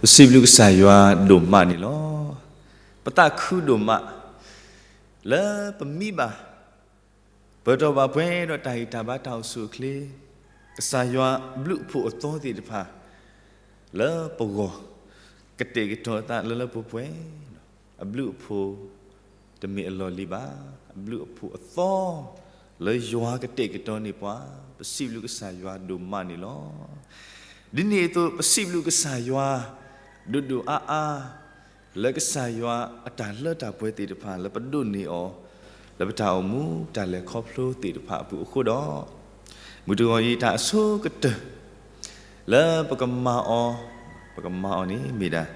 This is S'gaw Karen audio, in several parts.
ပစံးဘျုးကစၢ်ယွၤဒိၣ်မးန့ၣ်လီၤ. ပသးခုဒိၣ်မး လၢပမံဘၣ် ပၢၢ်ထီၣ်ဘၣ်ပှဲၤဒီးတၢ်ဂံၢ်တၢ်ဘါတၢ်အိၣ်ဆူၣ်အိၣ်ချ့, ကစၢ်ယွၤအဘျုးအဖှိၣ်အသီသ့ၣ်တဖၣ် လၢပဂီၢ် ကတဲာ်ကတီၤအသးလၢလၢပှဲၤပှဲၤ, အဘျုးအဖှိၣ် တမ့ၢ်အလီၢ်လံၤဘၣ်. အဘျုးအဖှိၣ်အသီ လၢယွၤကတဲာ်ကတီၤန့ၢ်ပှၤ, ပစံးဘျုးကစၢ်ယွၤဒိၣ်မးန့ၣ်လီၤ. ဒ်န့ၣ်အသိး ပစံးဘျုးကစၢ်ယွၤ ဒိၣ်ဒိၣ်အါအါ လၢကစၢ်ယွၤအတၢ်လၢတၢ်ပှဲၤသ့ၣ်တဖၣ် လၢပဒိးန့ၢ်အီၤ လၢပတၢ်အိၣ်မူတၢ်လဲၤခီဖျိသ့ၣ်တဖၣ်အပူၤအဃိဒီး, မုၢ်တဂီၤအံၤတၢ်အဆိကတၢၢ် လၢပကမၤအီၤ, ပကမၤအီၤန့ၣ်မ့ၢ်ဒၣ်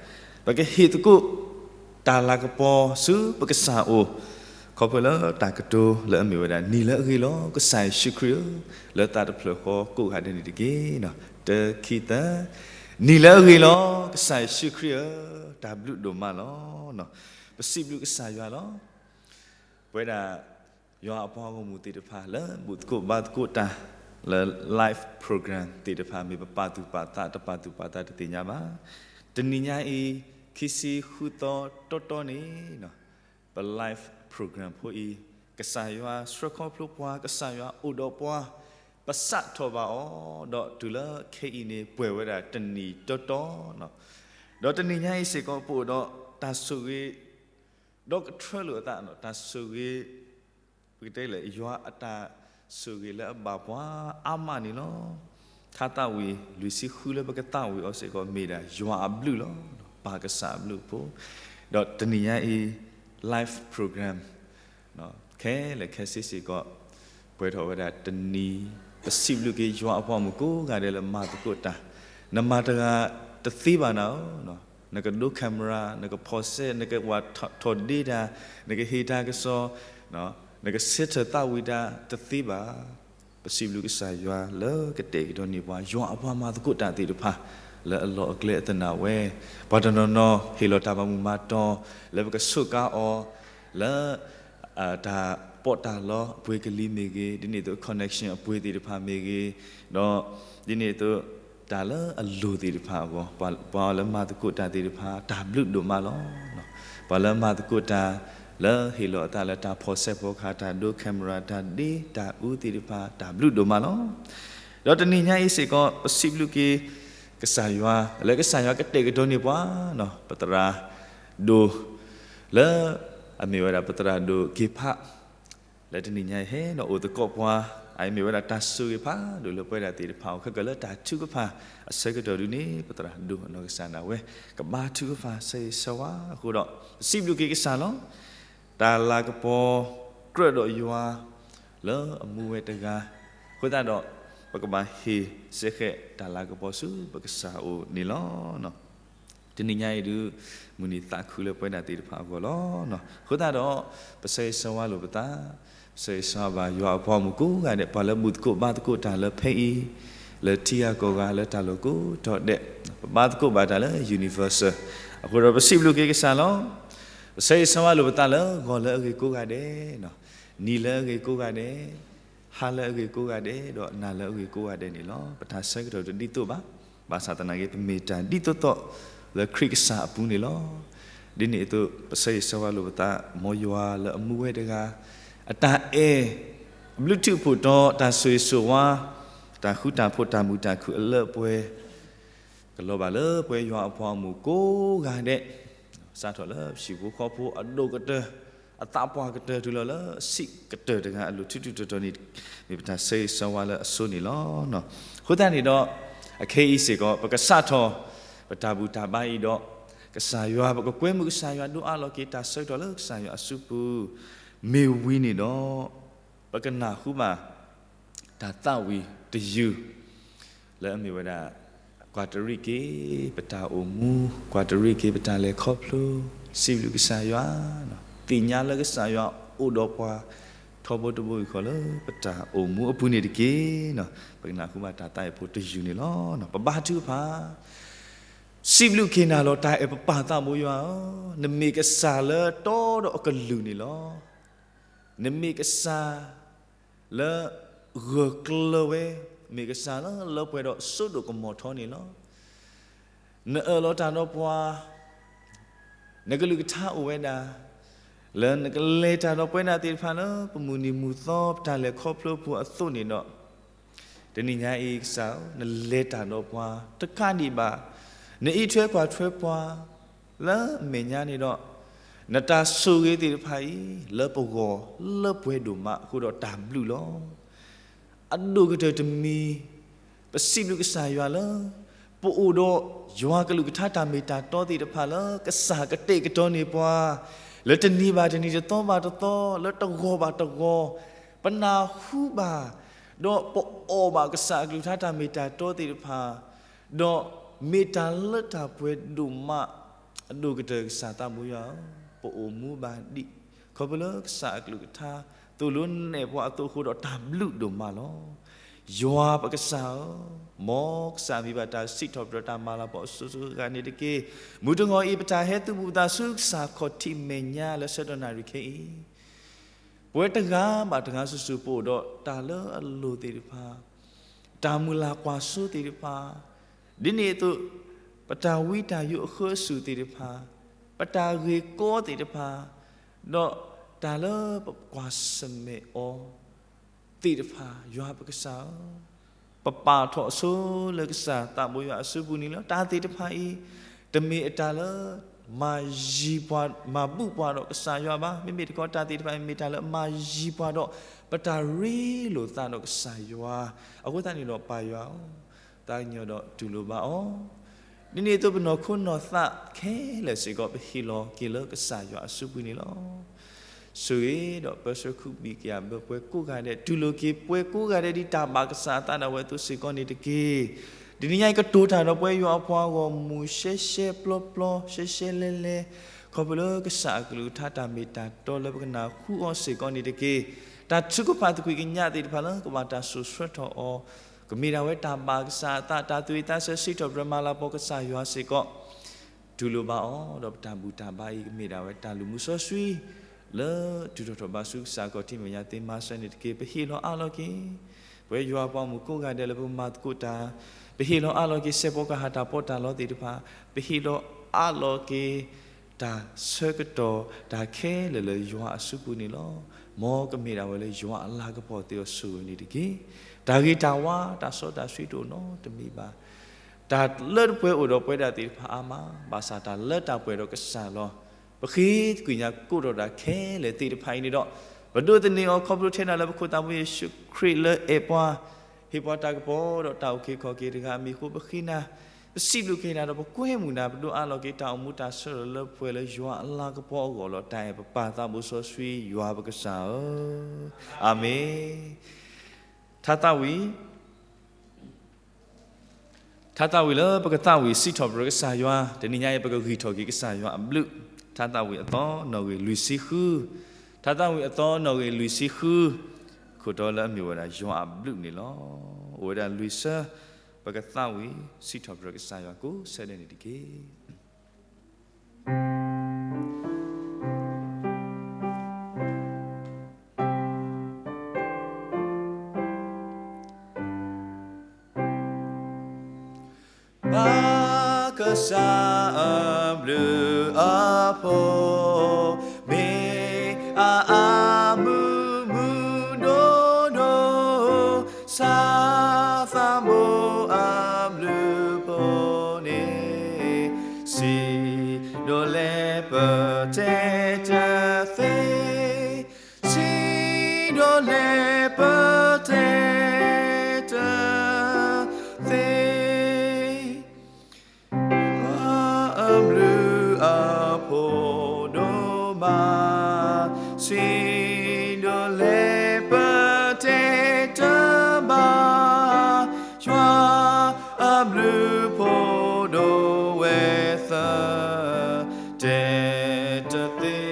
ပကဟ့ၣ်သကိး တၢ်လၤကပီၤဆူပကစၢ်အအိၣ်, ခီဖျိလၢတၢ်ကတိၤလၢအမ့ၢ်ဝဲဒၣ် နံၤလၢအဂ့ၤလီၤ ကစၢ်ယ့ၣ်ၡူးခရံာ်ဧၢ, လၢသးတဖျၢၣ်ဃီကိးဂၤဒဲးန့ၣ်တက့ၢ်. တၢ ခံ သၢ, နံၤလၢအဂ့ၤလီၤ ကစၢ်ယ့ၣ်ၡူးခရံာ်ဧၢ, တၢ်ဘျုးဒိၣ်မးလီၤ. ပစံးဘျုးကစၢ်ယွၤလီၤ. ပဝဲဒၣ် ယွၤအပှၤဂီၢ်မုၢ်သ့ၣ်တဖၣ်လၢ ဘူၣ်သကိးဘါသကိးတၢ် လၢ live program သ့ၣ်တဖၣ် မ့ၢ်ပပာ်သူၣ်ပာ်သးတပာ်သူၣ်ပာ်သးတသ့ၣ်ညါဘၣ်. တနံၤညါအံၤ ခံဆံဃုသီတီတီန့ၣ် ပ live program ဖိအံၤ ကစၢ်ယွၤဆှၢခီဖျိပှၤ, ကစၢ်ယွၤအိၣ်ဒီးပှၤ, ပစးထီၣ်ဘၣ်အီၤ, ဒီးတုၤလၢခဲအံၤန့ၣ် ပှဲၤဝဲဒၣ်တနံၤတီတီ, ဒီးတနံၤညါအံၤစ့ၢ်ကီး ပအိၣ်ဒီးတၢ်ဆိၣ်ဂ့ၤ ဒီးကထၢလိာ်အသး တၢ်ဆိၣ်ဂ့ၤ, ပကတဲလဲၣ် ယွၤအတၢ်ဆိၣ်ဂ့ၤလၢအဘၣ်ပှၤအါမးန့ၣ်လီၤ. ထါသးဝံၣ်လွံၢ်ဆံဃုလၢပကသးဝံၣ်အီၤစ့ၢ်ကီး မ့ၢ်ဒၣ်ယွၤအဘျုးလီၤ. ပၢ်ကစၢ်အဘျုးအဖှိၣ်, ဒီးတနံၤညါအံၤ live program ခဲလၢာ်ခဲဆ့စ့ၢ်ကီး ပှဲၤထီၣ်ဝဲဒၣ်တနံၤ, ပစံးဘျုးက့ၤယွၤအပှၤမုၣ်ကိးဂၤဒဲးလၢမၤသကိးတၢ်, နမၤတဂၤတသ့ဘၣ်နၤဧၢ, နကဒိ camera, နကဖီၣ်စဲး, နကဝၤထီၣ်ဒ့တၢ်, နကဟ့ၣ်တၢ်ကစီၣ်, နကဆၢထၢၣ်သးဝံၣ်တၢ်တသ့ဘၣ်. ပစံးဘျုးကစၢ်ယွၤလၢကတဲာ်ကတီၤန့ၢ်ပှၤ ယွၤအပှၤမၤသကိးတၢ်သ့ၣ်တဖၣ် လၢအလီၢ်အကျဲအသနာ်ဝဲ, ပှၤတနီၤနီၤဟ့ၣ်လီၤတၢ်မၤမုာ်မၤတီၤ လၢပကစူးကါအီၤ လၢ တၢ်ပီးတၢ်လီအပှ့ၤကလံၤမ့ၢ်ဂ့ၤ, ဒ်န့ၣ်အသိး connection အပှ့ၤသ့ၣ်တဖၣ်မ့ၢ်ဂ့ၤ, ဒီးဒ်န့ၣ်အသိး တၢ်လၢအလိၤသ့ၣ်တဖၣ်အဂီၢ်, ပှၤလၢမၤသကိးတၢ်သ့ၣ်တဖၣ် တၢ်ဘျုးဒိၣ်မးလီၤ. ပှၤလၢမၤသကိးတၢ် လၢဟ့ၣ်လီၤအသးလၢတၢ်ဖီၣ်စဲးဖီၣ်ခါ, တၢ်ဒိ camera, တၢ်ဒ့တၢ်အူသ့ၣ်တဖၣ် တၢ်ဘျုးဒိၣ်မးလီၤ. ဒီးတနံၤညါအံၤစ့ၢ်ကီး ပစံးဘျုးက့ၤကစၢ်ယွၤ လၢကစၢ်ယွၤကတဲာ်ကတီၤန့ၢ်ပှၤ ပသရၣ်ဒိၣ် လၢ အမ့ၢ်ဝဲဒၣ်ပသရၣ်ဒိၣ်က့ၤဖး လၢတနံၤညါအံၤဟဲဒီးအိၣ်သကိးပှၤ, အအံၤမ့ၢ်ဝဲဒၣ်တၢ်ဆိၣ်ဂ့ၤဖးဒိၣ်လၢပဝဲဒၣ်သ့ၣ်တဖၣ်အအိၣ် ခဲကလၢတၢ်ထုကဖၣ်အဆၢကတီၢ်ဒုန့ၣ် ပသရၣ်ဒိၣ်အနီၢ်ကစၢ်ဒၣ်ဝဲ ကဘါထုကဖၣ်ဆၢဂ့ၤဆၢဝါအဃိဒီး ပစံးဘျုးက့ၤကစၢ်လီၤ. တၢ်လၤကပီၤကြၢးဒီးယွၤ လၢအမူဝဲတဂၤ, အဃိသတးဒီး ပကဘၣ်ဟ့ၣ်စ့ၢ်ကီးတၢ်လၤကပီၤဆူပကစၢ်အအိၣ်န့ၣ်လီၤ. တနံၤညါအံၤဒုး မုၢ်နံၤသးခုလၢပဝဲဒၣ်သ့ၣ်တဖၣ်အဂီၢ်လီၤ. အဃိသတးဒီး ပဆၢဂ့ၤဆၢဝါလိာ်ပသး, ပဆၢဂ့ၤဆၢဝါဘၣ်ယွၤအပှၤမုၣ်ကိးဂၤဒဲး ပှၤလၢဘူၣ်သကိးဘါသကိးတၢ်လၢဖဲအံၤ, လၢထံဂၤကီၢ်ဂၤ လၢတၢ်လီၢ်ကိးတီၤဒဲး, ပဘါသကိးဘၣ်တၢ်လၢ universal အဃိဒီး ပစံးဘျုးက့ၤကစၢ်လီၤ. ပဆၢဂ့ၤဆၢဝါလိာ်ပသးလၢဂီၤလၢအဂ့ၤကိးဂၤဒဲး, နံၤလၢအဂ့ၤကိးဂၤဒဲး, ဟါလၢအဂ့ၤကိးဂၤဒဲး ဒီးနၤလၢအဂ့ၤကိးဂၤဒဲးန့ၣ်လီၤ. ပတၢ်ဆၢကတီၢ်တဒ်သိးဘၣ်. ဘၣ်ဆၣ်သနာ်က့ ပမ့ၢ်တၢ်ဒ်သိးသိးလၢခရံာ်ကစၢ်အပူၤန့ၣ်လီၤ. ဒ်န့ၣ်အသိး ပဆၢဂ့ၤဆၢဝါလိာ်ပသး မ်ယွၤလၢအမူဝဲတဂၤ အတၢ်အဲၣ် အဘျုးထူးဖှိၣ်တီ တၢ်ဆိၣ်ဂ့ၤဆိၣ်ဝါ တၢ်ဃူတၢ်ဖိး တၢ်မုာ်တၢ်ခုၣ်အလၢအပှဲၤ ကလီၤဘၣ်လၢပဝဲယွၤအပှၤဂီၢ်မုၢ်ကိးဂၤဒဲး, စးထီၣ်လၢဟံၣ်ဖိဃီဖိအဒိၣ်ကတၢၢ် အသးပှၢ်ကတၢၢ် တုၤလီၤလၢဆံးကတၢၢ်တဂၤအလိၤ ထူးထူးတီၤတီၤန့ၣ် မ့ၢ်ပတၢ်ဆၢဂ့ၤဆၢဝါလၢအဆိန့ၣ်လီၤ. အဃိသတးန့ၣ်ဒီး အခဲအံၤစ့ၢ်ကီး ပကစးထီၣ် ပတၢ်ဘူၣ်တၢ်ဘါအံၤဒီး ကစၢ်ယွၤ ပကကွဲမုာ်ကစၢ်ယွၤ ဒိးအးလီၤက့ၤတၢ်ဆၢကတီၢ်လၢကစၢ်ယွၤအစုပူၤ မ့ၢ်ဝံၤန့ၣ်ဒီး ပကနၢ်ဟူဘၣ် တၢ်သးဝံၣ်တယုၢ် လၢအမ့ၢ်ဝဲဒၣ် ကွၢ်တရံးက့ၤ ပတၢ်အိၣ်မူ, ကွၢ်တရံးက့ၤ ပတၢ်လဲၤခီဖျိ, စံးဘျုးကစၢ်ယွၤ, သ့ၣ်ညါလၢကစၢ်ယွၤအိၣ်ဒီးပှၤ ထီဘိတဘိယူၢ်ဃီလၢပတၢ်အိၣ်မူအပူၤန့ၣ်တက့ၢ်. ပကနၢ်ဟူဘၣ်တၢ်သးဝံၣ်ဖိတယုၢ်န့ၣ်လီၤ. ပဘါထုကဖၣ် စံးဘျုးက့ၤနၤလီၤ တၢ်အဲၣ်ပပၢ်သးဘိယွၤဧၢ, နမ့ၢ်ကစၢ်လၢတီဒီးအကလုၢ်န့ၣ်လီၤ. နမ့ၢ်ကစၢ်လၢဂၢၢ်ကျၢၤဝဲ, မ့ၢ်ကစၢ်လၢလၢပှဲၤဒီးစိဒိၣ်ကမီၤထီန့ၣ်လီၤ. နအၢၣ်လီၤတၢ်ဒီးပှၤ, နကလုၢ်ကထါအိၣ်ဝဲဒၣ်, လၢနကလဲၤတၢ်ဒီးပဝဲဒၣ်သ့ၣ်တဖၣ်လၢ ပမုၢ်နံၤမုၢ်သီ ပတၢ်လဲၤခီဖျိပူၤအသိးန့ၣ်ဒီး, တနံၤညါအံၤကစၢ်ဧၢ, နလဲၤတၢ်ဒီးပှၤတကးဒံးဘၣ်, နအံးထွဲကွၢ်ထွဲပှၤ လၢအမဲာ်ညါန့ၣ်ဒီး, နတၢ်ဆိၣ်ဂ့ၤသ့ၣ်တဖၣ်အံၤ လၢပဂီၢ်လၢပှဲၤဒိၣ်မးအဃိဒီးတၢ်ဘျုးလီၤ. အဒိၣ်ကတၢၢ်တမံၤ, ပစံးဘျုးကစၢ်ယွၤလၢ ပအိၣ်ဒီးယွၤကလုၢ်ကထါတၢ်မ့ၢ်တၢ်တီသ့ၣ်တဖၣ်လၢကစၢ်ကတဲာ်ကတီၤန့ၢ်ပှၤ, လၢတနံၤဘၣ်တနံၤ တသီဘၣ်တသီ လၢတဂီၤဘၣ်တဂီၤ, ပနၢ်ဟူဘၣ်, ဒီးပအီၣ်ဘၣ်ကစၢ်အကလုၢ်ကထါတၢ်မ့ၢ်တၢ်တီသ့ၣ်တဖၣ်, ဒီးမ့ၢ်တၢ်လၢတၢ်ပှဲၤဒိၣ်မး, အဒိၣ်ကတၢၢ်ကစၢ်သးဘိယွၤဧၢ, ပအိၣ်မူဘၣ်ဒံး, ခီဖျိလၢကစၢ်အကလုၢ်ကထါ သိၣ်လိနဲၣ်ပှၤအသိးအဃိဒီးတၢ်ဘျုးဒိၣ်မးလီၤ. ယွၤပကစၢ်ဧၢ, မ်ကစၢ်မံၤဘၣ်တၢ်စံးထီၣ်ပတြၢၤတၢ်မၤလၤကပီၤအစိၤစိၤအဂၤန့ၣ်တက့ၢ်. မုၢ်တဂီၤအံၤ ပတၢ်ဟဲသုးဘူးသးဆူကစၢ်ခီၣ်ထံးမဲာ်ညါလၢဆၢကတီၢ်နၣ်ရံၣ်ခဲအံၤ ပဝဲတဂၤဘၣ်တဂၤစုာ်စုာ် ပအိၣ်ဒီးတၢ်လၢအလိၤသ့ၣ်တဖၣ်, တၢ်မုၢ်လၢ်ကွၢ်စိသ့ၣ်တဖၣ်, ဒ်န့ၣ်အသိး ပတၢ်ဝံတၢ်ယိးအဃၢအစူၢ်သ့ၣ်တဖၣ်, ပတၢ်ဂ့ၢ်ကီသ့ၣ်တဖၣ်, ဒီးတၢ်လၢပကွၢ်ဆၢၣ်မဲာ်အီၤသ့ၣ်တဖၣ်, ယွၤပကစၢ်ဧၢ, ပပာ်ထီၣ်အဆိလၢကစၢ်သးဘိယွၤအစုပူၤန့ၣ်လီၤ. တၢ်သ့ၣ်တဖၣ်အံၤ တမ့ၢ်အတၢ်လၢ မၤယံၤပှၤ, မၤဘူၣ်ပှၤဒီးကစၢ်ယွၤဘၣ်. မ့မ့ၢ်တခီ တၢ်သ့ၣ်တဖၣ်အံၤ မ့ၢ်တၢ်လၢမၤယံၤပှၤဒီး ပတၢ်ရ့လိာ်သးဒီးကစၢ်ယွၤ. အဃိသတးန့ၣ်ဒီး ပၢ်ယွၤဧၢ, သးကညီၤဒီးတူၢ်လိာ်ဘၣ်အီၤ. ဒ်န့ၣ်အသိး ပနီၢ်ခိနီၢ်သးခဲလၢာ်စ့ၢ်ကီး ပဟ့ၣ်လီၤက့ၤလၢကစၢ်ယွၤအစုပူၤန့ၣ်လီၤ. ဆိၣ်ဂ့ၤဒီးပၢဆှၢခူဘံၣ်ကယာ်ဘၢပှၤကိးဂၤဒဲး, တူၢ်လိာ်က့ၤပှၤကိးဂၤဒဲး ဒ်တၢ်ဘၣ်ကစၢ်အသးဒၣ်ဝဲအသိးစ့ၢ်ကီးန့ၣ်တက့ၢ်. တနံၤညါအံၤ ကတိၤတၢ်ဒီးပဝဲယွၤအပှၤဂီၢ်မုၢ် ရှဲရှဲပျီပျီ ရှဲရှဲလဲလဲ, ခီဖျိလၢကစၢ်အကလုၢ်ကထါတၢ်မ့ၢ်တၢ်တီလၢပကနၢ်ဟူအီၤစ့ၢ်ကီးန့ၣ်တက့ၢ်. တၢ်ထုကဖၣ်သကွံာ်ကညးသ့ၣ်တဖၣ်လၢ ကဘၣ်တၢ်စိာ်ဆှၢထီၣ်အီၤ, ကမ့ၢ်ဒၣ်ဝဲတၢ်ဘၣ်ကစၢ်အသး တၢ်သူၣ်ဝံၣ်သးဆၢ စံးထီၣ်ပတြၢၤမၤလၤကပီၤကစၢ်ယွၤစ့ၢ်ကီး တူၢ်လိာ်ဘၣ်အီၤ, ဒီးပတၢ်ဘူၣ်တၢ်ဘါအံၤ ကမ့ၢ်ဒၣ်ဝဲတၢ်လုၢ်မူစီဆှံ လၢတုၤထီၣ်ထီၣ်ဘးဆူကစၢ်ခီၣ်ထံးမဲာ်ညါသ့မၤစၢၤန့ၣ်တက့ၢ်. ပဟ့ၣ်လီၤအးလီၤက့ၤ ပဝဲယွၤအပှၤဂီၢ်မုၢ်ကိးဂၤဒဲးလၢပကမၤသကိးတၢ်, ပဟ့ၣ်လီၤအးလီၤက့ၤစဲးဖီကဟၣ်တၢ်ပီးတၢ်လီသ့ၣ်တဖၣ်, ပဟ့ၣ်လီၤအးလီၤက့ၤ တၢ်ဆၢကတီၢ်တၢ်ခဲလၢာ်လၢယွၤအစုပူၤန့ၣ်လီၤ. မ်ကမ့ၢ်ဒၣ်ဝဲလၢယွၤအလၤကပီၤသ့အီၤဆိၣ်ဂ့ၤန့ၣ်တက့ၢ်. တၢ်ဂ့ၤတၢ်ဝါ တၢ်စီတၢ်ဆှံတအိၣ်နီတမံၤဘၣ်. တၢ်လၢတပှဲၤအိၣ်ဒီးပဝဲဒၣ်သ့ၣ်တဖၣ်အါမး, ဘၣ်ဆၣ်တၢ်လၢတၢ်ပှဲၤဒီးကစၢ်လီၤ. ပဃ့သကွံာ်ညါကိးထီၣ်တၢ်ခဲလၢာ်သ့ၣ်တဖၣ်အံၤန့ၣ်ဒီး, ပဒိးသန့ၤအီၤခီဖျိထဲနၤလၢပခိၣ်သးဘိယ့ၣ်ၡူးခရံာ်လၢအဲၣ်ပှၤ, ဟ့ၣ်ပှၤတၢ်ကပီၤဒီးတၢ်အုၣ်က့ၤခီၣ်က့ၤတဂၤအမံၤအဃိ ပဃ့နၤ, ပစံးဘျုးက့ၤနၤဒီးပကွဲမုာ်နၤ, ပဒိးအးလီၤက့ၤတၢ်အိၣ်မူတၢ်ဆၢထၢၣ်လၢပှဲၤလၢယွၤအလၤကပီၤအဂီၢ်လီၤ. တၢ်အဲၣ်ပပၢ်သးဘိစီဆှံယွၤပကစၢ်ဧၢ, အၤမ့ၣ်. ထါသးဝံၣ် ထါသးဝံၣ်လၢပကသးဝံၣ်စံးထီၣ်ပတြၢၤကစၢ်ယွၤ, တနံၤညါအံၤ ပကဂံၢ်ထီၣ်က့ၤကစၢ်ယွၤအဘျုး, ထါသးဝံၣ်အသီ နီၣ်ဂံၢ်လွံၢ်ဆံဃု, ထါသးဝံၣ်အသီ နီၣ်ဂံၢ်လွံၢ်ဆံဃု, ခိၣ်တီလၢအမ့ၢ်ဝဲဒၣ်ယွၤအဘျုးန့ၣ်လီၤ. အိၣ်ဝဲဒၣ်လွံၢ်ဆၢ, ပကသးဝံၣ်စံးထီၣ်ပတြၢၤကစၢ်ယွၤကိးဆၢဒဲးန့ၣ်တက့ၢ်. ဘၣ်ကစၢ်အဘျုးအဖှိၣ်, မ့ၢ်အအါမုၢ်မုၢ်ဒိၣ်ဒိၣ်, စၢ်သးဘိအဘျုးအဖှိၣ်န့ၣ်, စံးဒိးလဲပတဲတသ့ စံးဒိးလဲပတဲတသ့, ယွၤအဘျုးအဖှိၣ်ဒိၣ်မး, စံးဒိးလဲပတဲတဘၣ်, ယွၤအဘျုးဖှိၣ်ဒိၣ်ဝဲသၢ, တဲတသ့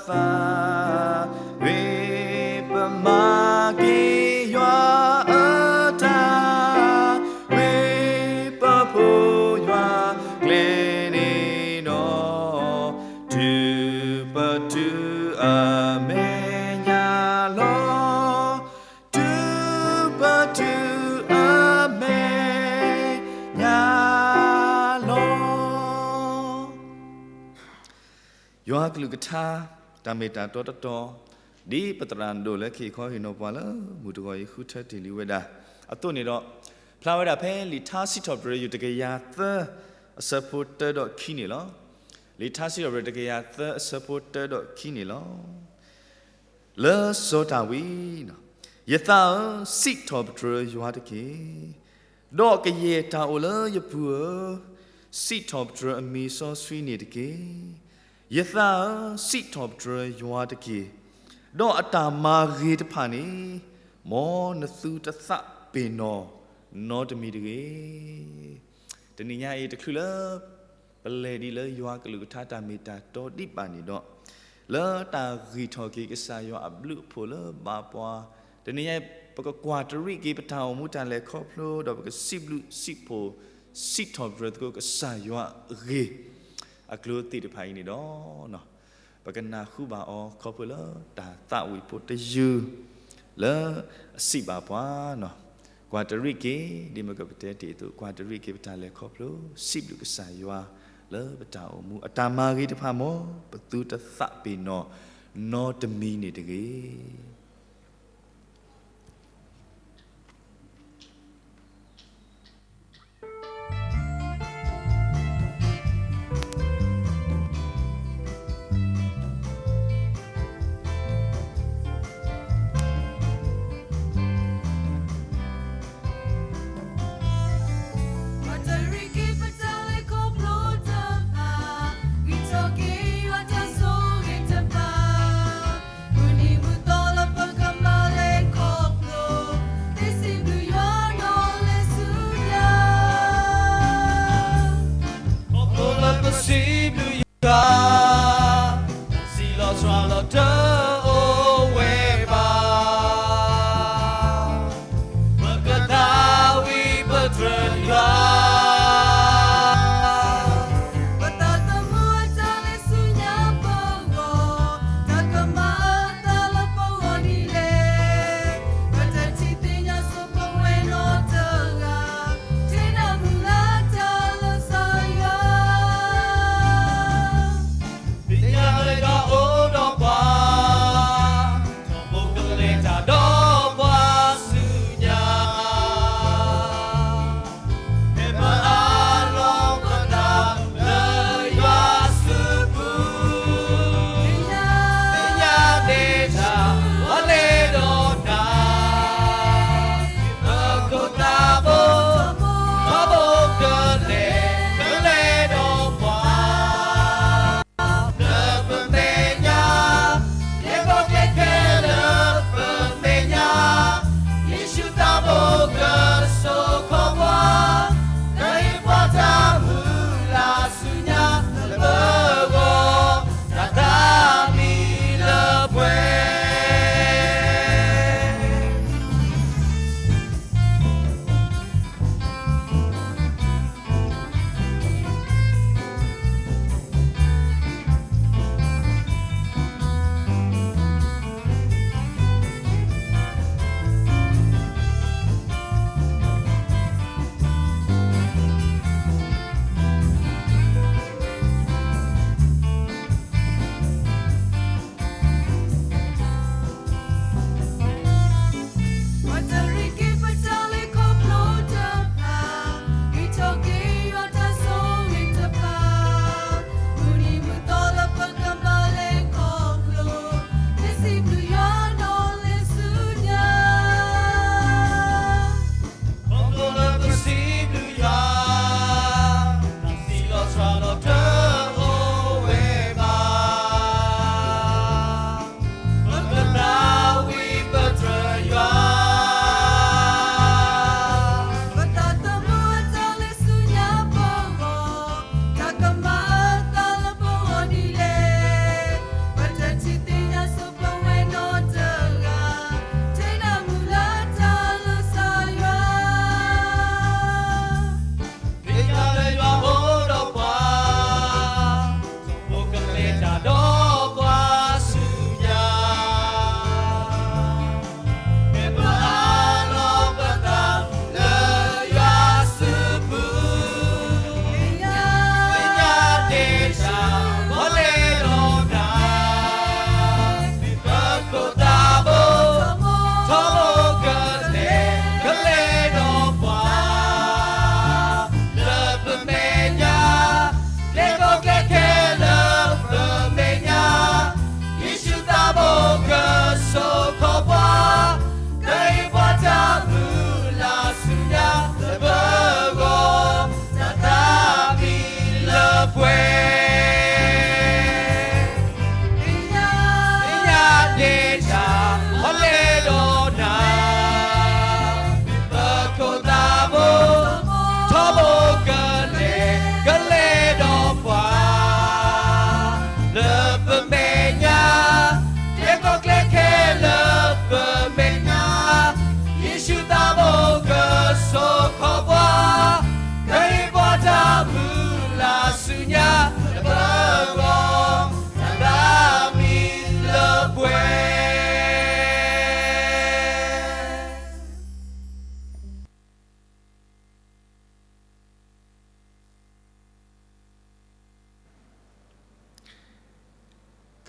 သး, ဝံပမၤက့ၤယွၤအတၢ်, ဝံပဖိယွၤကျဲန့ၣ်ဒီး, တုၤပတုၤအမဲာ်ညါလီၤ, တုၤပတုၤအမဲာ်ညါလီၤ. ယွၤကလုၢ်ကထါ တၢ်မ့ၢ်တၢ်တီတတီၤ, ဒ်ပသရၣ်ဒိၣ်လၢခံခီဟ့ၣ်နီၤပှၤလၢမုၢ်တဂီၤအံၤ ဃုထၢတ့ၢ်လံဝဲဒၣ်အသိးန့ၣ်ဒီး, ဖျါဝဲဒၣ်ဖဲလံာ်ထါစံးထီၣ်ပတြၢၤ ယူၢ်တကယၤသၢ အဆၢဖိတၢဒီးခံန့ၣ်လီၤ. လံာ်ထါစံးထီၣ်ပတြၢၤ တကယၤသၢ အဆၢဖိတၢဒီးခံန့ၣ်လီၤ. လၢစီၤဒၤဝံး, ယသးဧၢ, စံးထီၣ်ပတြၢၤယွၤတက့ၢ်. ဒီးကယဲၢ်တၢ်အိၣ်လၢယပူၤဧၢ, စံးထီၣ်ပတြၢၤအမံၤစီဆှံန့ၣ်တက့ၢ်. ယသးဧၢ, စံးထီၣ်ပတြၢၤယွၤတက့ၢ်. ဒီးအတၢ်မၤဂ့ၤတဖၣ်န့ၣ်, မ်နသုတသးပ့ၤနီၣ်နီတမံၤတဂ့ၤ. တနံၤညါအံၤ တချုးလၢ ပလဲၤဒ်လၢယွၤကလုၢ်ကထါတၢ်မ့ၢ်တၢ်တီဒံးဘၣ်န့ၣ်ဒီး, လၢတၢ်ဂံၢ်ထီၣ်က့ၤကစၢ်ယွၤအဘျုးအဖှိၣ်လၢဘၣ်ပှၤ, တနံၤညါအံၤ ပကကွၢ်တရံးက့ၤပတၢ်အိၣ်မူတၢ်လဲၤခီဖျိ ဒီးပကစံးဘျုးစံးဖှိၣ် စံးထီၣ်ပတြၢၤသကိးကစၢ်ယွၤအဂ့ၢ် အကျိၤသ့ၣ်တဖၣ်အံၤန့ၣ်ဒီး, ပကနၢ်ဟူဘၣ်အီၤခီဖျိလၢတၢ်သးဝံၣ်ဖိတယုၢ် လၢအစံးဘၣ်ပှၤ, ကွၢ်တရံးက့ၤ, ဒ်မ့ၢ်ကပတဲတ့ၢ်အသိး ကွၢ်တရံးက့ၤပတၢ်လဲၤခီဖျိ စံးဘျုးကစၢ်ယွၤလၢပတၢ်အိၣ်မူ အတၢ်မၤဂ့ၤတဖၣ် မ်ပသုတသးပ့ၤနီၣ်နီတမံၤန့ၣ်တဂ့ၤ. ခီဖျိလၢပစံးဘျုးယွၤ, စံးလီၤစှၤလီၤတအိၣ်ဝဲဘၣ်, ပကသးဝံၣ်ပတြၢၤယွၤ, ပသးသမူအတၢ်လဲၤဆူညါပဂီၢ်, တၢ်ကမၤအသးလၢပဂီၢ်ဒ်လဲၣ်, ပတထံၣ်သ့ၣ်ညါဆိပဝဲနီတဂၤ, ထဲနၢ်မုာ်လၢတၢ်လၢကစၢ်ယွၤ သ့ၣ်ညါလၢယွၤအိၣ်ဒီးပှၤ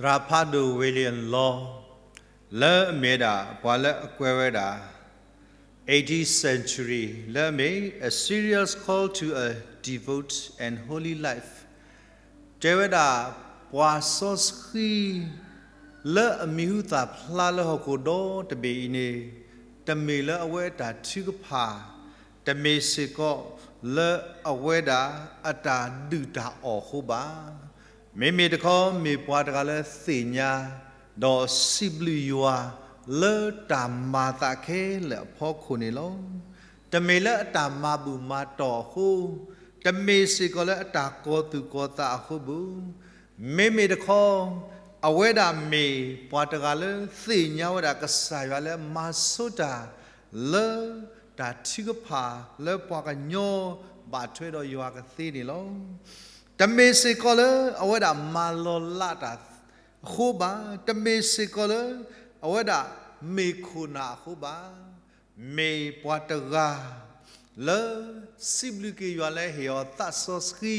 သရၣ်ဖးဒိၣ် William Law လၢအမ့ၢ်ဝဲဒၣ် ပှၤလၢအကွဲးဝဲဒၣ် eighteenth century လၢအမ့ၢ် A Serious Call to a Devout and Holy Life တဲဝဲဒၣ် ပှၤစီဆှံ လၢအမံၤဟူသၣ်ဖျါလၢဟီၣ်ခိၣ်ဒီတဘ့ၣ်အံၤန့ၣ် တမ့ၢ်လၢအဝဲအတၢ်ထုကဖၣ်, တမ့ၢ်စ့ၢ်ကီးလၢအဝဲဒၣ်အတၢ်ဒုၣ်တၢ်အီၣ်အဃိဘၣ်. မ့မ့ၢ်တခီ မ့ၢ်ပှၤတဂၤလၢသ့ၣ်ညါ ဒီးစံးဘျုးယွၤ လၢတၢ်မၤအသးခဲလၢာ်အဖီခိၣ်န့ၣ်လီၤ. တမ့ၢ်လၢအတၢ်မၤဘူၣ်မၤတီၢ်အဃိ, တမ့ၢ်စ့ၢ်ကီးလၢအတၢ်ကီၤသူၣ်ကီၤသးအဃိဘၣ်. မ့မ့ၢ်တခီ အဝဲဒၣ်မ့ၢ်ပှၤတဂၤလၢသ့ၣ်ညါဝဲဒၣ်ကစၢ်ယွၤလၢမၤဆိတၢ် လၢတၢ်ထုကဖၣ်လၢပှၤကညီဘၣ်ထွဲဒီးယွၤကသ့န့ၣ်လီၤ. တမ့ၢ်စ့ၢ်ကီးလၢအဝဲဒၣ်မၤလီၤလးတၢ်အဃိဘၣ်, တမ့ၢ်စ့ၢ်ကီးလၢအဝဲဒၣ်မ့ၢ်ခိၣ်နၢ်အဃိဘၣ်. မ့ၢ်ပှၤတဂၤ လၢစံးဘျုးက့ၤယွၤလၢဟ့ၣ်အီၤသးစီဆှံ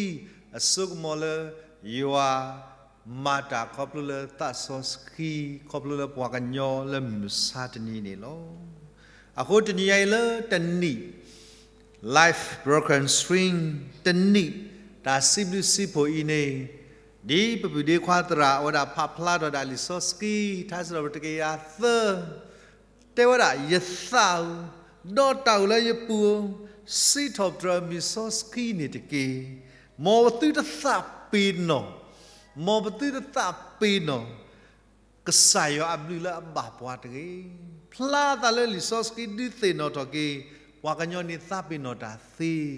အစိကမီၤလၢယွၤမၤတၢ်ခီဖျိလၢသးစီဆှံ ခီဖျိလၢပှၤကညီလၢမုၢ်မဆါတနံၤန့ၣ်လီၤ. အဃိတနံၤညါအံၤလၢတနံၣ် Life Broken String တနံၣ် တၢ်စံးဘျုးစံးဖှိၣ်အံၤန့ၣ် ဒ်ပပုၢ်ဒ့ခွါသရၣ်အဝဲဒၣ်ဖးဖျါထီၣ်ဒၣ်လံာ်စီဆှံ ထါစံးထီၣ်ပတြၢၤတကယၤသၢ တဲဝဲဒၣ် ယသးဧၢ, ဒီးတၢ်အိၣ်လၢယပူၤဧၢ, စံးထီၣ်ပတြၢၤမံၤစီဆှံန့ၣ်တက့ၢ်. မ်ပသုတသးပ့ၤနီၣ်, မ်ပသုတသးပ့ၤနီၣ် ကစၢ်ယွၤအဘျုးလၢအဘၣ်ပှၤတဂ့ၤ. ဖျါသးလၢလံာ်စီဆှံဒုးသ့ၣ်နီၣ်ထီၣ်က့ၤ ပှၤကညီန့ၣ်သးပ့ၤနီၣ်တၢ်သ့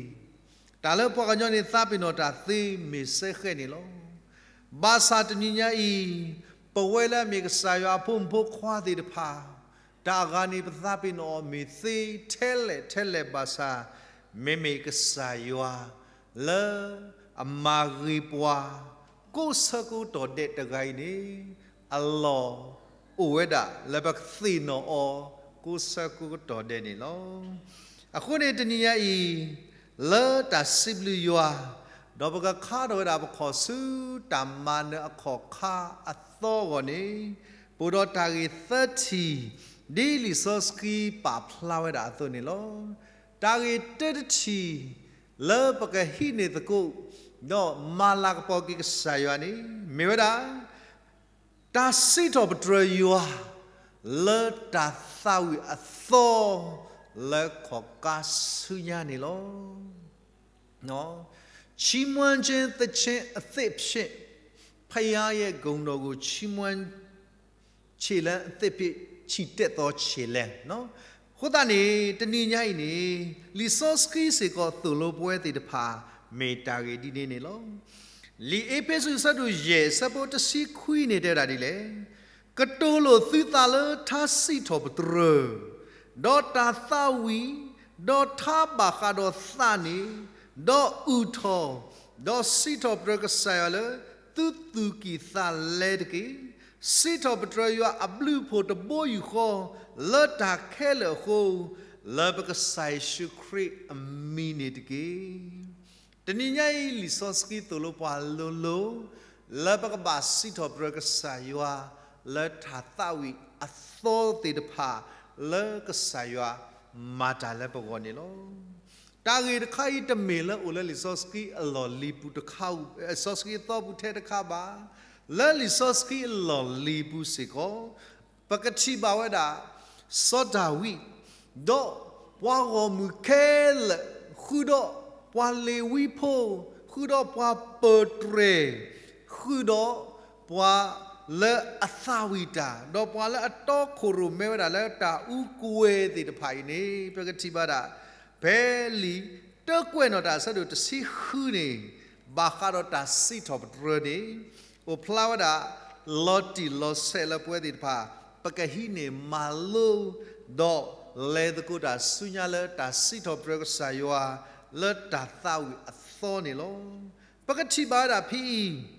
တၢ်လၢပှၤကညီန့ၣ်သးပ့ၤနီၣ်တၢ်သ့မ့ၢ်စဲဃဲန့ၣ်လီၤ. ဘၣ်ဆၣ်တနံၤညါအံၤ ပဝဲလၢအမ့ၢ်ကစၢ်ယွၤအဖိမုၣ်ဖိခွါသ့ၣ်တဖၣ် တၢ်အဂၤန့ၣ် ပသးပ့ၤနီၣ်အီၤမ့ၢ်သ့ထဲလဲၣ်ထဲလဲၣ်ဘၣ်ဆၣ် မ့မ့ၢ်ကစၢ်ယွၤ လၢအမၤဂ့ၤပှၤ ကိးဆၢကိးကတီၢ်ဒဲးတဂၤအံၤန့ၣ် အလီၢ်အိၣ်ဝဲဒၣ်လၢပကသ့ၣ်နီၣ်အီၤ ကိးဆၢကိးကတီၢ်ဒဲးန့ၣ်လီၤ. အဃိန့ၣ်တနံၤညါအံၤ လၢတၢ်စံးဘျုးယွၤ ဒီးပကခါထီၣ်ဝဲဒၣ်ပခီၣ်ဆူတၢ်မၤနၢၤအခီၣ်ခါအသီအဂီၢ်န့ၣ် ပအိၣ်ဒီးတၢ်ဂ့ၢ်သၢထံၣ် ဒ်လံာ်စီဆှံပာ်ဖျါဝဲဒၣ်အသိးန့ၣ်လီၤ. တၢ်ဂ့ၢ်တၢတထံၣ် လၢပကဟံးန့ၢ်သကိး ဒီးမၤလၤကပီၤက့ၤကစၢ်ယွၤန့ၣ် မ့ၢ်ဝဲဒၣ် တၢ်စံးထီၣ်ပတြၢၤယွၤ လၢတၢ်သးဝံၣ်အသီ လၢခီၣ်ကါဆူညါန့ၣ်လီၤ. ချီးမွမ်းခြင်းသီချင်းအသစ်ဖြင့် ဘုရားရဲ့ဂုဏ်တော်ကိုချီးမွမ်း ခြေလှမ်းအသစ်ဖြင့် ချီတက်သောခြေလှမ်း အဃိသတးန့ၣ် တနံၤညါအံၤန့ၣ် လံာ်စီဆှံစ့ၢ်ကီးသိၣ်လိပဝဲသ့ၣ်တဖၣ် မ့ၢ်တၢ်ဂ့ၢ်ဒ်န့ၣ်န့ၣ်လီၤ. လံာ်အ့းဖ့းစူးအဆၢဒိၣ်ယဲၢ်အဆၢဖိတဆံခွံန့ၣ်တဲဝဲဒၣ်ဒ်လဲၣ်, ကတိၤလိာ်သုသးလၢထါစံးထီၣ်ပတြၢၤ, ဒီးတၢ်သးဝံၣ်, ဒီးထါဘၣ်ဃးဒီးသးန့ၣ်, ဒီးအုၣ်ထီၣ်, ဒီးစံးထီၣ်ပတြၢၤကစၢ်ယွၤလၢ သုသူၣ်ကံၢ်သးလဲတက့ၢ်. စံးထီၣ်ပတြၢၤယွၤအဘျုးအဖှိၣ်တဘိယူၢ်ဃီ လၢတၢ်ခဲလၢာ်အဃိ, လၢပကစၢ်ယ့ၣ်ၡူးခရံာ်အမံၤန့ၣ်တက့ၢ်. တနံၤညါအံၤ လံာ်စီဆှံသိၣ်လိပှၤလိၤလိၤ လၢပကဘၣ်စံးထီၣ်ပတြၢၤကစၢ်ယွၤ လၢတၢ်သးဝံၣ်အသီသ့ၣ်တဖၣ် လၢကစၢ်ယွၤမၤတၢ်လၢပဂီၢ်န့ၣ်လီၤ. တၢ်ဂ့ၢ်တခါအံၤတမ့ၢ်လၢအိၣ်လၢလံာ်စီဆှံအလီၢ်လံၤပူၤတခါ, လံာ်စီဆှံအသီပူၤထဲတခါဘၣ်. လၢလံာ်စီဆှံအလီၢ်လံၤပူၤစ့ၢ်ကီး ပကထံၣ်ဘၣ်ဝဲဒၣ် စီၤဒၤဝံး, ဒီးပှၤဂီၢ်မုၢ်ခဲလၢာ်, ဃုာ်ဒီးပှၤလ့ၤဝံဖိ, ဃုာ်ဒီးပှၤပၢၤတြဲၤ, ဃုာ်ဒီးပှၤလၢအသးဝံၣ်တၢ်, ဒီးပှၤလၢအတီခိၣ်ရိၣ်မဲဝဲဒၣ်လၢတၢ်အူကွဲၤသ့ၣ်တဖၣ်အံၤန့ၣ် ပကထံၣ်ဘၣ်ဒၣ် ဖဲလံာ်တၢကွဲးနီၣ်တၢ်အဆၢဒိၣ်တဆံဃုန့ၣ် ဘၣ်ဃးဒီးတၢ်စံးထီၣ်ပတြၢၤန့ၣ် အိၣ်ဖျါဝဲဒၣ် လီၤတံၢ်လီၤဆဲးလၢပဝဲသ့ၣ်တဖၣ် ပကဟံးန့ၢ်မၤလိ ဒီးလဲၤသကိးတၢ်ဆူညါလၢတၢ်စံးထီၣ်ပတြၢၤကစၢ်ယွၤ လၢတၢ်သးဝံၣ်အသီန့ၣ်လီၤ. ပကထံၣ်ဘၣ်ဝဲဒၣ်ဖဲအံၤ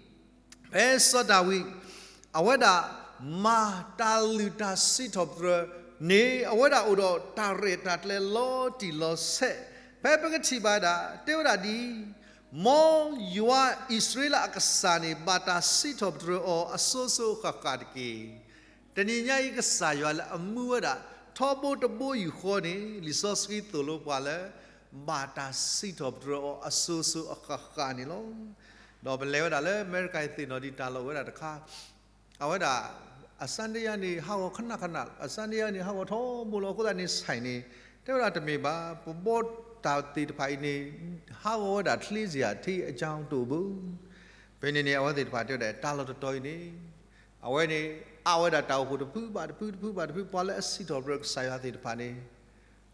ဖဲစီၤဒၤဝံး အဝဲဒၣ်မၤတၢ်လုၢ်တၢ်စံးထီၣ်ပတြၢၤန့ၣ် အဝဲဒၣ်အိၣ်ဒီးတၢ်ရဲၣ်တၢ်ကျဲၤလီၤတံၢ်လီၤဆဲး ဖဲပကထံၣ်ဘၣ်ဝဲဒၣ် တဲဝဲဒၣ်ဒ်အံၤ မ်ယွၤအံၣ်စရ့လးအကစၢ်န့ၣ် ဘၣ်တၢ်စံးထီၣ်ပတြၢၤအီၤအစိၤစိၤအဃၣ်ဃၣ်တက့ၢ်. တနံၤညါအံၤ ကစၢ်ယွၤလၢအမူဝဲဒၣ် ထီဘိတဘိယူၢ်ဃီန့ၣ် လံာ်စီဆှံသိၣ်လိပှၤလၢ ဘၣ်တၢ်စံးထီၣ်ပတြၢၤအီၤအစိၤစိၤအဃၣ်ဃၣ်န့ၣ်လီၤ. ဒီးပလဲၤဝဲဒၣ်လၢအမဲရကၤအံၤသ့ၣ်နီၣ်ဒံးတၢ်လီၢ်ဝဲဒၣ်တခါ အဝဲဒၣ် အ Sunday န့ၣ် ဟးဂီၤခဏခဏ, အ Sunday န့ၣ် ဟးဂီၤထီဘိလီၤ. အဃိသတးန့ၣ် ဆိုင်န့ၣ် တဲဝဲဒၣ်တမ့ၢ်ဘၣ်, ပဘီတၢ်သ့ၣ်တဖၣ်အံၤန့ၣ် ဟးဂီၤဝဲဒၣ်ချ့စရာ ထံအကြောင်းတအိၣ်ဘၣ်. ဖဲန့ၣ်န့ၣ် အဝဲသ့ၣ်တဖၣ်တဲဝဲဒၣ် တၢ်လီၢ်တတီၤအံၤန့ၣ် အဝဲန့ၣ် အါဝဲဒၣ်တၢ်အိၣ်ဖှိၣ်တဖုဘၣ်တဖု တဖုဘၣ်တဖု ပှၤလၢအစံးထီၣ်ပတြၢၤကစၢ်ယွၤသ့ၣ်တဖၣ်န့ၣ်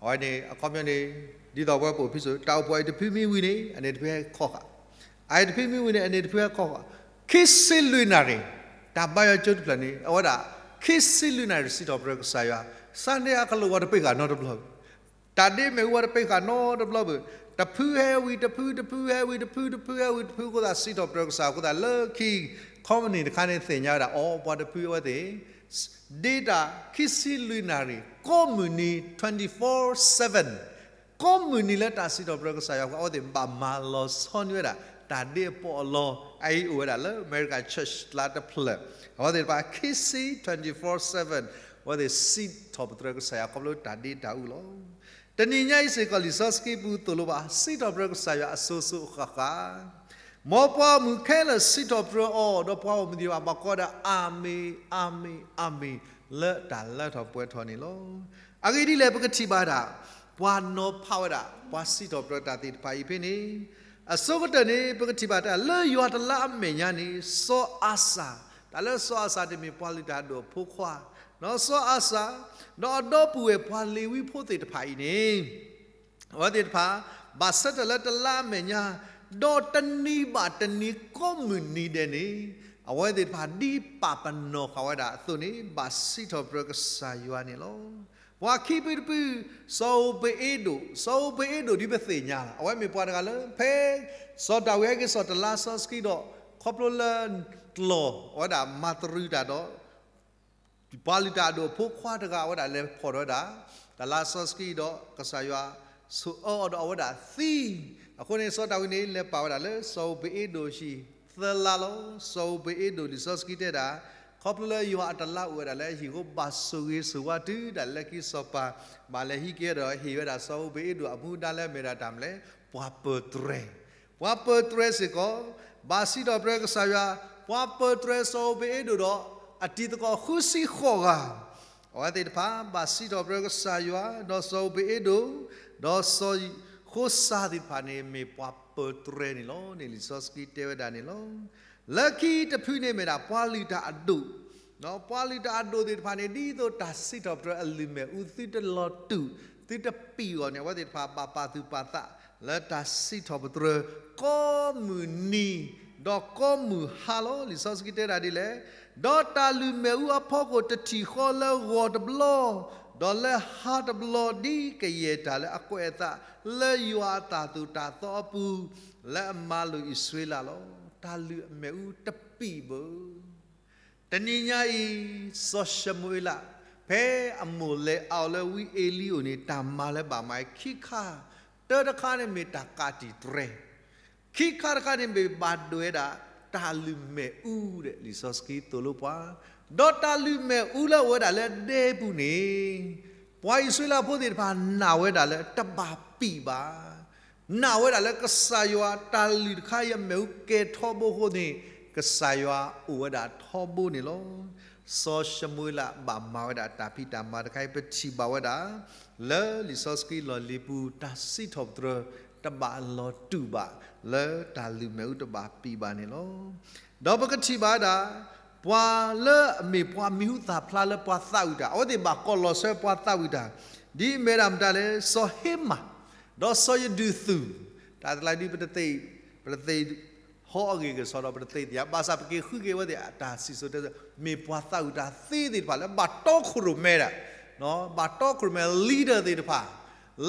အဝဲန့ၣ် အခီပညီန့ၣ် ဒ်သိးပဝဲပအိၣ်ဖဲစိၤ တၢ်အိၣ်ဖှိၣ်အံၤတဖုမ့ၢ်ဝံၤန့ၣ် အန့ၣ်တဖုဟဲခီဃာ်, အအံၤတဖုမ့ၢ်ဝံၤန့ၣ် အန့ၣ်တဖုဟဲခီဃာ်, ခံဆံလွံၢ်နၣ်ရံၣ် တၢ်ဘါယွၤကၠိတဖျၢၣ်န့ၣ် အဝဲဒၣ် ခံဆံလွံၢ်နၣ်ရံၣ်စံးထီၣ်ပတြၢၤကစၢ်ယွၤ, Sunday အကလိာ်ဝဲတပ့ၢ်ဃာ်နီတဘျီဘၣ်, တၢ်ဒ့မ့ၣ်အူဝဲတပ့ၢ်ဃာ်နီတဘျီဘၣ်, တဖုဟဲဝံၤတဖု တဖုဟဲဝံၤတဖု တဖုဟဲဝံၤတဖု အဃိသတးစံးထီၣ်ပတြၢၤကစၢ်အဃိသတး လၢခံ ခီမနံၣ်တခါန့ၣ်သ့ၣ်ညါဝဲဒၣ် အိ ပှၤတဖုအဝဲသ့ၣ် ဒ့တၢ်ခံဆံလွံၢ်နၣ်ရံၣ် ကိးမုၢ်နံၤ twenty-four seven ကိးမုၢ်နံၤလၢတၢ်စံးထီၣ်ပတြၢၤကစၢ်ယွၤအဃိ အဝဲသ့ၣ်ဘၣ်မၤလီၤဆီန့ၢ်ဝဲဒၣ် တၢ်ဒ့အပီးအလီ အအံၤအိၣ်ဝဲဒၣ်လၢ America Church လါတဖျၢၣ်, အဝဲသ့ၣ်တဖၣ်ခံဆံ twenty-four seven အဝဲသ့ၣ်စံးထီၣ်ပတြၢၤကစၢ်ယွၤခီဖျိတၢ်ဒ့တၢ်အူလီၤ. တနံၤညါအံၤစ့ၢ်ကီး လံာ်စီဆှံပူၤသိၣ်လိပှၤ စံးထီၣ်ပတြၢၤကစၢ်ယွၤအစိၤစိၤအဃၣ်ဃၣ်, မ်ပှၤဂီၢ်မုၢ်ခဲလၢာ်စံးထီၣ်ပတြၢၤအီၤ ဒီးပှၤဂီၢ်မုၢ်သ့ၣ်တဖၣ်ဘၣ်ကိးဝဲဒၣ် အၤမ့ၣ် အၤမ့ၣ် အၤမ့ၣ် လၢတၢ်လၢထီၣ်ပှဲၤထီၣ်န့ၣ်လီၤ. အဂ့ၢ်ဒ်လဲၣ် ပကထံၣ်ဘၣ်ဒၣ် ပှၤနီၤဖးဝဲဒၣ် ပှၤစံးထီၣ်ပတြၢၤတၢ်သ့ၣ်တဖၣ်အံၤဖဲန့ၣ်, အဆိကတၢၢ်န့ၣ် ပကထံၣ်ဘၣ်တၢ်လၢယွၤတလါအမဲာ်ညါန့ၣ် စီၤအၤစၢ်, တၢ်လၢစီၤအၤစၢ်န့ၣ်မ့ၢ်ပှၤလုၢ်တၢ်အဒိၣ်အဖိခွါ, ဒီးစီၤအၤစၢ်, ဒီးအဒီပုၢ်ဝဲၢ်ပှၤလ့ၤဝံဖိသ့ၣ်တဖၣ်အံၤန့ၣ် အဝဲသ့ၣ်တဖၣ် ဘၣ်ဆၢထၢၣ်လၢတလါအမဲာ်ညါ, ဒီးတနံၤဘၣ်တနံၤကိးမုၢ်နံၤဒဲးန့ၣ်, အဝဲသ့ၣ်တဖၣ်ဒ်ပာ်ပနီၣ်ဃာ်ဝဲဒၣ်အသိးန့ၣ် ဘၣ်စံးထီၣ်ပတြၢၤကစၢ်ယွၤန့ၣ်လီၤ. ပှၤခံဖုတဖု, စီၤဧိၤဘ့းအ့ဒိၣ်, စီၤဧိၤဘ့းအ့ဒိၣ်ဒ်ပသ့ၣ်ညါလီၤ. အဝဲမ့ၢ်ပှၤတဂၤလၢ ဖဲ စီၤဒၤဝံးဟဲက့ၤစိာ်တလါစီဆှံဒီး ခီဖျိလၢ ကျီၢ် အဝဲဒၣ်မၤတရံးတၢ်ဒီး ပှၤလုၢ်တၢ်အဒိၣ်အဖိခွါတဂၤ အဝဲဒၣ်လဲၤဖီၣ်ထီၣ်ဝဲဒၣ် တလါစီဆှံဒီးကစၢ်ယွၤ ဆိၣ်အၢအီၤဒီးအဝဲဒၣ်သံ, အဃိန့ၣ် စီၤဒၤဝံးန့ၣ် လဲၤပာ်ဝဲဒၣ်လၢစီၤဧိၤဘ့းအ့ဒိၣ်အဟံၣ်သၢလါလီၤ. စီၤဧိၤဘ့းအ့ဒိၣ် လံာ်စီဆှံတဲဒၣ် ခီဖျိလၢယွၤအတလါအိၣ်ဝဲဒၣ်လၢအဟံၣ်အဃိ ဘၣ်ဆိၣ်ဂ့ၤဆိၣ်ဝါတုၤဒၣ်လၢခံစီၤပၤ ဘၣ်လဲၤဟံးက့ၤဒီးဟ့ၣ်ဝဲဒၣ်စီၤဧိၤဘ့းအ့ဒိၣ်အမူဒါလၢအမ့ၢ်ဒၣ်တၢ်မနုၤလဲၣ်, ပှၤပၢၤတြဲၤ ပှၤပၢၤတြဲၤစ့ၢ်ကီး ဘၣ်စံးထီၣ်ပတြၢၤကစၢ်ယွၤ, ပှၤပၢၤတြဲၤစီၤဧိၤဘ့းအ့ဒိၣ်ဒီး အတံၤသကိးဃုဆံဃိးဂၤ, အဝဲသ့ၣ်တဖၣ် ဘၣ်စံးထီၣ်ပတြၢၤကစၢ်ယွၤ, ဒီးစီၤဧိၤဘ့းအ့ဒိၣ်, ဒီးစီၤဃိၤစၤသ့ၣ်တဖၣ်န့ၣ် မ့ၢ်ပှၤပၢၤတြဲၤန့ၣ်လီၤန့ၣ် လံာ်စီဆှံတဲဝဲဒၣ်န့ၣ်လီၤ. လၢခံတဖုန့ၣ်မ့ၢ်ဒၣ် ပှၤလုၢ်တၢ်အဒိၣ် ပှၤလုၢ်တၢ်အဒိၣ်သ့ၣ်တဖၣ်န့ၣ် ဒ်သိးတၢ်စံးထီၣ်ပတြၢၤအလုၢ်မ့ၣ်အူ သုတလီၤတူာ် သုတပံာ်အဂီၢ်န့ၣ် အဝဲသ့ၣ်တဖၣ်ဘၣ်ပာ်သူၣ်ပာ်သး လၢတၢ်စံးထီၣ်ပတြၢၤ ကိးမုၢ်နံၤ ဒီးကိးမုၢ်ဟါလီၤ. လံာ်စီဆှံတဲဒၣ်ဒ်လဲၣ်, ဒီးတၢ်လုၢ်မ့ၣ်အူအဖီခိၣ်တထံၣ်ဃီလၢဂီၤတဘျီ ဒီးလၢဟါတဘျီ ဒ်ကယဲၢ်တၢ်လၢအကွဲးအသး လၢယွၤအတၢ်သိၣ်တၢ်သီအပူၤ လၢအမၤလိာ်အံၣ်စရ့လးလီၤ. တၢ်လုၢ်အမ့ၣ်အူတပံာ်ဘၣ် တနံၤညါအံၤ စီၤၡမူၤအ့လး ဖဲအမိၣ်လဲၤအးလၢဝံအ့လံအိၣ်န့ၣ် တၢ်မၤလၢဘၣ်မၤအခံခါ တၢတခါန့ၣ်မ့ၢ်တၢ်ကးတံာ်တြဲၤ, ခံခါတခါန့ၣ်မ့ၢ်ဘၣ်ဒိဝဲဒၣ် တၢ်လုၢ်မ့ၣ်အူဒီး လံာ်စီဆှံသိၣ်လိပှၤ, ဒီးတၢ်လုၢ်မ့ၣ်အူလၢအအိၣ်ဝဲဒၣ်လၢဒဲပူၤန့ၣ် ပှၤအံၣ်စရ့လးဖိသ့ၣ်တဖၣ်နာ်ဝဲဒၣ်လၢတဘၣ်ပံာ်ဘၣ် နာ်ဝဲဒၣ်လၢကစၢ်ယွၤ တၢ်လုၢ်တခါအံၤအမ့ၣ်အူကဲၤထီဘိအဃိန့ၣ် ကစၢ်ယွၤအိၣ်ဝဲဒၣ်ထီဘိန့ၣ်လီၤ. စီၤၡမူၤအ့လးဘၣ်မၤဝဲဒၣ်တၢ်ဖံးတၢ်မၤတခါအံၤ ပထံၣ်ဘၣ်ဝဲဒၣ် လၢလံာ်စီဆှံလီၢ်လံၤပူၤ တၢ်စံးထီၣ်ပတြၢၤ တဘၣ်လီၤတူာ်ဘၣ် လၢတၢ်လုၢ်မ့ၣ်အူတဘၣ်ပံာ်ဘၣ်န့ၣ်လီၤ. ဒီးပကထံၣ်ဘၣ်ဝဲဒၣ် ပှၤလၢအမ့ၢ်ပှၤမံၤဟူသၣ်ဖျါလၢပှၤသးဝံၣ်တၢ် အဝဲသ့ၣ်ဘၣ်ကိးလီၤဆၢပှၤသးဝံၣ်တၢ် ဒ်အမ့ၢ်ဝဲဒၣ်မတၤလဲၣ် စီၤဟ့မၣ် ဒီးစီၤယဒုၣ်သုၣ်, တၢ်တလါဒ်ပတသ့ၣ် ပတသ့ၣ်ဟီအဂ့ၢ်ကစီဒီး ပတသ့ၣ်ညါ ဘၣ်ဆၣ်ပက့ၤဃုက့ၤအဝဲသ့ၣ်အတၢ်စံၣ်စိၤတဲစိၤ မ့ၢ်ပှၤသးဝံၣ်တၢ်သ့သ့ၣ်တဖၣ်လၢဘၣ်တီခိၣ်ရိၣ်မဲဒၣ်, ဘၣ်တီခိၣ်ရိၣ်မဲ leader သ့ၣ်တဖၣ်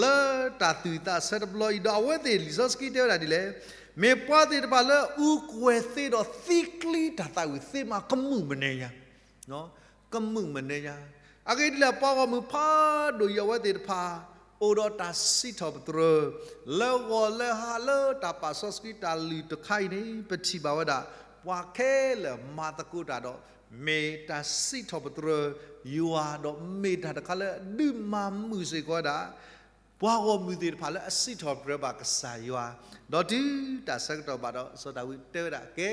လၢတၢ်သူၣ်ဝံၣ်သးဆၢတဘျီအံၤ ဒီးအဝဲသ့ၣ်လံာ်စီဆှံတဲဝဲဒၣ်ဒ်လဲၣ်, မ့ၢ်ပှၤသ့ၣ်တဖၣ်လၢအူကွဲၤသ့ဒီးသံကျံတၢ်သးဝံၣ်သ့မးကမုာ်မနုၤညါ, ကမုာ်မနုၤညါ, အဂ့ၢ်ဒ်လဲၣ် ပှၤဂီၢ်မုၢ်ဖးဒိၣ်အံၤအဝဲသ့ၣ်တဖၣ် အိၣ်ဒီးတၢ်စံးထီၣ်ပတြၢၤ လၢဂီၤလၢဟါလၢတၢ်ပာ်စီဆှံတၢ်လုၢ်တခါအံၤန့ၣ် ပထံၣ်ဘၣ်ဝဲဒၣ် ပှၤခဲလၢာ်မၤသကိးတၢ်ဒီး မ့ၢ်တၢ်စံးထီၣ်ပတြၢၤယွၤ ဒီးမ့ၢ်တၢ်တခါလၢဒုးမၤမုာ်စ့ၢ်ကီးဝဲဒၣ် ပှၤဂီၢ်မုၢ်သ့ၣ်တဖၣ်လၢအစံးထီၣ်ပတြၢၤဘၣ်ကစၢ်ယွၤ, ဒီးတုၤတၢ်ဆၢကတီၢ်ဘၣ်ဒီး စီၤဒၤဝံးတဲဝဲဒၣ်ကဲ,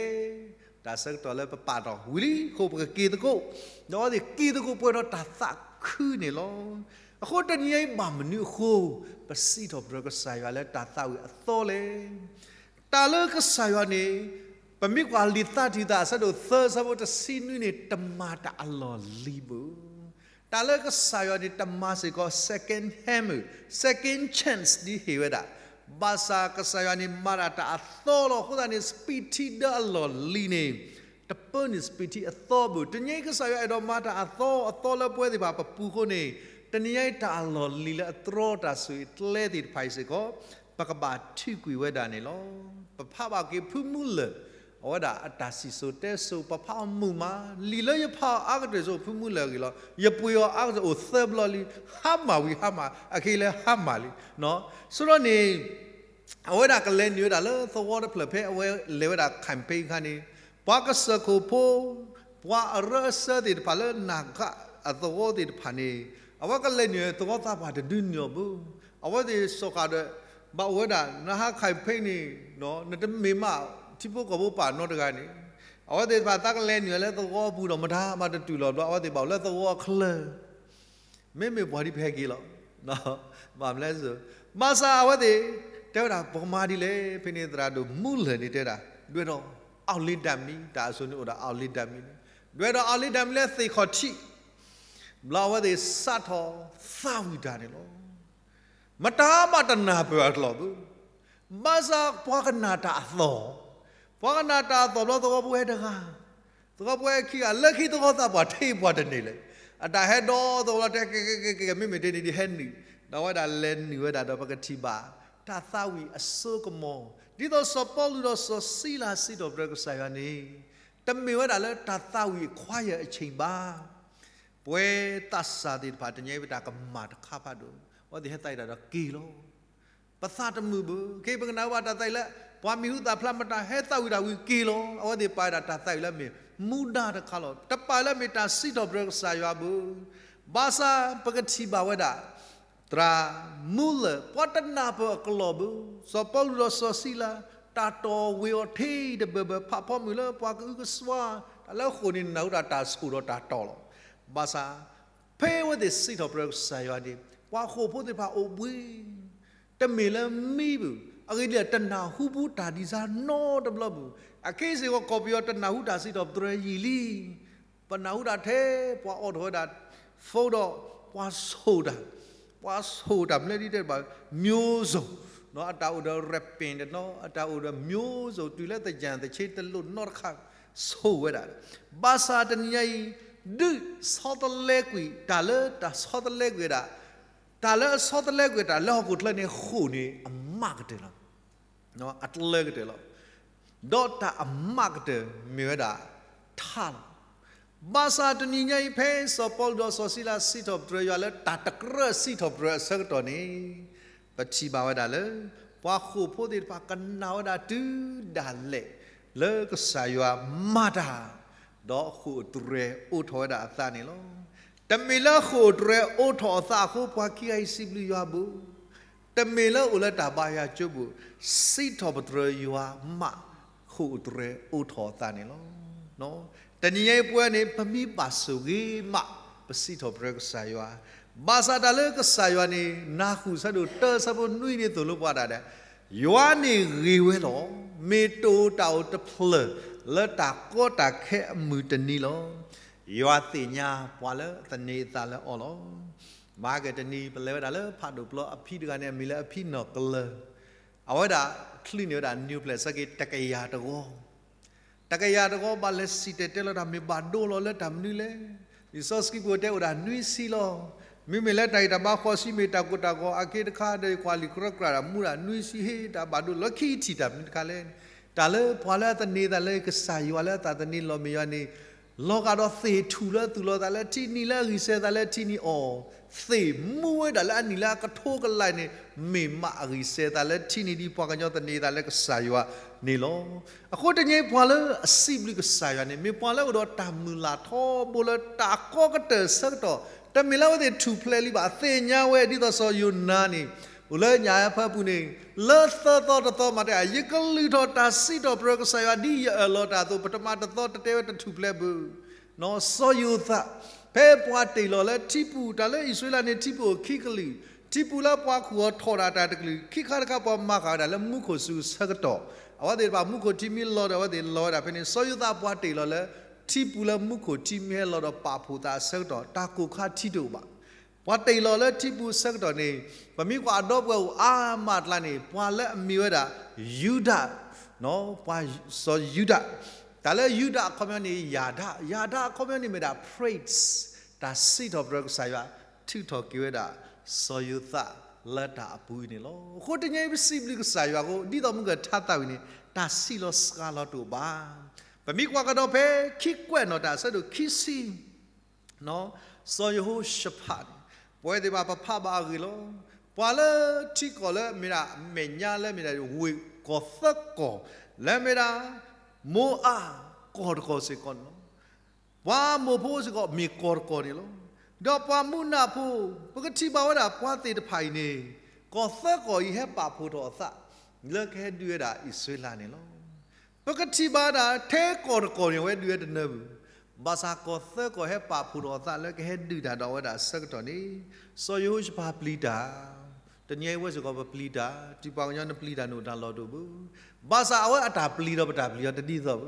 တၢ်ဆၢကတီၢ်လၢပပာ်တီၢ်ဝံၤလံအဃိ ပကက့ၤသကိး, ဒီးအဝဲသ့ၣ်က့ၤသကိးပှဲၤဒီးတၢ်သးခုန့ၣ်လီၤ. အဃိတနံၤအံၤဘၣ်မနုၤအဃိ ပစံးထီၣ်ပတြၢၤကစၢ်ယွၤလၢတၢ်သးဝံၣ်အသီလဲၣ်. တၢ်လၢကစၢ်ယွၤန့ၣ် ပမ့ၢ်ကွၢ်လံာ်သးတံာ်သး အဆၢဒိၣ်သၢ အဆၢဖိတဆံနွံန့ၣ် တမၤတၢ်အလီၢ်လံၤဘၣ်. တၢ်လၢကစၢ်ယွၤန့ၣ် တမၤစ့ၢ်ကီး second hand မုၢ် second chance ဒ်ဟ့ၣ်ဝဲဒၣ်, ဘၣ်ဆၣ်ကစၢ်ယွၤန့ၣ်မၤတၢ်တၢ်အသီလီၤ. အဃိသတးန့ၣ် စပံးထံဒၢအလီၢ်လံၤန့ၣ် တပၢနုာ်စပံးထံအသီဘၣ်. တနံၤအံၤကစၢ်ယွၤအဲၣ်ဒိးမၤတၢ်အသီ အသီလၢပဝဲသ့ၣ်တဖၣ်ပပူၤအဃိန့ၣ် တနံၤအံၤတၢ်အလီၢ်လံၤလၢအတြီတၢ်ဆိၣ်ဂ့ၤကျဲသ့ၣ်တဖၣ်အံၤစ့ၢ်ကီး ပကဘၣ်ထံၣ်ကွံာ်ဝဲဒၣ်န့ၣ်လီၤ. ပဖးဘၣ်က့ၤဖုမူလၢၢ် အဝဲဒၣ်အတၢ်စံၣ်စိၤတဲစိၤ ပဖးအီၤမုာ်မး, လံာ်လၢယဖးအီၤအါကတၢၢ်ဆိ ဖုမူလၢၢ်အဂ့ၢ်လီၤ. ယပှ့ၤအီၤအါကတၢၢ်အိၣ်သၢဘျီလံ, ဟါမၢ်ဝံၤဟါမၢ်, အခဲအံၤလၢဟါမၢ်လံ. ဆိဒီးန့ၣ် အဝဲဒၣ်ကလဲၤနုာ်ဝဲဒၣ်လၢသဝီတဖျၢၣ် ဖဲအဝဲလဲၤဝဲဒၣ် campaign အခါန့ၣ် ပှၤကစၢၢ်ခိၣ်ဖိ ပှၤအရၢအစၢသ့ၣ်တဖၣ်လၢနၢ်ကၣ်အသဝီသ့ၣ်တဖၣ်န့ၣ် အဝဲကလဲၤနုာ်သဝီသးပှၢ်တဒုန့ၣ်အီၤဘၣ်. အဝဲသ့ၣ်စ့ၢ်ကီးဒီး ဘၣ်အိၣ်ဝဲဒၣ် နဟါ campaign န့ၣ် နတမ့ၢ်မးထံဖိကီၢ်ဖိပာ်နီတဂၤန့ၣ် အဝဲသ့ၣ်တဖၣ်သးကလဲၤနုာ်လၢသဝီပူၤဒီး မတၤမၤတတုၤလီၤဘျီ အဝဲသ့ၣ်ဘၣ်အိၣ်လၢသဝီအချၢ မ့မ့ၢ်ပှၤဒ်ပဟဲက့ၤလီၤ. ဘၣ်မလဲၣ်စ့ၢ်, ဘၣ်ဆၣ်အဝဲသ့ၣ် တဲဝဲဒၣ် ပကမၤဒ်လဲၣ်. ဖဲန့ၣ်သရၣ်ဒိၣ်မူလၢၢ်န့ၣ်တဲဝဲဒၣ် ဒွဲၣ်ဒီးအီၣ်လ့ဒၣ်မံၤ, တၢ်အစိၤန့ၣ်အိၣ်ဒီးအီၣ်လ့ဒၣ်မံၤန့ၣ်, ဒွဲၣ်ဒီးအီၣ်လ့ဒၣ်မံၤလၢသ့ၣ်ခီၣ်ထံး ဘျီအဝဲသ့ၣ်စးထီၣ်သးဝံၣ်တၢ်န့ၣ်လီၤ. မတၤမးတနၢ်ပၢၢ်အကျိာ်ဘၣ်. ဘၣ်ဆၣ်ပှၤကနၣ်တၢ်အသီၣ်, ပှၤကနၣ်တၢ်အသီၣ်ဘျီ သဝီဖိဟဲတဂၤ, သဝီဖိဟဲခံဂၤ, လၢခံသဝီသးပှၢ်ထဲပှၤတန့ၢ်လၢၤ. အတၢ်ဟဲဒီသဝီလီၤတဲ ကဲ ကဲ ကဲ ကဲ မ့မ့ၢ်တ့ၢ်န့ၣ် ဒ်ဟဲနုာ်, ဒီးအဝဲဒၣ်လဲၤနုာ်ဝဲဒၣ်ဒီး ပကထံၣ်ဘၣ် တၢ်သးဝံၣ်အစိကမီၤ, ဒ်သိးစီၤပီလူးဒီးစီၤစံလၤစံးထီၣ်ပတြၢၤကစၢ်ယွၤန့ၣ် တမ့ၢ်ဝဲဒၣ်လၢတၢ်သးဝံၣ် choir အဆ့ၣ်ဘၣ်. ပဝဲသးစၢ်သ့ၣ်တဖၣ် တနံၤအံၤပတၢ်ကမၣ်တခါဖးဒိၣ်, အဝဲသ့ၣ်ဟဲသးဝံၣ်တၢ်ဒီးက့ၤလီၤ. ပသးတမုာ်ဘၣ်. ခဲအံၤပကနၣ်ဘၣ်တၢ်သးဝံၣ်လၢ ပှၤမံၤဟူသၣ်ဖျါ မတၤဟဲသးဝံၣ်တၢ်ဝံၤက့ၤလီၤ. အဝဲသ့ၣ်ပာ်ဝဲဒၣ်တၢ်သးဝံၣ်လၢအမ့ၢ်မူဒါတခါလီၤ. တပာ်လၢအမ့ၢ်တၢ်စံးထီၣ်ပတြၢၤကစၢ်ယွၤဘၣ်. ဘၣ်ဆၣ်ပကထံၣ်ဘၣ်ဝဲဒၣ် သရၣ်မူလၢၢ် ပှၤတနၢ်ပၢၢ်အကျိာ်ဘၣ်. စီၤပီလူးဒီးစီၤစံလၤ တၢ်တီၢ်ဝ့ၤအီၤထဲတဘၢဘၢ ဖးဖီမုၢ်လၢပှၤကအုကစွါ, တၢ်လၢအဃိာ်န့ၣ် နၢ်ဟူတၢ်တၢ်ဆိၣ်ဒီးတၢ်တီၢ်လီၤ. ဘၣ်ဆၣ် ဖဲအဝဲသ့ၣ်စံးထီၣ်ပတြၢၤကစၢ်ယွၤန့ၣ် ပှၤဃိာ်ဖိသ့ၣ်တဖၣ်အိၣ်ဘှံး, တမ့ၢ်လၢမံဘၣ်. အဂ့ၢ်ဒ်လဲၣ် တနၢ်ဟူဘူးတၢ်ဒ်စၢ်နီတဘျီဘၣ်. အခဲအံၤစ့ၢ်ကီး ကီၢ်ပယီၤတနၢ်ဟူတၢ်စံးထီၣ်ပတြၢၤယံာ်လံ. ပနၢ်ဟူတၢ်ထဲ ပှၤအိးထီၣ်ဝဲဒၣ် phone ဒီး ပှၤဆိၣ်တၢ်, ပှၤဆိၣ်တၢ်မနုၤဒ်တဲဘၣ် မျိုးစုံ, အတၢ်အိၣ်ဒီး rapping တနီၤ, အတၢ်အိၣ်ဒီး မျိုးစုံ တုၤလၢသယၢၢ်သဆ့တလိၣ်နီတခါ ဆိၣ်ဝဲဒၣ်. ဘၣ်ဆၣ်တနံၤညါအံၤ ဒုးဆီတလဲကွံာ် တၢ်လၢတၢ်ဆီတလဲကွံာ်ဝဲဒၣ်, တၢ်လၢအဆီတလဲကွံာ်တၢ်လၢဟီၣ်ခိၣ်ချၢန့ၣ် ဃိာ်န့ၣ်အမးကတၢၢ်လီၤ. အတလၢကတၢၢ်လီၤ. ဒီးတၢ်အမးကတၢၢ်မ့ၢ်ဝဲဒၣ်ထးလီၤ. ဘၣ်ဆၣ်တနံၤညါအံၤ ဖဲစီၤပီလူးဒီးစီၤစံလၤစံးထီၣ်ပတြၢၤယွၤလၢတၢ်တကြၢးစံးထီၣ်ပတြၢၤအဆၢကတီၢ်န့ၣ် ပထံၣ်ဘၣ်ဝဲဒၣ်လၢ ပှၤဃိာ်ဖိသ့ၣ်တဖၣ်ကနၣ်ဝဲဒၣ်တုၤဒၣ်လဲာ် လၢကစၢ်ယွၤမၤတၢ် ဒီးဃိာ်တြဲၤအိးထီၣ်ဝဲဒၣ်အသးန့ၣ်လီၤ. တမ့ၢ်လၢဃိာ်တြဲၤအိးထီၣ်အသးအဃိ ပှၤခံဂၤအံၤစံးဘျုးယွၤဘၣ်. တမ့ၢ်လၢအိၣ်လၢတၢ်ဘါယွၤကၠိဘၣ်, စံးထီၣ်ပတြၢၤယွၤမး ဃိာ်တြဲၤအိးထီၣ်အသးန့ၣ်လီၤ. တနံၤညါအံၤပဝဲန့ၣ် ပမ့ၢ်ဘၣ်ဆိၣ်ဂ့ၤမး ပစံးထီၣ်ပတြၢၤကစၢ်ယွၤ, ဘၣ်ဆၣ်တၢ်လၢကစၢ်ယွၤန့ၣ် နၢ်ဟူဆၢဒိၣ်တၢ ဆၢဖိနွံန့ၣ်သိၣ်လိပှၤဒၣ်ဒဲး ယွၤန့ၣ်ဂ့ၤဝဲလီၤ. မ့ၢ်တအိၣ်တၢ်အိၣ်တဖျၢၣ် လၢတၢ်ကီတၢ်ခဲအမုၢ်တနံၤလီၤ. ယွၤသ့ၣ်ညါပှၤလၢအသန့ၤအသးလၢအီၤလီၤ. မဟါကတနံၤ ပလဲၤဝဲဒၣ်လၢဖးဒိၣ်ပျီအဖံတဂၤန့ၣ် အမံၤလၢအဖံနီၢ်ကလၢၤ, အဝဲဒၣ်ချုးန့ၢ်ဝဲဒၣ် new plan ဆၢက့ၤတကယၤတဝီ တကယၤတဝီ ဘၣ်လဲၤစံၣ်တဲၤတဲလီၤတၢ် မ့ၢ်ဘၣ်ဒိလီၤလၢတၢ်မနုၤလဲၣ်. လံာ်စီဆှံပူၤတဲအိၣ်ဒၣ်နွံဆံလီၤ. မ့မ့ၢ်လၢတၢ်ဂံၢ်တၢ်ဘါဃိးဆံ မ့ၢ်တၢ်ကိၢ်တၢ်ဂီၤအက့တခါဒီး ကွၢ်လံာ်ကြီကြၢ်ဒၣ်မူဒၣ်နွံဆံ ဟ့ၣ်တၢ်ဘၣ်ဒိလီၤ. လၢခံထံၣ်တၢ်မနုၤတခါလဲၣ်. တၢ်လၢပှၤလၢအသန့ၤသးလၢကစၢ်ယွၤလၢအသးသန့ၤလီၤမ့ၢ်ယွၤန့ၣ် လီၤဂာ်ဒီးသ့ၣ်ထူၣ်လၢအသူၣ်လီၤသးလၢထံနံၤ လၢအဂံၢ်စဲၤသးလၢထံနံၤအီၤ, သ့ၣ်မူဝဲဒၣ်လၢအနံၣ်လၢအကထိကလာ်န့ၣ် မ့ၢ်မးအဂံၢ်စဲၤသးလၢထံနံၤ ဒ်ပှၤကညီသန့ၤသးလၢကစၢ်ယွၤန့ၣ်လီၤ. အဃိတနံၤအံၤ ပှၤလၢအစံးဘျုးကစၢ်ယွၤန့ၣ် မ့ၢ်ပှၤလၢအအိၣ်ဒီးတၢ်မုၢ်လၢ်ထီဘိလၢတၢ်ကီကတၢၢ်အဆၢကတီၢ်, တမ့ၢ်လၢအဝဲသ့ၣ်ထူၣ်ဖျဲးလံဘၣ်. အသ့ၣ်ညါဝဲဒ်သိးစီၤယိၤနါန့ၣ် အိၣ်လၢညၣ်အဖၢပူၤန့ၣ် လၢသၢသီတသီမးတဲ ယကလုၢ်ထီၣ်တၢ်စံးထီၣ်ပတြၢၤကစၢ်ယွၤဒ်ယအၢၣ်လီၤတၢ်အသိး ပတမၤတသီတတဲဝဲတထူၣ်ဖျဲးဘၣ်. စီၤယိၤသး ဖဲပှၤတ့ၢ်လီၤလၢထံပူၤ တၢ်လၢအံၣ်စရ့လးန့ၣ် ထံပူၤအိၣ်ခံကလုာ်, ထံပူၤလၢပှၤခူၣ်အီၤထီၣ်ဒၣ်တၢ်တကလုာ်, ခံခါတခါပှၤမၤဃာ်ဝဲဒၣ်လၢမူခိၣ်စူၤအဆၢကတီၢ်, အဝဲသ့ၣ်တဖၣ်မူခိၣ်ထံမ့ၢ်လီၤဒီး အဝဲသ့ၣ်လီၤဝဲဒၣ်ဖဲန့ၣ် စီၤယိၤသးပှၤတ့ၢ်လီၤလၢ ထံပူၤလၢမူခိၣ်ထံမ့ၢ်ဟဲလီၤဒီးပာ်ဖှိၣ်သးအဆၢကတီၢ် တၢ်ကိၢ်ခါထံတအိၣ်ဘၣ်. ပှၤတ့ၢ်လီၤလၢထံပူၤအဆၢကတီၢ်န့ၣ် ပမ့ၢ်ကွၢ်အဒီပုၢ်ဝဲၢ်အိၣ်အါမးအကျါန့ၣ် ပှၤလၢအမ့ၢ်ဝဲဒၣ် ယူဒၤ ပှၤစီၤယူဒၤ, တၢ်လၢယူဒၤအခီပညီန့ၣ် ယၤဒၣ်, ယၤဒၣ်အခီပညီန့ၣ်မ့ၢ်ဒၣ် praise, တၢ်စံးထီၣ်ပတြၢၤကစၢ်ယွၤ, ထုးထီၣ်က့ၤဝဲဒၣ် စီၤယိၤသးလၢတၢ်အပူၤအံၤန့ၣ်လီၤ. အဃိတနံၤအံၤပစံးဘျုးကစၢ်ယွၤအဃိ ဒ်သိးမုၢ်ကထါသးဝံၣ်န့ၣ် တၢ်စံးလီၤစှၤလီၤတအိၣ်ဘၣ်. ပမ့ၢ်ကွၢ်ကဒီးဖဲခံကွဲးနီၣ်တၢ်အဆၢဒိၣ်ခံဆံ စီၤယဟိၤၡဖးန့ၣ် ပဝဲသ့ၣ်တဖၣ်ပဖးဘၣ်အဂ့ၢ်လီၤ. ပှၤလၢထံကီၢ်လၢအမ့ၢ်ဒၣ်အမဲာ်ညါလၢအမ့ၢ်ဒၣ်ဝ့ၢ်ကီၢ်သၢကီၢ် လၢအမ့ၢ်ဒၣ် မိအါကီၢ်တကီၢ်စ့ၢ်ကီးန့ၣ်လီၤ. ပှၤအမိၣ်ဖိစ့ၢ်ကီးမ့ၢ်ကီၢ်တကီၢ်န့ၣ်လီၤ. ဒီးပှၤမူးနၢ်ဖိ ပကထံၣ်ဘၣ်ဝဲဒၣ်ပှၤသ့ၣ်တဖၣ်အံၤန့ၣ် ကီၢ်သၢကီၢ်အံၤဟဲပာ်ဖှိၣ်ထီၣ်အသး လၢကဟဲဒုးဝဲဒၣ်အံၣ်စရ့လးန့ၣ်လီၤ. ပကထံၣ်ဘၣ်ဒၣ်ထဲကီၢ်တကီၢ်န့ၣ် အဝဲဒုးဝဲတနၢၤဘၣ်. ဘၣ်ဆၣ်ကီၢ်သၢကီၢ်ဟဲပာ်ဖှိၣ်ထီၣ်အသးလၢကဟဲဒုးတၢ်ဒီးအဝဲဒၣ်အဆၢကတီၢ်န့ၣ် စီၤယဟိၤၡဖးပျံၤတၢ် တနံၤအံၤဝဲစ့ၢ်ကီးပပျံၤတၢ်, တုၤပှၤကညီနပျံၤတၢ်န့ၣ်အိၣ်တၢ်လီၢ်တအိၣ်ဘၣ်. ဘၣ်ဆၣ်အဝဲအတၢ်ပျံၤဒီးပတၢ်ပျံၤအီၤတဒ်သိးဘၣ်.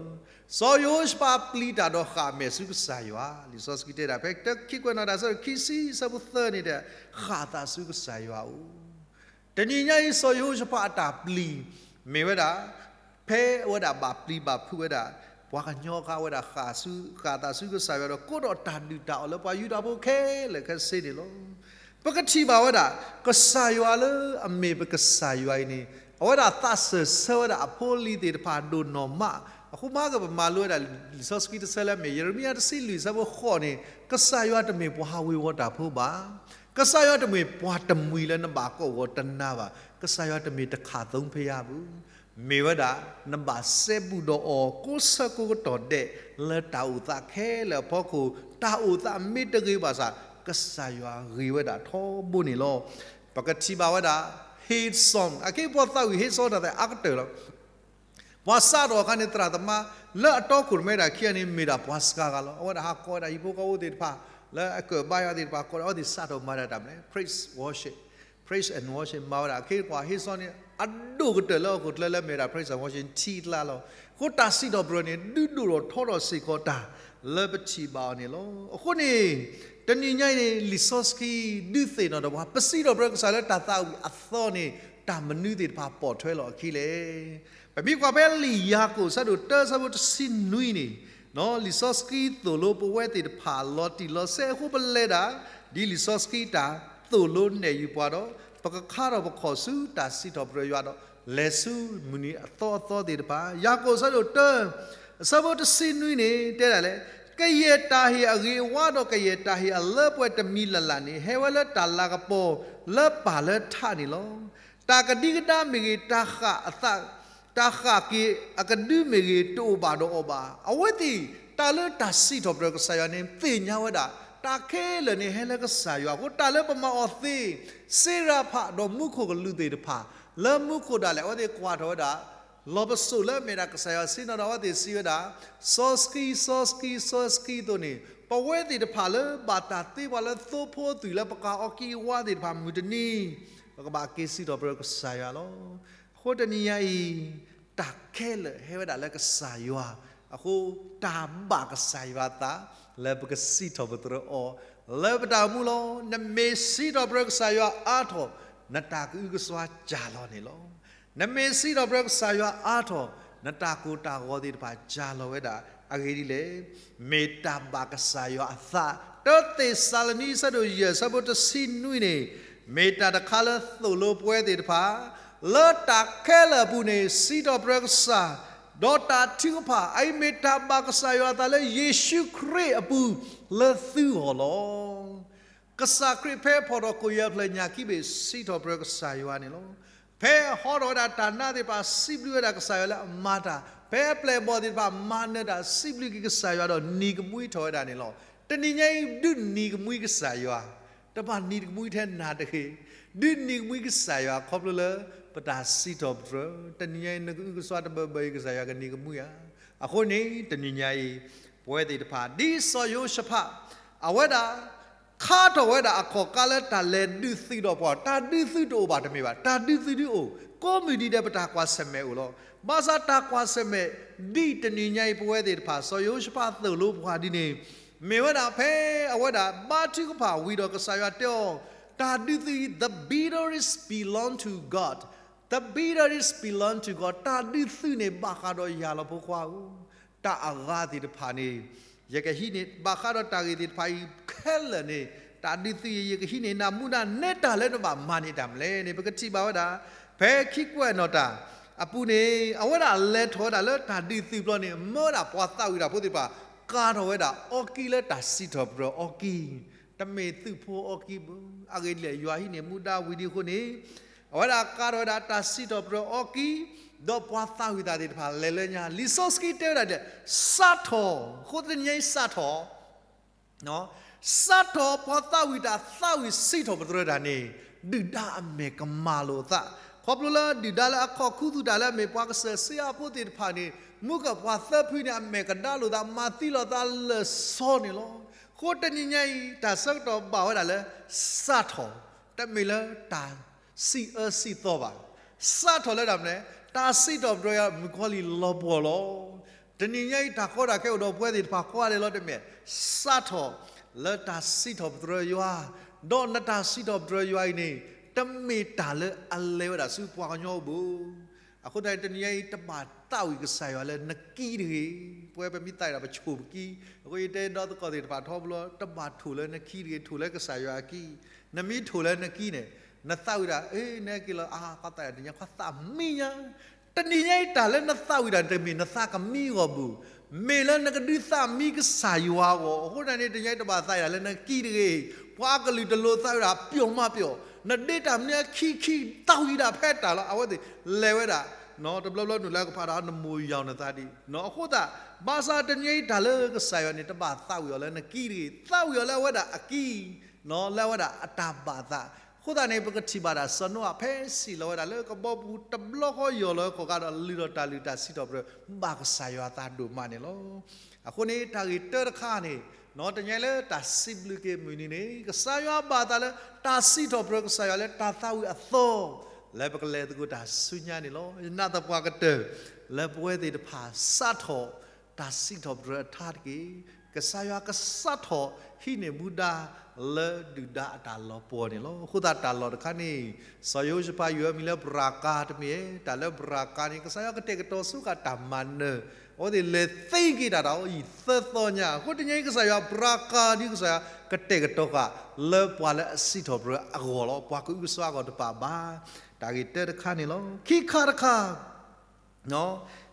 စီၤယဟိၤၡဖးပျံၤတၢ်ဒီးဃၣ်မဲာ်ဆူကစၢ်ယွၤ, လံာ်စီဆှံတဲဒၣ် ဖဲခံကွဲးနီၣ်တၢ်အဆၢခံဆံအဆၢဖိသၢန့ၣ်တဲ ဃၣ်သးဆူကစၢ်ယွၤအအိၣ်. တနံၤညါအံၤ စီၤယဟိၤၡဖးအတၢ်ပျံၤ မ့ၢ်ဝဲဒၣ် ဖဲအဝဲဒၣ်ဘၣ်ပျံၤဘၣ်ဖုးဝဲဒၣ် ပှၤကညီအခါ အဝဲဒၣ်ဃၣ်ဆူ ဃၣ်သးဆူကစၢ်ယွၤဒီး ကိးထီၣ်တၢ်ဒုၣ်တၢ်အီၣ်လၢပှၤယူဒၤဖိခဲလၢာ်ခဲဆ့န့ၣ်လီၤ. ပကထံၣ်ဘၣ်ဝဲဒၣ် ကစၢ်ယွၤလၢအမ့ၢ်ပကစၢ်ယွၤအံၤန့ၣ် အဝဲဒၣ်သးစၢၢ်ဆၢဝဲဒၣ်အဖိအလံၤသ့ၣ်တဖၣ်ဒိၣ်နီၢ်မး. အဃိမးကပမၤလိဝဲဒၣ် လံာ်စီဆှံတဆၢလၢအမ့ၢ် ယံးရမံယၤတဆံလွံၢ်အဆၢဖိဃိးန့ၣ် ကစၢ်ယွၤတမ့ၢ်ပှၤဟးဝ့ၤဝီၤတၢ်ဖိဘၣ်. ကစၢ်ယွၤတမ့ၢ်ပှၤတမှံၤလၢနဘၣ်ကိးဂီၤတနၤဘၣ်. ကစၢ်ယွၤတမ့ၢ်တခးသုံးဖဲယါဘၣ်. မ့ၢ်ဝဲဒၣ် နဘၣ်စဲဘူးဒီးအီၤ ကိးဆၢကိးကတီၢ်ဒဲး လၢတၢ်အိၣ်သးခဲလၢာ်အဖီခိၣ်, တၢ်အိၣ်သးမ့ၢ်တဂ့ၤဘၣ်ဆၣ် ကစၢ်ယွၤဂ့ၤဝဲဒၣ်ထီဘိန့ၣ်လီၤ. ပကထံၣ်ဘၣ်ဝဲဒၣ် Hillsong အခဲအံၤပှၤသးဝံၣ် Hillsong တၢ်သးအါကတၢၢ်လီၤ. ပှၤစးထီၣ်အခါန့ၣ် သရၣ်သမါ လၢအတီခိၣ်ရိၣ်မဲတၢ်ခံဂၤန့ၣ် မ့ၢ်ဒၣ်ပှၤစှၤဂၤလီၤ. အဝဲဒၣ်ဟးကိးဝဲဒၣ်ဟံၣ်ဖိဃီဖိသ့ၣ်တဖၣ် လၢအကၢၣ်ဘါယွၤသ့ၣ်တဖၣ်ကိးဒီး အဝဲသ့ၣ်စးထီၣ်မၤဒၣ်တၢ်မနုၤလဲၣ် praise worship, praise and worship မၤဝဲဒၣ်. အခဲအံၤကွၢ် Hillsong န့ၣ် အဒိၣ်ကတၢၢ်လၢဟီၣ်ခိၣ်ချၢလၢအမ့ၢ်ဝဲဒၣ် praise and worship ထံကျါလီၤ. အဃိတၢ်စံးထီၣ်ပတြၢၤန့ၣ် ဒုးဒိၣ်ထီၣ်ထီထီၣ်စ့ၢ်ကီးတၢ်လၢပထံၣ်ဘၣ်အီၤန့ၣ်လီၤ. အဃိန့ၣ် တနံၤညါအံၤန့ၣ် လံာ်စီဆှံဒုးသ့ၣ်နီၣ်ဒီးပှၤ ပစံးထီၣ်ပတြၢၤကစၢ်လၢတၢ်သးဝံၣ်အသီန့ၣ် တၢ်မနုၤသ့ၣ်တဖၣ်ပိာ်ထွဲလီၤအခံလဲၣ်. ပမ့ၢ်ကွၢ်ဖဲလံာ်ယၤကိာ်အဆၢဒိၣ်တၢအဆၢဖိတဆံနွံန့ၣ် လံာ်စီဆှံသိၣ်လိပဝဲသ့ၣ်တဖၣ်လီၤတံၢ်လီၤဆဲးအဃိ ပလဲၤဒၣ် ဒ်လံာ်စီဆှံတၢ်သိၣ်လိနဲၣ်ယုာ်ပှၤဒီး ပကခါထီၣ်ပခီၣ်ဆူတၢ်စံးထီၣ်ပတြၢၤယွၤဒီး လဲၤဆူမုၢ်နံၤအသီအသီသ့ၣ်တဖၣ်. ယၤကိာ်အဆၢဒိၣ်တၢ အဆၢဖိတဆံနွံန့ၣ် တဲဒၣ်လဲၣ်, ကယဲၢ်တၢ်ဟ့ၣ်အဂ့ၤအဝါဒီးကယဲၢ်တၢ်ဟ့ၣ်အလၢပှဲၤတမံၤလၢ်လၢ်န့ၣ် ဟဲဝဲလၢတၢ်လၤကပီၤလၢပၢ်လၢထးန့ၣ်လီၤ. တၢ်ကဒံကဒါမ့ၢ်ဂ့ၤ, တၢ်ဃၣ်အသး, တၢ်ဃၣ်က့ၤအကဒုမ့ၢ်ဂ့ၤ တအိၣ်ဘၣ်ဒီးအီၤဘၣ်. အဝဲသ့ၣ် တၢ်လၢတၢ်စံးထီၣ်ပတြၢၤကစၢ်ယွၤန့ၣ် သ့ၣ်ညါဝဲဒၣ် တၢ်ခဲလၢာ်န့ၣ်ဟဲလၢကစၢ်ယွၤအဃိ တၢ်လၢပမၤအီၤသ့ စ့ရၤဖးဒီးမူခိၣ်ကလူးသ့ၣ်တဖၣ် လၢမူခိၣ်ဒၣ်လဲာ် အဝဲသ့ၣ်ကွၢ်ထီၣ်ဝဲဒၣ် လီၤပစိာ်လၢအမ့ၢ်ဒၣ်ကစၢ်ယွၤဆ့ၣ်နီၤဒီး အဝဲသ့ၣ်စံးဝဲဒၣ်, စီဆှံ, စီဆှံ, စီဆှံအသိးန့ၣ် ပဝဲသ့ၣ်တဖၣ်လၢဘၣ်တၢ်သ့ပှၤလၢသိဖိအသွံၣ် လၢပကၤအီကံအဝါသ့ၣ်တဖၣ်မုၢ်တနံၤ ပကဘၣ်က့ၤစံးထီၣ်ပတြၢၤကစၢ်ယွၤလီၤ. အဃိတနံၤညါအံၤ တၢ်ခဲလၢာ်ဟဲဝဲဒၣ်လၢကစၢ်ယွၤအဃိ တၢ်ဘၣ်ကစၢ်ယွၤအသး လၢပကစံးထီၣ်ပတြၢၤအီၤ လၢပတၢ်အိၣ်မူလီၤ. နမ့ၢ်စံးထီၣ်ပတြၢၤကစၢ်ယွၤအါထီၣ် နတၢ်ကအုကစွါစှၤလီၤန့ၣ်လီၤ. နမ့ၢ်စံးထီၣ်ပတြၢၤကစၢ်ယွၤအါထီၣ် နတၢ်ကိၢ်တၢ်ဂီၤသ့ၣ်တဖၣ်စှၤလီၤဝဲဒၣ်. အဂ့ၢ်ဒ်လဲၣ်, မ့ၢ်တၢ်ဘၣ်ကစၢ်ယွၤအသး. တၢသ့းစၤလနံ အဆၢဒိၣ်ယဲၢ် အဆၢဖိတဆံနွံန့ၣ် မ့ၢ်တၢ်တခါလၢသိၣ်လိပဝဲသ့ၣ်တဖၣ် လၢတၢ်ခဲလၢာ်အပူၤန့ၣ် စံးထီၣ်ပတြၢၤကစၢ် ဒီးတၢ်ထုကဖၣ် အအံၤမ့ၢ်တၢ်ဘၣ်ကစၢ်ယွၤအသးလၢယ့ၣ်ၡူးခရံာ်အပူၤလၢသုဂီၢ်လီၤ. ကစၢ်ခရံာ်ဖဲဖီၣ်ထီၣ်ခိၣ်ယဲၢ်ဖျၢၣ်ညၣ်ခံဘ့ၣ် စံးထီၣ်ပတြၢၤကစၢ်ယွၤန့ၣ်လီၤ. ဖဲဟီထီၣ်ဝဲဒၣ်တၢ်နါသ့ၣ်တဖၣ် စံးဘျုးဝဲဒၣ်ကစၢ်ယွၤလၢအမၤတၢ်, ဖဲအပျဲၢ်အဘီၣ်သ့ၣ်တဖၣ်မၤနၢၤတၢ် စံးဘျုးက့ၤကစၢ်ယွၤဒီးနံၤကမှံထီၣ်ဝဲဒၣ်န့ၣ်လီၤ. တနံၤညါအံၤ ဒုးနံၤကမှံကစၢ်ယွၤ, တဘၣ်နံၤကမှံထဲနၤတဂ့ၤ, ဒုးနံၤကမှံကစၢ်ယွၤခီဖျိလၢ ပတၢ်စံးထီၣ်ပတြၢၤ, တနံၤညါအံၤ နကအုကစွါတဘၢဘၢအံၤ ကစၢ်ယွၤကနံၤကမှံဧါ. အဃိန့ၣ် တနံၤညါအံၤ ပဝဲသ့ၣ်တဖၣ် ဒ်စီၤယိၤၡဖး အဝဲဒၣ် ခါထီၣ်ဝဲဒၣ်အခီၣ်ကါလၢတၢ်လဲၤဒုးသုးဒီးပှၤ တၢ်ဒုးသုးတအိၣ်ဘၣ်တမ့ၢ်ဘၣ်, တၢ်ဒုးသုးဒုးအိၣ်, ကိးမုၢ်နံၤဒဲးပတၢ်ကွၢ်ဆၢၣ်မဲာ်အိၣ်လီၤ. ဘၣ်ဆၣ်တၢ်ကွၢ်ဆၢၣ်မဲာ် ဒ်တနံၤညါအံၤ ပဝဲသ့ၣ်တဖၣ် စီၤယိၤၡဖးသိၣ်လိပှၤဒ်န့ၣ် မ့ၢ်ဝဲဒၣ်ဖဲအဝဲဒၣ်ဘါထုကဖၣ်ဝံၤဒီးကစၢ်ယွၤတဲအီၤ, တၢ်ဒုးသုးအံၤ the victory belong to God, the victory belong to God, တၢ်ဒုးသုးန့ၣ် ဘၣ်ဃးဒီးယၤလီၤဖိခွါဧၢ, တၢ်အဂၤသ့ၣ်တဖၣ်န့ၣ် ယကဟံးန့ၢ်, ဘၣ်ဃးဒီးတၢ်ဂ့ၢ်သ့ၣ်တဖၣ်အံၤခဲလၢာ်န့ၣ် တၢ်ဒုးသုးအံၤ ယကဟံးန့ၢ်နၤမူဒါ နဲတၢ်လၢနဘၣ်မၤန့ၢ်တၢ်မနုၤလဲၣ်န့ၣ် ပကထံၣ်ဘၣ်ဝဲဒၣ် ဖဲခံကွဲးနီၣ်တၢ်အပူၤန့ၣ် အဝဲဒၣ်လဲၤထီၣ်ဝဲဒၣ်လၢတၢ်ဒုးသုးဘျီန့ၣ် မၢဝဲဒၣ်ပှၤသးဝံၣ်တၢ်ဖိသ့ၣ်တဖၣ် ကၤထီၣ်ဝဲဒၣ်အီကံလၢတၢ်စံးထီၣ်ပတြၢၤအီကံ, တမ့ၢ်သုးဖိအီကံဘၣ်, အဂ့ၢ်ဒ်လဲၣ် ယွၤဟံးန့ၢ်မူဒါဝံၤဒ်အဃိန့ၣ် အဝဲဒၣ်ကၤထီၣ်ဝဲဒၣ်တၢ်စံးထီၣ်ပတြၢၤအီကံ, ဒီးပှၤသးဝံၣ်တၢ်သ့ၣ်တဖၣ်လဲၤလၢညါ, လံာ်စီဆှံတဲဝဲဒၣ်ဒ်လဲၣ်, စးထီၣ်, အဃိတနံၤညါအံၤစးထီၣ် စးထီၣ်ပှၤသးဝံၣ်တၢ်သးဝံၣ်စံးထီၣ်ပတြၢၤတၢ်န့ၣ် ဒုၣ်ဒါအမဲာ်ကမၣ်လိာ်သး, ခီဖျိလၢဒုၣ်ဒါလၢအခီၣ်ခူသူၣ်တၢ်လၢအမ့ၢ်ပှၤကစၢၢ်စ့အါဖိသ့ၣ်တဖၣ်န့ၣ် မူကပှၤသၢဖုန့ၣ် အမဲာ်ကဒါလိာ်သး မၤသံလိာ်သးလၢာ်စီန့ၣ်လီၤ. အဃိတနံၤညါအံၤ တၢ်ဆၢကတီၢ်ဘၣ်ဝဲဒၣ်လၢ စးထီၣ်, တမ့ၢ်လၢတၢ်စံးအၢစံးသီဘၣ်. စးထီၣ်လၢတၢ်မနုၤလဲၣ်, တၢ်စံးထီၣ်ပတြၢၤယွၤမုၣ်ကီၤလံၢ်လီၤပှီၢ်လီၤ. တနံၤညါအံၤ တၢ်ကီတၢ်ခဲအိၣ်ဒီးပဝဲသ့ၣ်တဖၣ်ကိးဂၤဒဲးလီၤ, တမ့ၢ် စးထီၣ်လၢတၢ်စံးထီၣ်ပတြၢၤယွၤ, ဒီးနတၢ်စံးထီၣ်ပတြၢၤယွၤအံၤန့ၣ် တမ့ၢ်တၢ်လၢအလဲၤဝဲဒၣ်ဆူပှၤကညီအအိၣ်ဘၣ်. အဃိသတးန့ၣ် တနံၤညါအံၤ တဘၣ်သးဝံၣ်ကစၢ်ယွၤလၢနကံတဂ့ၤ. ပဝဲပမ့ၢ်သးဝံၣ်ဒီးပဆိၣ်ပကံ, အဃိယတဲဒီသကိးသ့ၣ်တဖၣ်ထီဘိလီၤ, တဘၣ်ထိၣ်လၢနခံတဂ့ၤ, ထိၣ်လၢကစၢ်ယွၤအကံ. နမ့ၢ်ထိၣ်လၢနခံန့ၣ် နသးဝံၣ်ဒၣ် အ့ နက့ၤလီၤ အါ ပှၤသးဝံၣ်တနံၤညါ ခွါသးမံညါ. တနံၤညါအံၤ တၢ်လၢနသးဝံၣ်တၢ်န့ၣ် တမ့ၢ်နသးကမံအဂီၢ်ဘၣ်, မ့ၢ်လၢနကဒုးသးမံကစၢ်ယွၤအဂီၢ်. အဃိသတးန့ၣ် တနံၤညါအံၤ တဘၣ်သးဝံၣ်ဒၣ်လၢနကံတဂ့ၤ. ပှၤကလုာ်တလိၤသးဝံၣ်ဒၣ် ပျော်မးပျော်, နဒ့တၢ်မနုၤအခံခံ သးဝံၣ်ဒၣ်ဖဲတၢ်လီၤ. အဝဲသ့ၣ်လဲၤဝဲဒၣ် တဘျီဘျီနုာ်လၢကဖးဒီးနမိၢ်ယီၤနသးဒံး. အဃိသတး ဘၣ်ဆၣ်တနံၤညါအံၤ တၢ်လၢကစၢ်ယွၤန့ၣ် တဘၣ်သးဝံၣ်အီၤလၢနကံတဂ့ၤ, သးဝံၣ်အီၤလၢအဝဲဒၣ်အကံ, လၢအဝဲဒၣ်အတၢ်ဘၣ်သး. အဃိသတးန့ၣ် ပကထံၣ်ဘၣ်ဒၣ်စီၤနိအၤ ဖဲစံၣ်လီၤဝဲဒၣ်လၢကဘီပူၤတဘျီဃီ ယီၢ်လီၤခီၣ်ကါဒီး လုၢ်ထီၣ်တၢ်လုၢ်တၢ်စံးထီၣ်ပတြၢၤ ဘၣ်ကစၢ်ယွၤအသးဒိၣ်မးန့ၣ်လီၤ. အဃိန့ၣ် တၢ်ဂ့ၢ်တၢတခါန့ၣ် တနံၤညါလၢတၢ်စံးဘျုးက့ၤမုၢ်နံၤန့ၣ် ကစၢ်ယွၤဘၣ်သးလၢ တၢ်စံးထီၣ်ပတြၢၤကစၢ်ယွၤလၢတၢ်သးဝံၣ်အသီ လၢပကလဲၤသကိးတၢ်ဆူညါန့ၣ်လီၤ. ယနာ်သပှၢ်ကတၢၢ် လၢပဝဲသ့ၣ်တဖၣ်စးထီၣ် တၢ်စံးထီၣ်ပတြၢၤအထါတက့ၢ်. ကစၢ်ယွၤကစးထီၣ်ဟံးန့ၢ်မူဒါ လၢဒုၣ်ဒါအတၢ်လီၤပှီၢ်န့ၣ်လီၤ. အဃိသတးတၢ်လီၢ်တခါန့ၣ် စီၤယိၤၡဖးယုၢ်အမံၤလၢဘြၤကၤတမ့ၢ်ဧါ. တၢ်လၢဘြၤကၤန့ၣ် ကစၢ်ယွၤကတဲာ်ကတီၤဆူဃာ်တၢ်မၤနၢၤ, အဝဲသ့ၣ်လဲၤသ့က့ၤတၢ်ဒီးအံၤသၢသီညါ. အဃိတနံၤညါအံၤ ကစၢ်ယွၤဘြၤကၤဒ်ကစၢ်ယွၤကတဲာ်ကတီၤဃာ် လၢပှၤလၢအစံးထီၣ်ပတြၢၤအဂီၢ်လီၤ. ပှၤကအုကစွါအဂီၢ်တဘၣ်ဘၣ်. တၢ်ဂ့ၢ်တၢတခါန့ၣ်လီၤ. ခံခါတခါ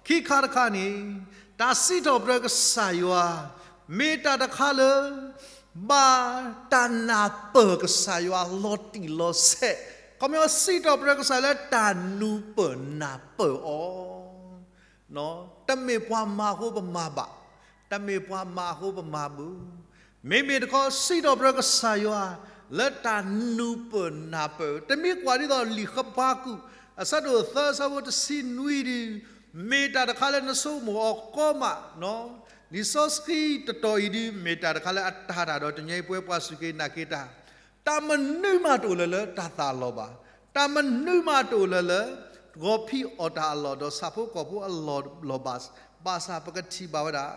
ခံခါတခါန့ၣ် တၢ်စံးထီၣ်ပတြၢၤကစၢ်ယွၤ မ့ၢ်တၢ်တခါလၢ ဘၣ်တၢ်နၢ်ပၢၢ်ကစၢ်ယွၤလီၤတံၢ်လီၤဆဲး, ခီပညီစံးထီၣ်ပတြၢၤကစၢ်လၢတၢ်နၢ်ပၢၢ်နၢ်ပၢၢ်အီၤ, တမ့ၢ်ပှၤမၤအဃိပမၤဘၣ်, တမ့ၢ်ပှၤမၤအဃိပမၤဘၣ်. မ့မ့ၢ်တခီ စံးထီၣ်ပတြၢၤကစၢ်ယွၤ လၢတၢ်နၢ်ပၢၢ်နၢ်ပၢၢ်, တမ့ၢ်ကွၢ်ဒ်သိးလံာ်ဃဘးကူာ် အဆၢဒိၣ်သၢ အဆၢဖိတဆံနွံဒုး မ့ၢ်တၢ်တခါလၢနဆိကမိၣ်အီၤကီမး, လံာ်စီဆှံတတီၤအံၤဒုး မ့ၢ်တၢ်တခါလၢအတၤတၢ်ဒီး တနံၤအံၤပဝဲပှၤစူၢ်က့ၤနာ်က့ၤတၢ် တၢ်မနုၤမးတအိၣ်လၢၤလၢတၢ်သးအလီၢ်ဘၣ်. တၢ်မနုၤမးတအိၣ်လၢၤလၢ ဂီၤဖံးအီၣ်တၢ်အလီၢ် ဒီးဆၣ်ဖိကီၢ်ဖိအလီၢ်ဘၣ်, ဘၣ်ဆၣ်ပကထံၣ်ဘၣ်ဝဲဒၣ်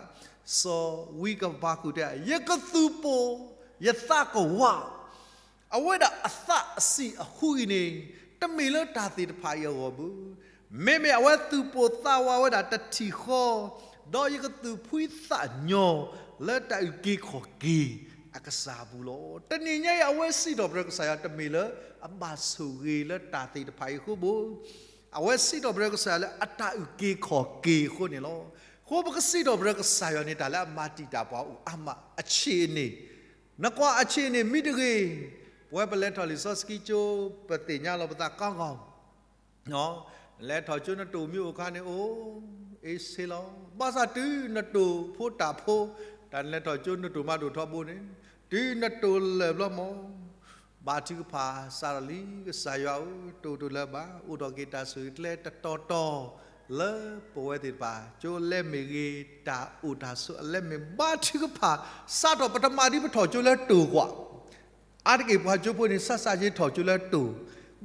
စီၤဝံကဘးကူာ်တဲ ယကသူၣ်ပိာ်ယသးကဝး, အဝဲဒၣ်အသးအဆံးအဃုအံၤန့ၣ် တမ့ၢ်လၢတၢ်သ့ၣ်တဖၣ်အံၤအဂီၢ်ဘၣ်. မ့မ့ၢ်အဝဲသူၣ်ပိာ်သးဝးဝဲဒၣ်တထံၣ်ဃီ, ဒီးယကသူၣ်ဖှံသးညီ လၢတၢ်အုၣ်က့ၤခီၣ်က့ၤအကစၢ်အပူၤလီၤ. တနံၤညါအံၤ အဝဲစံးထီၣ်ပတြၢၤကစၢ်ယွၤ တမ့ၢ်လၢအဘၣ်ဆိၣ်ဂ့ၤလၢတၢ်သ့ၣ်တဖၣ်အံၤအဃိဘၣ်. အဝဲစံးထီၣ်ပတြၢၤကစၢ်ယွၤလၢအတၢ်အုၣ်က့ၤခီၣ်က့ၤအဃိန့ၣ်လီၤ. အဃိပကစံးထီၣ်ပတြၢၤကစၢ်ယွၤန့ၣ် တၢ်လၢအမၤတံာ်တာ်ပှၤအိၣ်အါမး အဆံးန့ၣ်, နကွၢ်အဆံးန့ၣ်မံတဂ့ၤ, ပဝဲပလဲၤထီၣ်လံာ်စီဆှံကၠိ ပသ့ၣ်ညါလီၤပသးကီၢ်ဂီၢ် လဲၤထီၣ်ကၠိနတိၢ်မ့ၢ်အိၣ်အခါန့ၣ် အိၣ်အ့ဆ့လီၤ. ဘၣ်ဆၣ်တုၤနတိၢ်ဖိတၢ်ဖိ, တၢ်နလဲၤထီၣ်ကၠိနတိၢ်မၤဒိၣ်ထီဘိန့ၣ်, တုၤနတိၢ်လၢာ်ဘျီမး, ဘါထုကဖၣ်စးထီၣ်လံ ကစၢ်ယွၤဧၢ, တအိၣ်တလၢၤဘၣ်, အိၣ်ထီၣ်က့ၤတၢ်ဆူၣ်ကျဲတတီၤတီၤ လၢပဝဲသ့ၣ်တဖၣ် ကၠိလဲမ့ၢ်ဂ့ၤ, တၢ်အိၣ်တၢ်ဆိးအလဲမ့ၢ် ဘါထုကဖၣ်စးထီၣ် ပတမၤဒ်ပထီၣ်ကၠိလၢတိၢ်ကွၢ် အါတက့ၢ်ပှၤကၠိဖိန့ၣ် စးစးက့ၤထီၣ်ကၠိလၢတိၢ်,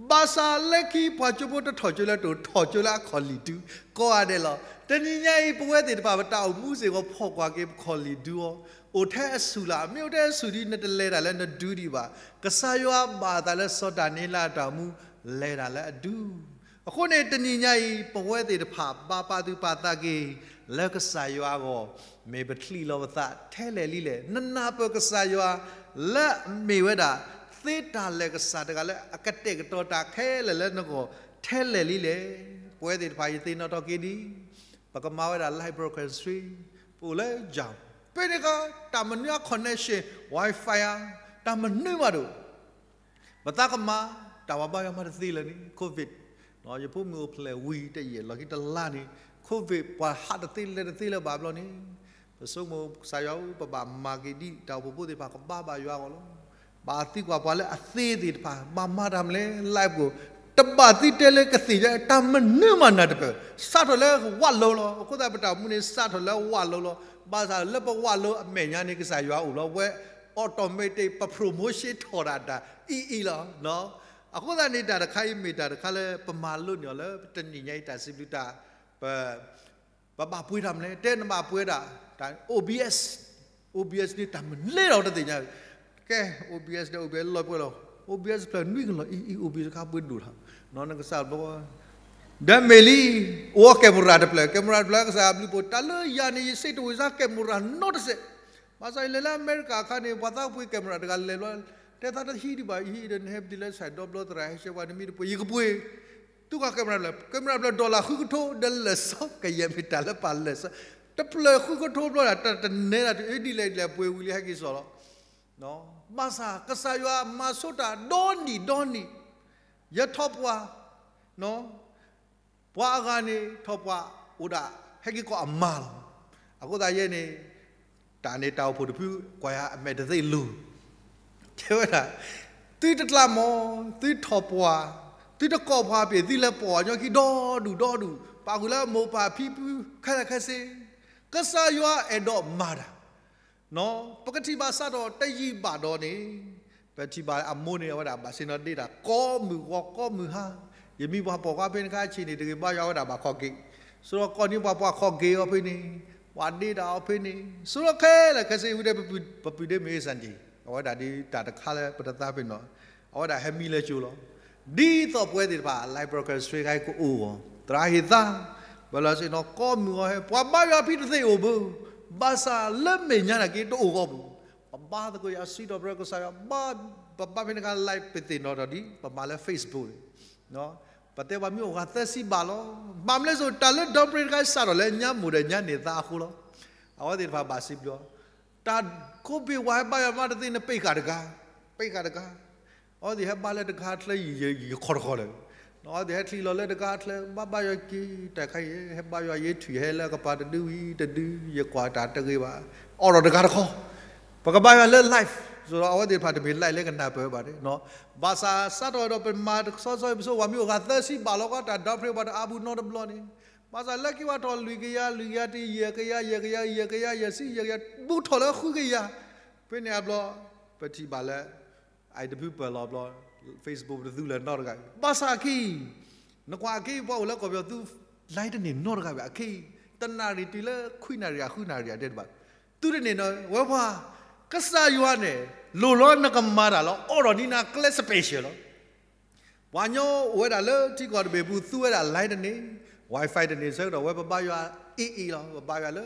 ဘၣ်ဆၣ်လၢခံပှၤကၠိဖိတထီၣ်ကၠိလၢတိၢ် ထီၣ်ကၠိလၢအခီၣ်လံၣ်ဒု ကိးဂၤဒဲးလီၤ. တနံၤညါအံၤ ပဝဲသ့ၣ်တဖၣ် ပတၢ်အိၣ်မူစ့ၢ်ကီး ဖီၣ်ကွၢ်က့ၤပခီၣ်လံၣ်ဒုအီၤ, အိၣ်ထဲအဆူၣ်လၢ်, မ့ၢ်အိၣ်ထဲအဆူၣ်ဒ် နတလဲၤတၢ်လၢနဒုဒံးဘၣ်. ကစၢ်ယွၤဘၣ်အသးလၢစီၤဒၤနံးယ့လးအတၢ်အိၣ်မူ လဲၤတၢ်လၢအဒု အဃိန့ၣ် တနံၤညါအံၤ ပဝဲသ့ၣ်တဖၣ် ဘၣ်ပာ်သူၣ်ပာ်သးက့ၤ လၢကစၢ်ယွၤအဂီၢ်, မ့ၢ်ပချံးလီၤပသးထဲလဲၣ်လံလဲၣ်, နနၢ်ပၢၢ်ကစၢ်ယွၤ လၢအမ့ၢ်ဝဲဒၣ် သ့တၢ်လၢာ်ကစၢ်တဂၤလၢအကတဲာ်ကတီၤတၢ်ခဲလၢာ်လၢနဂီၢ် ထဲလဲၣ်လံလဲၣ်. ပဝဲသ့ၣ်တဖၣ် ယသ့ၣ်နီၣ်ထီၣ်က့ၤဒ် ပကမၤဝဲဒၣ် live broadcast stream, ပအိၣ်လၢ Zoom, ဖဲန့ၣ်အခါ တၢ်မနုၤအ connection, Wi-Fi ဧါ, တၢ်မနုၤမးဒိၣ် ပသးကမၤ တၢ်ပှၤဘါယွၤမၤတသ့လၢာ်န့ၣ် COVID, ယဖိမုၣ်အိၣ်ဖျဲၣ်ဝံၤတယံာ် လီၢ်ခံတလါန့ၣ် COVID ပှၤဟးတသ့လဲၤတသ့လၢၤဘၣ်ဘျီန့ၣ်, ပဆိကမိၣ်ကစၢ်ယွၤဧၢ, ပဘၣ်မၤက့ၤဒ်တၢ်အိၣ်ဖှိၣ်ဖိသ့ၣ်တဖၣ်ကဘါဘၣ်ယွၤအဂီၢ်လီၤ. ဘၣ်သံကွၢ်ပှၤလၢအသ့သ့ၣ်တဖၣ် ဘၣ်မၤတၢ်မနုၤလဲၣ် live ပူၤ, တဘၣ်သံတဲလၢကသ့ၣ်ညါ တၢ်မနုၤမးနၢ်တပၢၢ်, စးထီၣ်လၢဝၣ်လိၤလီၤ. အဃိသတး ပတၢ်အိၣ်မူန့ၣ် စးထီၣ်လၢဝၣ်လိၤလီၤ. ဘၣ်ဆၣ်လၢပဝၣ်လိၤအမဲာ်ညါန့ၣ် ကစၢ်ယွၤအိၣ်လီၤ. ဝဲ automatic ပ promotion ထီၣ်ဒၣ်တၢ်အံၤအံၤလီၤ. အဃိသတးန့ၣ် တၢ်တခါအံၤမ့ၢ်တၢ်တခါလၢ ပမၤလိန့ၢ်အီၤလၢတနံၤညါအံၤ တၢ်စံးဘျုးတၢ် ပ ပဘၣ်ပှ့ၤတၢ်မနုၤလဲၣ်, တဲနဘၣ်ပှ့ၤဒၣ် တၢ် OBS, OBS န့ၣ် တၢ်မနုၤလဲၣ်ဒီးတသ့ၣ်ညါ, ကဲ OBS ဒီး OBS လီၤပှဲၤလီၤ, OBS ဖျၢၣ်နွံကလီၤ အံၤအံၤ OBS တခါပှ့ၤဒိၣ်ထီၣ်, နကစၢ်ဘျီ ဒီးမ့ၢ်လံ, အိၣ် camera တဖျၢၣ်, camera တဖျၢၣ် ကစၢ်ဘျုးဖှိၣ် တၢ်လၢယၤန့ၣ် ယစ့တဝံၤစါ camera နီတစဲး, ဘၣ်ဆၣ်ယလဲၤလၢအမဲရကၤအခါန့ၣ် ပှၤသးကပှ့ၤ camera တဂၤလဲၤဘျီ, တဲသးတဟံးဒံးဘၣ်, ယဟံးဒီးနဟဲပတုၤလၢဆၣ်ဒီဘျီသရၣ် ဟဲရှဲပှၤ နမ့ၢ်တပှ့ၤ ယကပှ့ၤ သုကွၢ် camera တဖျၢၣ်, camera တဖျၢၣ် dollar ဃုကထိ ဒီးလၢာ်စီကယဲၢ်မ့ၢ်တၢ်လၢပှၤလၢာ်စီ, တဖျၢၣ်ဃုကထိဘျီဒၣ် တၢ်တနဲဒၣ်တုၤအ့ဒ်လဲၣ်ဒ်လဲၣ်ပှ့ၤဝံၤလံဟဲက့ၤစိာ်လီၤ. ဘၣ်ဆၣ်ကစၢ်ယွၤမၤဆိတၢ်ဒီနံၤဒီနံၤ, ယထီၣ်ပှၢ် ပှၤအဂၤန့ၣ် ထီၣ်ပှၢ်အိၣ်ဒၣ် ဟဲက့ၤကီၢ်အမါလီၤ. အဃိသတးယဲန့ၣ် တၢ်န့ၣ်တၢ်အိၣ်ဖှိၣ်တဖု ကွၢ်ယၤအမဲာ်တသ့လိၤ, တဲဝဲဒၣ်, သုတကျါမး, သုထီၣ်ပှၢ်, သုတကီၢ်ပှၢ်ပ့ၢ် သုလဲၤပိာ်အညီခံဒီဒူၣ်ဒီဒူၣ် ပာ်ဃုာ်လၢမိၢ်ပၢ်ဖံဖုခဲလၢာ်ခဲဆ့, ကစၢ်ယွၤအဲၣ်ဒိးမၤတၢ် ပကထံၣ်ဘၣ်စးထီၣ်တယံာ်ဘၣ်ဒီးန့ၣ်, ပထံၣ်ဘၣ်အမိၢ်န့ၣ် အဝဲဒၣ်ဘၣ်ဆ့ၣ်နီၤဒ့တၢ်ကိးမုၢ်ဂီၤကိးမုၢ်ဟါ, ယမံပှၤပိာ်ခွါဖဲန့ၣ်ခါဆံးန့ၣ် တဂ့ၤဘါယွၤဝဲဒၣ်ဘၣ်ခီၣ်က့ၤ, ဆိကမိၣ်ကိးနံၤပှၤပိာ်ခွါခီၣ်က့ၤအီၤဖဲန့ၣ်, ပှၤဒ့တၢ်အီၤဖဲန့ၣ်, ဆိကမိၣ်ခဲလၢာ်ခဲဆ့ဝံၤဒီး ပပုၢ်ဒ့မ့ၢ်စၢ်ကံ, အဝဲဒၣ်ဒ်တၢ်တခါလၢပတသးပ့ၤနီၣ်, အဝဲဒၣ်ဟဲမံလၢကၠိလီၤ. ဒ်သိးပဝဲသ့ၣ်တဖၣ် live broadcast ကဟဲကအိၣ်ဂီၢ် သရၣ်ဟ့ၣ်သါ, ပလီၤဆ့ၣ်နီၤကိးမုၢ်ဂီၤဟဲ ပှၤဘါယွၤဖံတသ့အိၣ်ဘၣ်, ဘၣ်ဆၣ်လၢမဲာ်ညါနာ်က့တအိၣ်ဂီၢ်ပူၤ, ပဘါသကိးယၤစံးထီၣ်ပတြၢၤကစၢ်ယွၤ, ပဘါဖဲန့ၣ်ခါ live ပသ့ၣ်နီၣ်ထီၣ်ဒ် ပမၤလၢ Facebook န့ၣ်, ပတဲပှၤမ့ၢ်အိၣ်ဂၤသၢဆံဘးလီၤ. ဘၣ်မနုၤလဲၣ်စိၤ တၢ်လၢဒီပြ့တခါစးထီၣ်လၢညါမိၢ်ဒီးညါန့ၢ်သးအဃိလီၤ. အဝဲသ့ၣ်တဖၣ်ဘၣ်စံးဘျုးအီၤ, တၢ် COVID ဝဲဟဲဘါယွၤမးတသ့န့ၣ် ပ့ၢ်ဃာ်တဂၤ, ပ့ၢ်ဃာ်တဂၤ, အဝဲသ့ၣ်ဟဲဘါလၢတဂၤချၢ ယခီၣ်တခီၣ်လၢာ်, အဝဲသ့ၣ်ဟဲချံးလီၤလၢတဂၤချၢ ဘါဘါယွၤက့ၤ တၢ်ခါအံၤ ဟဲဘါယွၤယ့ၢ်ထွံၣ်ဟဲလၢကပၤတဒုဝံၤတဒု ယကွၢ်တၢ်တဂ့ၤဘၣ်, အိးထီၣ်တဂၤတခီ, ပကဘါယွၤလၢ live စိဒီး အဝဲသ့ၣ်တဖၣ်တမ့ၢ် live လၢကနၢ်ပၢၢ်ဘၣ်န့ၣ်, ဘၣ်ဆၣ်စးထီၣ်ဒီးပမၤတစီစီအံၤ ပဆိပှၤမ့ၢ်အိၣ်ဂၤသၢဆံဘးလီၤကီး တၢ်ဒီပြ့ပှၤတအါဘူးနီတဘျီန့ၣ်, ဘၣ်ဆၣ်လၢခံပှၤထီၣ်လွံၢ်ကယၤ လွံၢ်ကယၤတယဲၢ်ကယၤ ယဲၢ်ကယၤ ယဲၢ်ကယၤ ယဲၢ်ဆံ ယဲၢ်ကယၤ ဘူးထီၣ်လၢဃုကယၤ, ဖဲန့ၣ်အဘျီ ပထံၣ်ဘၣ်လၢ အအံၤတဖုပၢၢ်လီၤဘျီ Facebook တသူလၢၤနီတဂၤ, ဘၣ်ဆၣ်အခံ နကွၢ်အခံ ပှၤအိၣ်လၢကီၢ်ပယီၤသု live တန့ၢ်နီတဂၤဘၣ်အခံ, တနၣ်ရံၣ်တုၤလၢခွံနၣ်ရံၣ် ဃုနၣ်ရံၣ် အတဲတဘၣ်, သုတန့ၢ်နီၤ ဝဲပှၤ ကစၢ်ယွၤန့ၣ် လိၣ်လီၤနကမၤတၢ်လီၤ အိးထီၣ်နံၤနၤကျဲ special လီၤ. ပှၤကညီအိၣ်ဝဲဒၣ်လၢထံကီၢ်တဘ့ၣ်ပူၤ သူဝဲဒၣ် line တန့ၢ်, Wi-Fi တန့ၢ်ဆၢကတီၢ် ဝဲပဘါယွၤအ့ၣ်အ့ၣ်လီၤ. ပဘါယွၤလၢ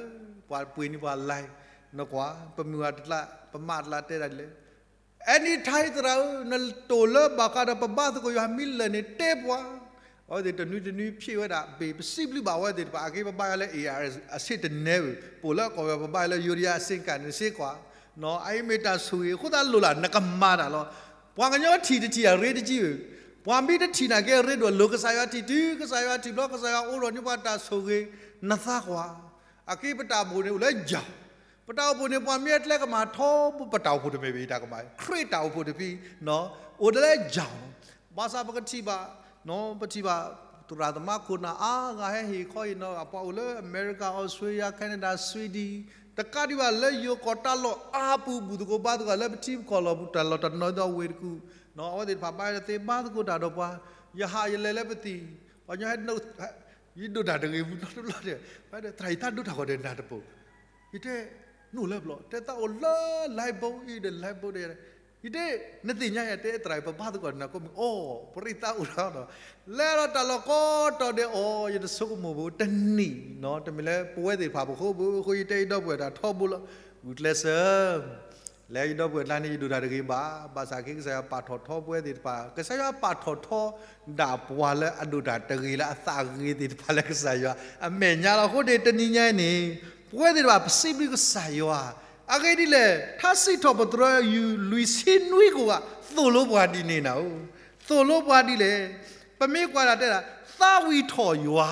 ပှၤပှ့ၤန့ၢ်ပှၤ line, နကွၢ် ပမုၢ်အတကျါ ပမါတကျါတဲဒၣ်ဒ်လဲၣ်, Anytime သရၣ်ဧၢ, နတိၢ်လၢဘၣ်ဃးဒီးပဘါသကိးယွၤမ့ၢ်လၢာ်န့ၣ် တဲပှၤ, အဝဲသ့ၣ်တနွံတနွံဖျ့ၣ်ဝဲဒၣ်ဘ့ၣ်, ပစံးဘျုးဘၣ်အဝဲသ့ၣ်တဖၣ်, အက့ပဘါယွၤလၢ A R S အဆ့ၣ်တနဲဘၣ်, ပအိၣ်လၢအကီၢ်ပယီၤ ပဘါယွၤလၢယိၤဒယၤအဆ့ၣ်ကၤန့ၣ်စ့ၢ်ကီး, အအံၤမ့ၢ်တၢ်ဆိၣ်ဂ့ၤ အဃိသတးလိၣ်လၢနကမၤတၢ်လီၤ. ပှၤကညီထံၣ်တထံၣ်အရ့တကံဘၣ်, ပှၤမ့ၢ်တထံၣ်နာ်က့အရ့ဒိၣ်, လိၣ်ကစၢ်ယွၤထံၣ်တုၤ ကစၢ်ယွၤထံၣ်ဘျီ ကစၢ်ယွၤအိးထီၣ်န့ၢ်ပှၤတၢ်ဆိၣ်ဂ့ၤ, နသးကွၢ်. အက့ပတၢ်အိၣ်ဖှိၣ်န့ၣ်အိၣ်လၢယၤ ပတၢ်အိၣ်ဖှိၣ်န့ၣ် ပှၤမ့ၢ်အကျဲကမၤထီဘိ ပတၢ်အိၣ်ဖှိၣ်တမ့ၢ်ဘၣ်တၢ်ကမၤ, ခရံာ်တၢ်အိၣ်ဖှိၣ်တဖု အိၣ်ဒ်လၢယၤလီၤ. ဘၣ်ဆၣ်ပကထံၣ်ဘၣ်, ပထံၣ်ဘၣ် သရၣ်သမါခိၣ်နၢ်အါဂၤဟဲဟ့ၣ်ခီဟ့ၣ်နီၤ ပှၤအိၣ်လၢအမဲရကၤ Australia Canada Sweden တကးဒံးဘၣ်လၢယိၤကီၢ်တၢ်လီၢ်အါပူၤ ဘူၣ်သကိးဘါသကိးလၢပထံပကီၢ်လီၢ်ပူၤ တၢ်လီၢ်တနီၤဒီးဝ့ၢ်တကူၣ်, အဝဲသ့ၣ်တဖၣ်ဘၣ်သ့ဘါသကိးတၢ်ဒီးပှၤ, ယဟးယလဲၤလၢပသံၣ်, ပှၤညီဟဲ ယဒိးတၢ်တဂ့ၤမူနီတဘျီဒီး, သရၣ်အံၤတၢ်ဒိတၢ်ဂီၤဒီးနၤတပိၤ, ယတဲ, နအိၣ်လၢဘျီ, တဲသးအိၣ်လၢ Lifeboat အံၤဒီး Lifeboat ဒီး, ယတဲ, နသ့ၣ်ညါယၤ တဲသရၣ်အံၤ ပဘါသကိးနၤကိးမုၢ်, အိၣ် ပရ့သးအိၣ်ဒီး, လဲၤဒီးတၢ်လီၢ်ကိးတီၤဒဲးအီၤ ယတဆိကမိၣ်ဘၣ်တနံၤ, တမ့ၢ်လၢပဝဲသ့ၣ်တဖၣ်ပဃိဘၣ်, အဃိယတဲယဒီပုၢ်ဝဲၢ်တၢ်ထီဘိလီၤ, ဂုာ်ကျဲးစၢး လၢယဒီပုၢ်ဝဲၢ်ကျါန့ၣ် ယဒိးတၢ်တဂ့ၤဘၣ်, ဘၣ်ဆၣ်က့ကစၢ်ယွၤပာ်ထီၣ်ထီပဝဲသ့ၣ်တဖၣ်, ကစၢ်ယွၤပာ်ထီၣ်ထီဒၣ်ပှၤလၢအဒိးတၢ်တဂ့ၤလၢအသးဂ့ၤသ့ၣ်တဖၣ်လၢကစၢ်ယွၤအမဲာ်ညါလီၤ. အဃိန့ၣ် တနံၤညါအံၤန့ၣ် ပဝဲသ့ၣ်တဖၣ်ပစံးဘျုးကစၢ်ယွၤ, အဂ့ၢ်ဒ်လဲၣ်, ထါစံးထီၣ်ပတြၢၤ လွံၢ်ဆံနွံ ကိးဂၤ သိၣ်လိပှၤဒ်န့ၣ်နၤဧၢ, သိၣ်လိပှၤဒ်လဲၣ်, ပမ့ၢ်ကွၢ်ဒၣ်တဲဒၣ် သးဝံၣ်ထီၣ်ယွၤ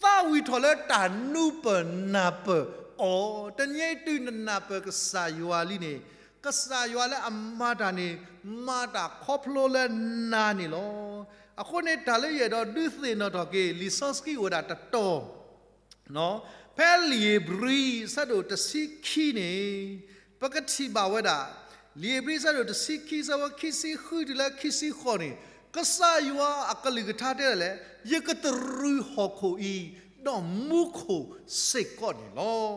သးဝံၣ်ထီၣ်လၢတၢ်နူပၢၢ်နၢ်ပၢၢ်အီၤ, တနံၤအံၤတုၤနနၢ်ပၢၢ်ကစၢ်ယွၤလံန့ၣ်, ကစၢ်ယွၤလၢအမၤတၢ်န့ၣ် မၤတၢ်ခီဖျိလၢနၤန့ၣ်လီၤ. အဃိန့ၣ် တၢ်လၢယအဲၣ်ဒိးဒုးသ့ၣ်နီၣ်ထီၣ်က့ၤ လံာ်စီဆှံအိၣ်ဝဲဒၣ်တတီၤ ဖဲလံာ်ဧ့ၤဘြံၤ အဆၢဒိၣ်တဆံခံန့ၣ်, ပကထံၣ်ဘၣ်ဝဲဒၣ်, လံာ်ဧ့ၤဘြံၤ အဆၢဒိၣ်တဆံခံ အဆၢဖိခံဆံဃုတုၤလၢခံဆံဃိးန့ၣ်, ကစၢ်ယွၤအကလုၢ်ကထါတဲဒၣ်လဲၣ်, ယကတရံးဟီၣ်ခိၣ်အံၤ, ဒီးမူခိၣ်စ့ၢ်ကီးန့ၣ်လီ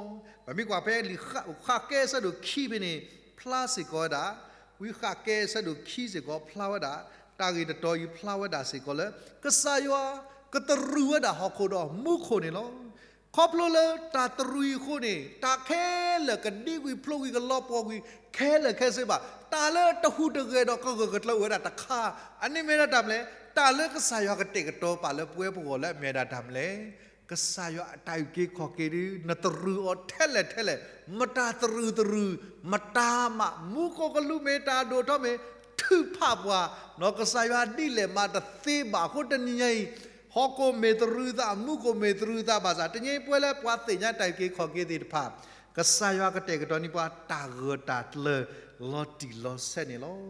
ၤ. ပမ့ၢ်ကွၢ်ဖဲလံာ်ဃးကဲ အဆၢဒိၣ်ခံဖဲန့ၣ်, ဖျါစ့ၢ်ကီးဝဲဒၣ်, ဝံဃးကဲ အဆၢဒိၣ်ခံစ့ၢ်ကီးဖျါဝဲဒၣ်, တၢ်ဂ့ၢ်တတီၤအံၤဖျါဝဲဒၣ်စ့ၢ်ကီးလၢ ကစၢ်ယွၤကတရံးဝဲဒၣ်ဟီၣ်ခိၣ်ဒီးမူခိၣ်န့ၣ်လီၤ. ခီဖျိလၢတၢ်တရံးအဃိန့ၣ် တၢ်ခဲလၢာ်ကဒံကွံာ်ဖျိးကွံာ်ကလီၤပှီၢ်ကွံာ် ခဲလၢာ်ခဲဆ့ဘၣ်. တၢ်လၢတဟူးတဂဲၤဒီးကဂၢၢ်ကကျၢၤအိၣ်ဝဲဒၣ်တခါ, အန့ၣ်မ့ၢ်ဒၣ်တၢ်မနုၤလဲၣ်, တၢ်လၢကစၢ်ယွၤကတဲာ်ကတီၤပာ်လၢပဝဲပဂီၢ်လၢအမ့ၢ်ဒၣ်တၢ်မနုၤလဲၣ်, ကစၢ်ယွၤအတၢ်အုၣ်က့ၤခီၣ်က့ၤဒီး နတရံးအီၤထဲလဲၣ်ထဲလဲၣ်, မတၤတရံးတရံး, မတၤမး, မူခိၣ်ကလူးမ့ၢ်တၢ်ဒိၣ်ထီၣ်မ့ၢ်ထုးဖးပှၤ, နီၢ်ကစၢ်ယွၤဒ်လဲၣ်မးတသ့ဘၣ်အဃိ တနံၤညါအံၤ ဟီၣ်ခိၣ်မ့ၢ်တရံးသး မူခိၣ်မ့ၢ်တရံးသးဘၣ်ဆၣ် တနံၤအံၤပဝဲလၢပှၤသ့ၣ်ညါတၢ်အုၣ်က့ၤခီၣ်က့ၤသ့ၣ်တဖၣ် ကစၢ်ယွၤကတဲာ်ကတီၤန့ၢ်ပှၤတၢ်ဂၢၢ်တၢ်ကျၢၤလီၤတံၢ်လီၤဆဲးန့ၣ်လီၤ.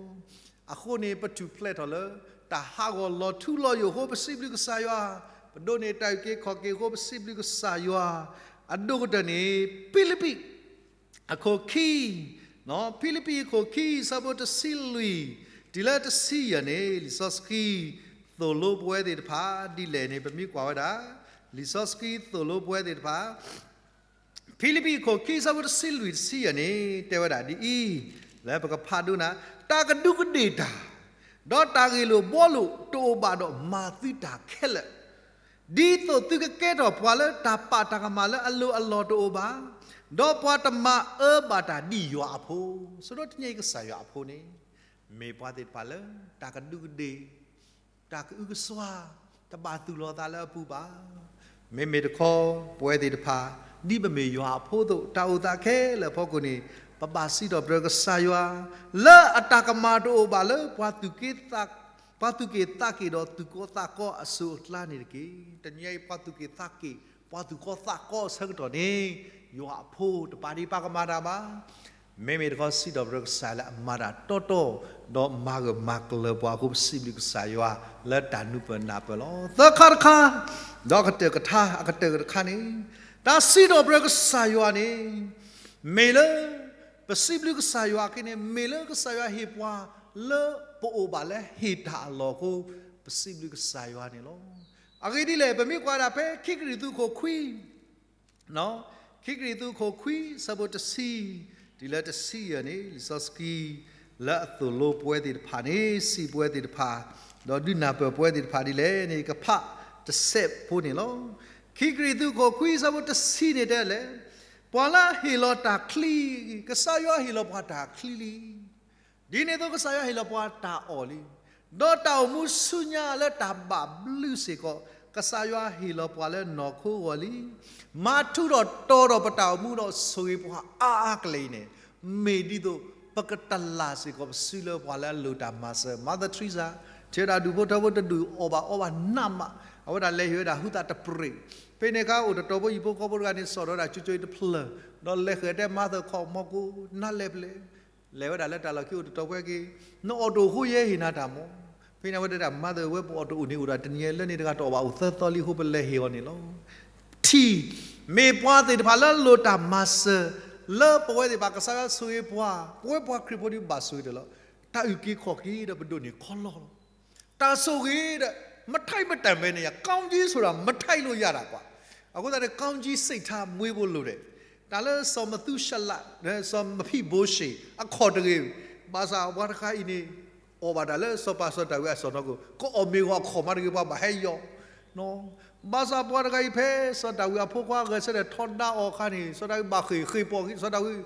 အဃိန့ၣ် ပထူၣ်ဖျဲးထီၣ်လၢ တၢ်ဟးဂီၤလီၤထူလီၤယိာ်အဃိ ပစံးဘျုးကစၢ်ယွၤ, ပဒိးန့ၢ်တၢ်အုၣ်က့ၤခီၣ်က့ၤအဃိ ပစံးဘျုးကစၢ်ယွၤ, အဒိၣ်ကတၢၢ်န့ၣ် ဖံလံးပံး အခိၣ်ခံ, ဖံလံးပံးအခိၣ်ခံ အဆၢဖိတဆံလွံၢ် တုၤလၢတဆံယဲၢ်န့ၣ် လံာ်စီဆှံသိၣ်လိပဝဲသ့ၣ်တဖၣ်ဒ်လဲၣ်န့ၣ် ပမ့ၢ်ကွၢ်ဝဲဒၣ်, လံာ်စီဆှံသိၣ်လိပဝဲသ့ၣ်တဖၣ် ဖံလံးပံးအခိၣ်ခံ အဆၢဖိတဆံလွံၢ်တဆံယဲၢ်န့ၣ် တဲဝဲဒၣ်ဒ်အံၤ, လၢပကဖးဒိကနၣ်, တၢ်ကဒူးကဒ့ၣ်တၢ်, ဒီးတၢ်ဂ့ၢ်လိာ်ဘှီလိာ်တအိၣ်ဘၣ်ဒီးမၤသုတၢ်ခဲလၢာ်, ဒ်သိးသုကကဲထီၣ်ပှၤလၢတၢ်ပာ်တၢ်ကမၣ်လၢအလိၤအလီၢ်တအိၣ်ဘၣ်, ဒီးပှၤတမၤအၢဘၣ်တၢ်ဒ်ယွၤအဖိ, ဆိကမိၣ်တနံၤအံၤကစၢ်ယွၤအဖိန့ၣ် မ့ၢ်ပှၤသ့ၣ်တဖၣ်လၢ တၢ်ကဒူးကဒ့ၣ် တၢ်ကအုကစွါ, တဘၣ်သူၣ်လီၤသးလၢအပူၤဘၣ်. မ့မ့ၢ်တခီ ပဝဲသ့ၣ်တဖၣ် ဒ်ပမ့ၢ်ယွၤအဖိအသိး တၢ်အိၣ်သးခဲလၢာ်အဖီခိၣ်န့ၣ် ပဘၣ်စံးထီၣ်ပတြၢၤကစၢ်ယွၤ လၢအတၢ်ကမၣ်တအိၣ်ဘၣ်လၢ ပှၤသူၣ်က့သးက့ၤဒီးသူၣ်ကီသးကီအစိၤအကျါန့ၣ်တက့ၢ်. တနံၤအံၤပှၤသူၣ်က့သးက့ၤ ပှၤသူၣ်ကီသးကီအဆၢကတီၢ်န့ၣ် ယွၤအဖိတပာ်ဒံးပာ်ကမၣ်တၢ်ဘၣ်. မ့မ့ၢ်တခီစံးထီၣ်ပတြၢၤကစၢ်လၢအမၤတၢ်တီတီ ဒီးမၤဂၢၢ်မၤကျၢၤပှၤအဃိ ပစံးဘျုးကစၢ်ယွၤလၢတၢ်နူပၢၢ်နၢ်ပၢၢ်လီၤ. သၢခါတခါ, ဒီးကတၢၢ်ကထါ အကတၢၢ်တခါန့ၣ်, တၢ်စံးထီၣ်ပတြၢၤကစၢ်ယွၤန့ၣ် မ့ၢ်လၢ ပစံးဘျုးကစၢ်ယွၤအခံန့ၣ် မ့ၢ်လၢကစၢ်ယွၤဟ့ၣ်ပှၤလၢပအိၣ်ဘၣ်လၢဟ့ၣ်တၢ်အလီၢ်အဃိ ပစံးဘျုးကစၢ်ယွၤန့ၣ်လီၤ. အဂ့ၢ်ဒ်လဲၣ် ပမ့ၢ်ကွၢ်ဒၣ်ဖဲခံကရံၣ်သူးခိၣ်ခွံ ခံကရံၣ်သူးခိၣ်ခွံ အဆၢဖိတဆံ တုၤလၢတဆံယဲၢ်န့ၣ် လံာ်စီဆှံ လၢအသိၣ်လိပဝဲသ့ၣ်တဖၣ်န့ၣ် စံးပဝဲသ့ၣ်တဖၣ် ဒီးဒုးနၢ်ပၢၢ်ပဝဲသ့ၣ်တဖၣ်ဒ်လဲၣ်န့ၣ် ကဖးတစဲးဖိန့ၣ်လီၤ. ခံကရံၣ်သူးခိၣ်ခွံ အဆၢဖိတဆံန့ၣ်တဲလဲၣ်, ပှၤလၢအဟ့ၣ်လီၤတၢ်ချံ, ကစၢ်ယွၤဟ့ၣ်လီၤပှၤတၢ်ချံလံ. ဒ်န့ၣ်အသိးကစၢ်ယွၤဟ့ၣ်လီၤပှၤတၢ်အီၣ်လံ. ဒီးတၢ်အိၣ်မူဆူညါလၢတၢ်ဘၣ်ဘျုးစ့ၢ်ကီး, ကစၢ်ယွၤဟ့ၣ်လီၤပှၤလၢနီၢ်ခိဂီၢ်လံ, မၤထူးထီၣ်တီၤထီၣ်ပတၢ်အိၣ်မူဒီးဆိၣ်ဂ့ၤပှၤအါအါကလဲာ်အံၤန့ၣ်, မ့ၢ်ဒ်သိးပကတလၢ်စ့ၢ်ကီးပစုလၢပှၤလၢအလိၣ်တၢ်မၤစၢၤ. Mother Teresa ထဲဒၣ်ဒူၣ်ဖိထၢဖိတဒူၣ်အီၣ်ဘၣ်အီဘၣ်နးမး, အဝဲဒၣ်လဲၤဟ့ၣ်ဝဲဒၣ်ဟုသးတပရ့း, ဖဲန့ၣ်အခါအိၣ်တတီၤဖိဟံၣ်ဖိဃီဖိတဂၤန့ၣ် စိာ်ထီၣ်ဝဲဒၣ်ကၠိကၠိအံၤတဖျၢၣ်, ဒီးလဲၤဃုာ်တဲ Mother ခီၣ်မီၤကိးနါလဲၣ်ဖဲလဲၣ် လဲၤဝဲဒၣ်လၢတၢ်လီၢ်ခံအိၣ်တတီၤဖိဟဲက့ၤ, နအီၣ်တအိၣ်အဃိယဲဟ့ၣ်နၤတၢ်မီၤ. ဖဲန့ၣ်အဝဲတဲဒၣ် Mother ဝဲပအီၣ်တအိၣ်န့ၣ်အိၣ်ဒီးတနံၤညါလၢန့ၣ်တဂၤတအီၣ်ဘၣ်အိၣ်သၢသီလံအဃိပလဲၤဟ့ၣ်အီၤန့ၣ်လီၤ. ထံၣ်, မ့ၢ်ပှၤသ့ၣ်တဖၣ်လၢအလိၣ်တၢ်မၤစၢၤ, လၢပဝဲသ့ၣ်တဖၣ်ကစၢ်ယွၤဆိၣ်ဂ့ၤပှၤ, ပဝဲပှၤခရံာ်ဖိဒီးဘၣ်ဆိၣ်ဂ့ၤတၢ်လီၤ. တၢ်အုၣ်က့ၤခီၣ်က့ၤဒီးပဒိးန့ၢ်ခီလီလီၤ. တၢ်ဆိၣ်ဂ့ၤဒီး မထိုက်မတန်ပဲန့ၣ်ယါ, ကောင်းကြီးဆိုတာ မထိုက်လို့ရတာကွာ. အဃိသတးန့ၣ် ကောင်းကြီးစိတ်ထားမွေးဖို့လိုတယ်. တၢ်လၢစီၤမသူရှလး, စီၤမဖံးဘိရှ့း အခီၣ်တဂ့ၤ, ဘၣ်ဆၣ်ပှၤတဂၤအံၤန့ၣ် အီၣ်ဘၣ်တၢ်လၢစီၤပၤစီၤဒၤဝံးအစီၣ်နီၢ်ခိ, ကအီၣ်မ့ၤဂီၤအခီၣ်မးတဂ့ၤ ပှၤဘၣ်ဟဲယီၤ ဘၣ်ဆၣ်ပှၤတဂၤအံၤဖဲစီၤဒၤဝံးအဖိခွါဂဲၤဆၢထၢၣ်ထီဒါအီၤအခါန့ၣ် စီၤဒၤဝံးဘၣ်ဃ့ၢ်ဃ့ၢ်ပီၢ် စီၤဒၤဝံး,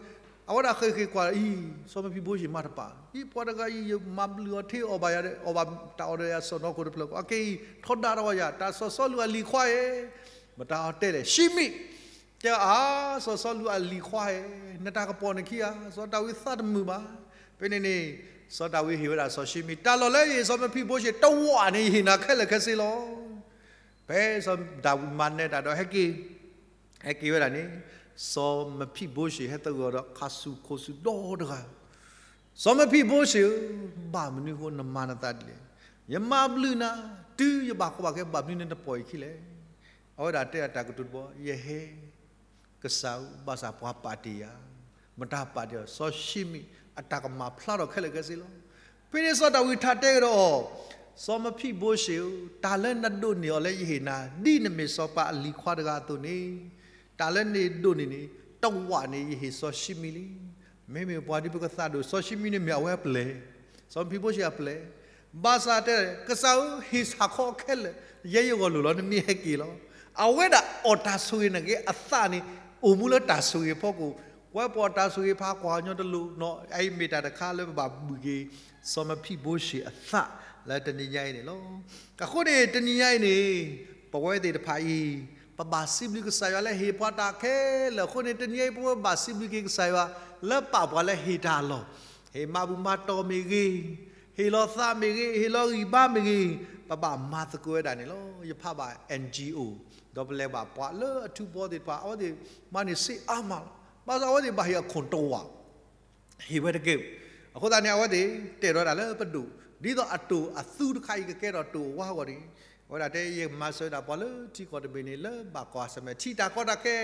အဝဲဒၣ်ဃ့ၢ်ဃ့ၢ်ကွၢ်အံၤ စီၤမဖံးဘိရှ့းမးတပာ်, အံၤပှၤတဂၤအံၤ ယမၤဘျုးအီၤထံအီၣ်ဘၣ်ယၤ အီၣ်ဘၣ်တၢ်အီၣ်ဒီးယၤစီၣ်နီၢ်ခိတဖျၢၣ်ဃီ အက့ၤအံၤ ထီဒါထီၣ်ယၤ တၢ်စီၤစီလူးအလံၤခွါဧၢ, မတၤအီၤတဲလဲၣ် ၡံမံၣ်, တဲအါ စီၤစီလူးအလံၤခွါဧၢ, နတၢ်ကပီၤနခံဂၤ စီၤဒၤဝံးသးတမုာ်ဘၣ်. ဖဲန့ၣ်န့ၣ် စီၤဒၤဝံးဟ့ၣ်ဝဲဒၣ်စီၤၡံမံၣ် တၢ်လီၢ်လၢယဟ့ၣ်စီၤမဖံးဘိရှ့းတဝာ်န့ၣ် ယဟ့ၣ်နၤခဲလၢာ်ခဲဆ့လီၤ. ဖဲစီၤဒၤဝံးမၤနၢၤတၢ်ဒီးဟဲက့ၤ, ဟဲက့ၤဝဲဒၣ်န့ၣ် စီၤမဖံးဘိရှ့းဟဲသဂၢၢ်ဒီးခါဆူၣ်ခိၣ်ဆူၣ်ဒီတဂၤ, စီၤမဖံးဘိရှ့းဧၢ, ဘၣ်မနုၤအဃိနမၤနသးဒ်လဲၣ်. ယမၤဘျုးနၤ, တုၤယဘၣ်ကီဘၣ်ခဲ ဘၣ်မနုၤနတပီၢ်ယခံလဲၣ်. အဝဲဒၣ်တဲအတၢ်ကတိၤတဘီ, ယဟဲ ကစၢ်ဧၢ, ဘၣ်ဆၣ်ပှၤပာ်တ့ၢ်ယၤ, မတၤပာ်တ့ၢ်အီၤ, စီၤၡံမံၣ်အတၢ်ကမၣ်ဖျါထီၣ်ခဲလၢာ်ခဲဆ့လီၤ. ဖဲန့ၣ်စီၤဒၤဝံးထါတဲကဒီးအီၤ, စီၤမဖံးဘိရှ့ဧၢ, တၢ်လၢနဒိးန့ၢ်အီၤလၢယဟ့ၣ်နၤ ဒ်နမ့ၢ်စီၤပၤအလံၤခွါတဂၤအသိးန့ၣ်, တၢ်လၢနဒိးန့ၢ်န့ၣ် တဝာ်န့ၣ်ယဟ့ၣ်စီၤၡံမံၣ်လံ. မ့မ့ၢ်ပှၤဒ်ပကသးဒိၣ် စီၤၡံမံၣ်န့ၣ်မ့ၢ်အဝဲအပျဲၢ်, စီၤမဖံးဘိရှ့အပျဲၢ်, ဘၣ်ဆၣ်တဲ ကစၢ်ဧၢ, ဟ့ၣ်ဆၣ်ခီခဲလၢာ် ယဲယဂီၢ်လိာ်လီၤ နမ့ၢ်ဟဲက့ၤလီၤ. အဝဲဒၣ်အီၣ်တၢ်ဆိၣ်ဂ့ၤန့ၣ်က့ၤအသးန့ၣ် အိၣ်မူလၢတၢ်ဆိၣ်ဂ့ၤအဖီခိၣ်, ပဝဲပအီၣ်တၢ်ဆိၣ်ဂ့ၤဖးကွၢ်ညီတလိၤနီၤ, အအံၤမ့ၢ်တၢ်တခါလၢပဘၣ်ဘုၣ်က့ၤ စီၤမဖံးဘိရှ့အသးလၢတနံၤညါအံၤန့ၣ်လီၤ. အဃိန့ၣ် တနံၤညါအံၤန့ၣ် ပဝဲသ့ၣ်တဖၣ်အံၤ ပဘၣ်စံးဘျုးကစၢ်ယွၤလၢဟ့ၣ်ပှၤတၢ်ခဲလၢာ်အဃိန့ၣ် တနံၤအံၤပဝဲဘၣ်စံးဘျုးက့ၤကစၢ်ယွၤ လၢပာ်ပှၤလၢဟ့ၣ်တၢ်လီၢ်, ဟ့ၣ်မၤဘူၣ်မၤတီၢ်မ့ၢ်ဂ့ၤ, ဟ့ၣ်လီၤသးမ့ၢ်ဂ့ၤ, ဟ့ၣ်လီၤဂံၢ်ဘါမ့ၢ်ဂ့ၤ, ပဘၣ်မၤသကိးဝဲဒၣ်န့ၣ်လီၤ. ယဖးဘၣ် NGO ဒီးပလဲၤဘၣ်ပှၤလၢအထူဘီသ့ၣ်တဖၣ် အဝဲသ့ၣ်မၤန့ၢ်စ့အါမးလီၤ. ဘၣ်ဆၣ်အဝဲသ့ၣ်ဘၣ်ဟ့ၣ်အခိၣ်တဝာ် ဟ့ၣ်ဝဲတက့ၢ်. အဃိသတးန့ၣ် အဝဲသ့ၣ်တဲာ်ဒီးတၢ်လၢပဒိၣ် ဒ်သိးအတိာ်အသူတခါအံၤကကဲထီၣ်တိာ်အဝါအဂီၢ်န့ၣ်, အဝဲဒၣ်တဲ ယမၤစၢၤဒၣ်ပှၤလၢထံကီၢ်တဘ့ၣ်န့ၣ် လၢဘၣ်ကွၢ်ဆၢၣ်မဲာ်ထံတၢ်ကီတၢ်ခဲ,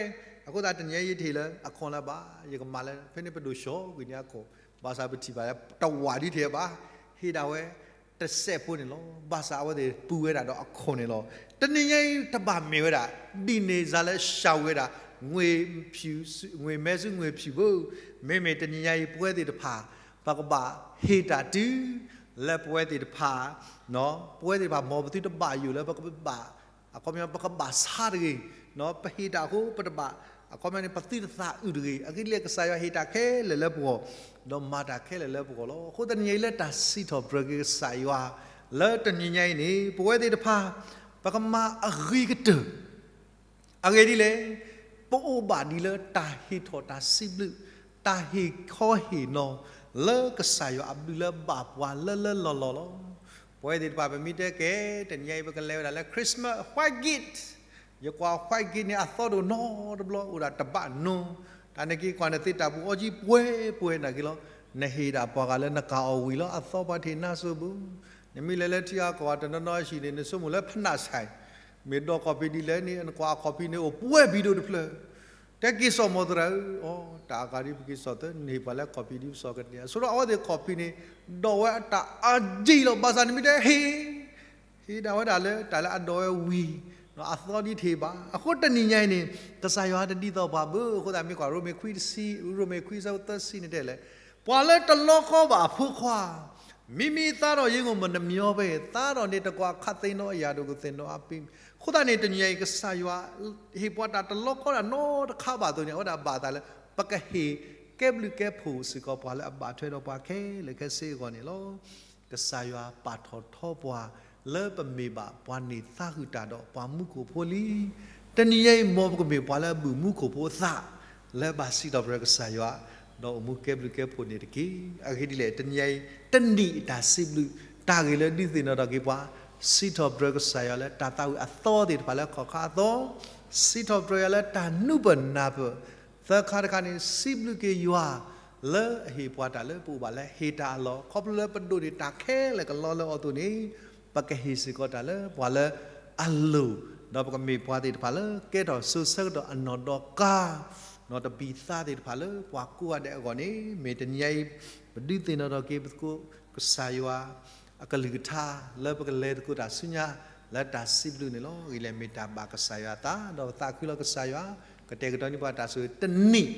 အဃိသတးတနံၤအံၤယတဟ့ၣ်လၢအခိၣ်လၢၤဘၣ်, ယကမၤလၢ ဖဲန့ၣ်ပဒိၣ်ဆှီကွံာ်န့ၢ်အခိၣ်, ဘၣ်ဆၣ်ပထံၣ်ဘၣ်လၢတဝာ်ဒ်ထဲဘၣ်, ဟ့ၣ်ဒၣ်ဝဲ တစဲးဖိန့ၣ်လီၤ. ဘၣ်ဆၣ်အဝဲသ့ၣ်ပူၤဝဲဒၣ်ဒီးအခိၣ်န့ၣ်လီၤ. တနံၤညါအံၤတဘၣ်မ့ၢ်ဝဲဒၣ် ဒ်န့ၣ်စ့ၢ်လၢ ရှောင် ဝဲဒၣ် ငွေမဲဆူငွေဖြူ ဘၣ်, မ့မ့ၢ်တနံၤညါအံၤ ပဝဲသ့ၣ်တဖၣ် ပကဘၣ်ဟ့ၣ်တၢ်တုၤ လၢပဝဲသ့ၣ်တဖၣ်, ပဝဲသ့ၣ်တဖၣ် မ်ပသုတဘၣ်ယိၣ်လၢပကဘၣ် အခီပညီ ပကဘၣ်ဆါတဂ့ၤ, ပဟ့ၣ်တၢ်အဃိ ပတဘၣ်, အခီပညီန့ၣ် ပသုတသးအုးတဂ့ၤ, အဂ့ၢ်ဒ်လဲၣ်ကစၢ်ယွၤဟ့ၣ်တၢ်ခဲလၢာ်လၢပဂီၢ်, ဒီးမၤတၢ်ခဲလၢာ်လၢပဂီၢ်လီၤ. အဃိတနံၤညါအံၤလၢတၢ်စံးထီၣ်ပတြၢၤက့ၤကစၢ်ယွၤ လၢတနံၤညါအံၤန့ၣ် ပဝဲသ့ၣ်တဖၣ် ပကမၤအဂ့ၤကတၢၢ် အဂ့ၢ်ဒ်လဲၣ်, ပအိၣ်ဘၣ်ဒ်လၢတၢ်ဟ့ၣ်ထီၣ်တၢ်စံးဘျုး, တၢ်ဟ့ၣ်ခီဟ့ၣ်နီၤ လၢကစၢ်ယွၤအဘျုးလၢဘၣ်ပှၤလၢလၢလီၢ်လီၢ်လီၤ. ပဝဲသ့ၣ်တဖၣ် ပမ့ၢ်တဲကဲ တနံၤညါအံၤ ပကလဲၤဝဲဒၣ်လၢ Christmas white gate, ယကွၢ် white gate န့ၣ် အသီတအိၣ်နီတဘျီ အိၣ်ဒၣ်တဘၣ်နီၤ, တၢ်န့ၣ်က့ၤကွၢ်န့ၣ်သ့တၢ်ပူၤအီကံပှဲၤပှဲၤနာ်က့ၤလီၤ. နဟ့ၣ်ဒၣ်ပှၤဂၤလၢနကၤအီၤဝံၤလီၤ အသီပှၤတဟ့ၣ်နါစိၤဘၣ်. နမ့ၢ်လဲၤလၢထံအကီၢ်တနီၤနီၤအဟံၣ်န့ၣ် နဆိကမိၣ်လၢဖနးဆဲး မ့ၢ်ဒီးခီၣ်ဖံးဒ်လဲၣ်န့ၣ် နကွၢ်အခီၣ်ဖံးန့ၣ် အိၣ်ပှဲၤဘံဒိၣ်တဖျၢၣ်, တဲက့ၤစိာ်မီၤသရၣ်ဧၢ, အီ တၢ်အဂၤဒ်ပက့ၤစိာ်သၢ နဟ့ၣ်ပှၤလၢခီၣ်ဖံးဒ်ပစိာ်ကန့ၢ်, ဆိဒီးအဝဲသ့ၣ်ခီၣ်ဖံးန့ၣ် ဒီးဝဲအတၢ်အါဒံလီၤ. ဘၣ်ဆၣ်နမ့ၢ်တဲဟ့ၣ် ဟ့ၣ်ဒၣ်ဝဲဒၣ်လၢတၢ်လၢအဒီးဝဲဝံၤ အသီဒ်တဟ့ၣ်ဘၣ်. အဃိတနံၤညါအံၤန့ၣ် ကစၢ်ယွၤတဒ်သိးပှၤဘၣ်. အဃိသတးမ့ၢ်ကွၢ်ရိမ့ၤခွံတဆံ, ရိမ့ၤခွံဆၢဖိသၢဆံန့ၣ်တဲလဲၣ်, ပှၤလၢတလီကီဘၣ်အဖိခွါ မ့မ့ၢ်သါထီၣ်ယ့ၣ်ငိၣ်မနမီၤဖဲ သါထီၣ်န့ၣ်တကွၢ်ခးသ့ၣ်နီၣ်အယၣ်ဒိၣ်ကသ့ၣ်နီၣ်အပ့ၤ. အဃိသတးန့ၣ် တနံၤညါအံၤ ကစၢ်ယွၤဟ့ၣ်ပှၤတၢ်တလီကီတၢ်နီတခါဘၣ်အသိးန့ၣ် အဝဲဒၣ်ဘၣ်အသးလၢ ပကဟ့ၣ်ကဲဘျုးကဲဖှိၣ်စ့ၢ်ကီးပှၤလၢအဘၣ်ထွဲဒီးပှၤခဲလၢာ်ခဲဆ့အဂီၢ်န့ၣ်လီၤ. ကစၢ်ယွၤပာ်ထီၣ်ထီပှၤလၢပမ့ၢ်ဘၣ်ပှၤန့ၢ်သါဃုာ်တၢ်ဒီးပှၤမူခိၣ်ဖိလံ. တနံၤညါအံၤ မ်ပကမ့ၢ်ပှၤလၢအဘုၣ်မူခိၣ်ဖိအသး လၢဘၣ်စံးထီၣ်ပတြၢၤကစၢ်ယွၤ ဒီးအိၣ်မူကဲဘျုးကဲဖှိၣ်န့ၣ်တက့ၢ်. အဂ့ၢ်ဒ်လဲၣ် တနံၤညါအံၤ တနံၣ်အတၢ်စံးဘျုး တၢ်ဂ့ၢ်လၢဒုးသ့ၣ်နီၣ်ထီၣ်က့ၤပှၤ စံးထီၣ်ပတြၢၤကစၢ်ယွၤလၢတၢ်သးဝံၣ်အသီသ့ၣ်တဖၣ်လၢခီၣ်ခါအသီ, စံးထီၣ်ပတြၢၤယွၤလၢတၢ်နူပၢၢ်နၢ်ပၢၢ်, သၢခါတခါန့ၣ် စံးဘျုးက့ၤယွၤ လၢအဟ့ၣ်ပှၤတၢ်လၢပအိၣ်ဘၣ်လၢဟ့ၣ်တၢ်အလီၢ် ခီဖျိလၢပဒိးန့ၢ်တၢ်ခဲလၢာ်ကလီလၢအီၤအသိးန့ၣ် ပကဟ့ၣ်စ့ၢ်ကီးတၢ်လၢပှၤလၢအလိၤ, ဒီးပကမ့ၢ်ပှၤသ့ၣ်တဖၣ်လၢကဲထီၣ်စိၤဆၢကတီၢ်အနီၢ်ဒီးကါ ဒီးတဘံၣ်သါသ့ၣ်တဖၣ်လၢပှၤကိးဂၤဒဲးအဂီၢ်န့ၣ် မ့ၢ်တနံၤညါအံၤ ပဒုးသ့ၣ်နီၣ်ထီၣ်က့ၤပသကိးကစၢ်ယွၤ အကလုၢ်ကထါ လၢပကလဲၤသကိးတၢ်ဆူညါ လၢတၢ်စံးဘျုးန့ၣ်လီၤ. ဂ့ၤလဲၣ် မ့ၢ်တၢ်ဘၣ်ကစၢ်ယွၤအသး ဒီးပသးခုလီၤကစၢ်ယွၤ ကတဲာ်ကတီၤန့ၢ်ပှၤတၢ်ဆိၣ်ဂ့ၤတနံၣ်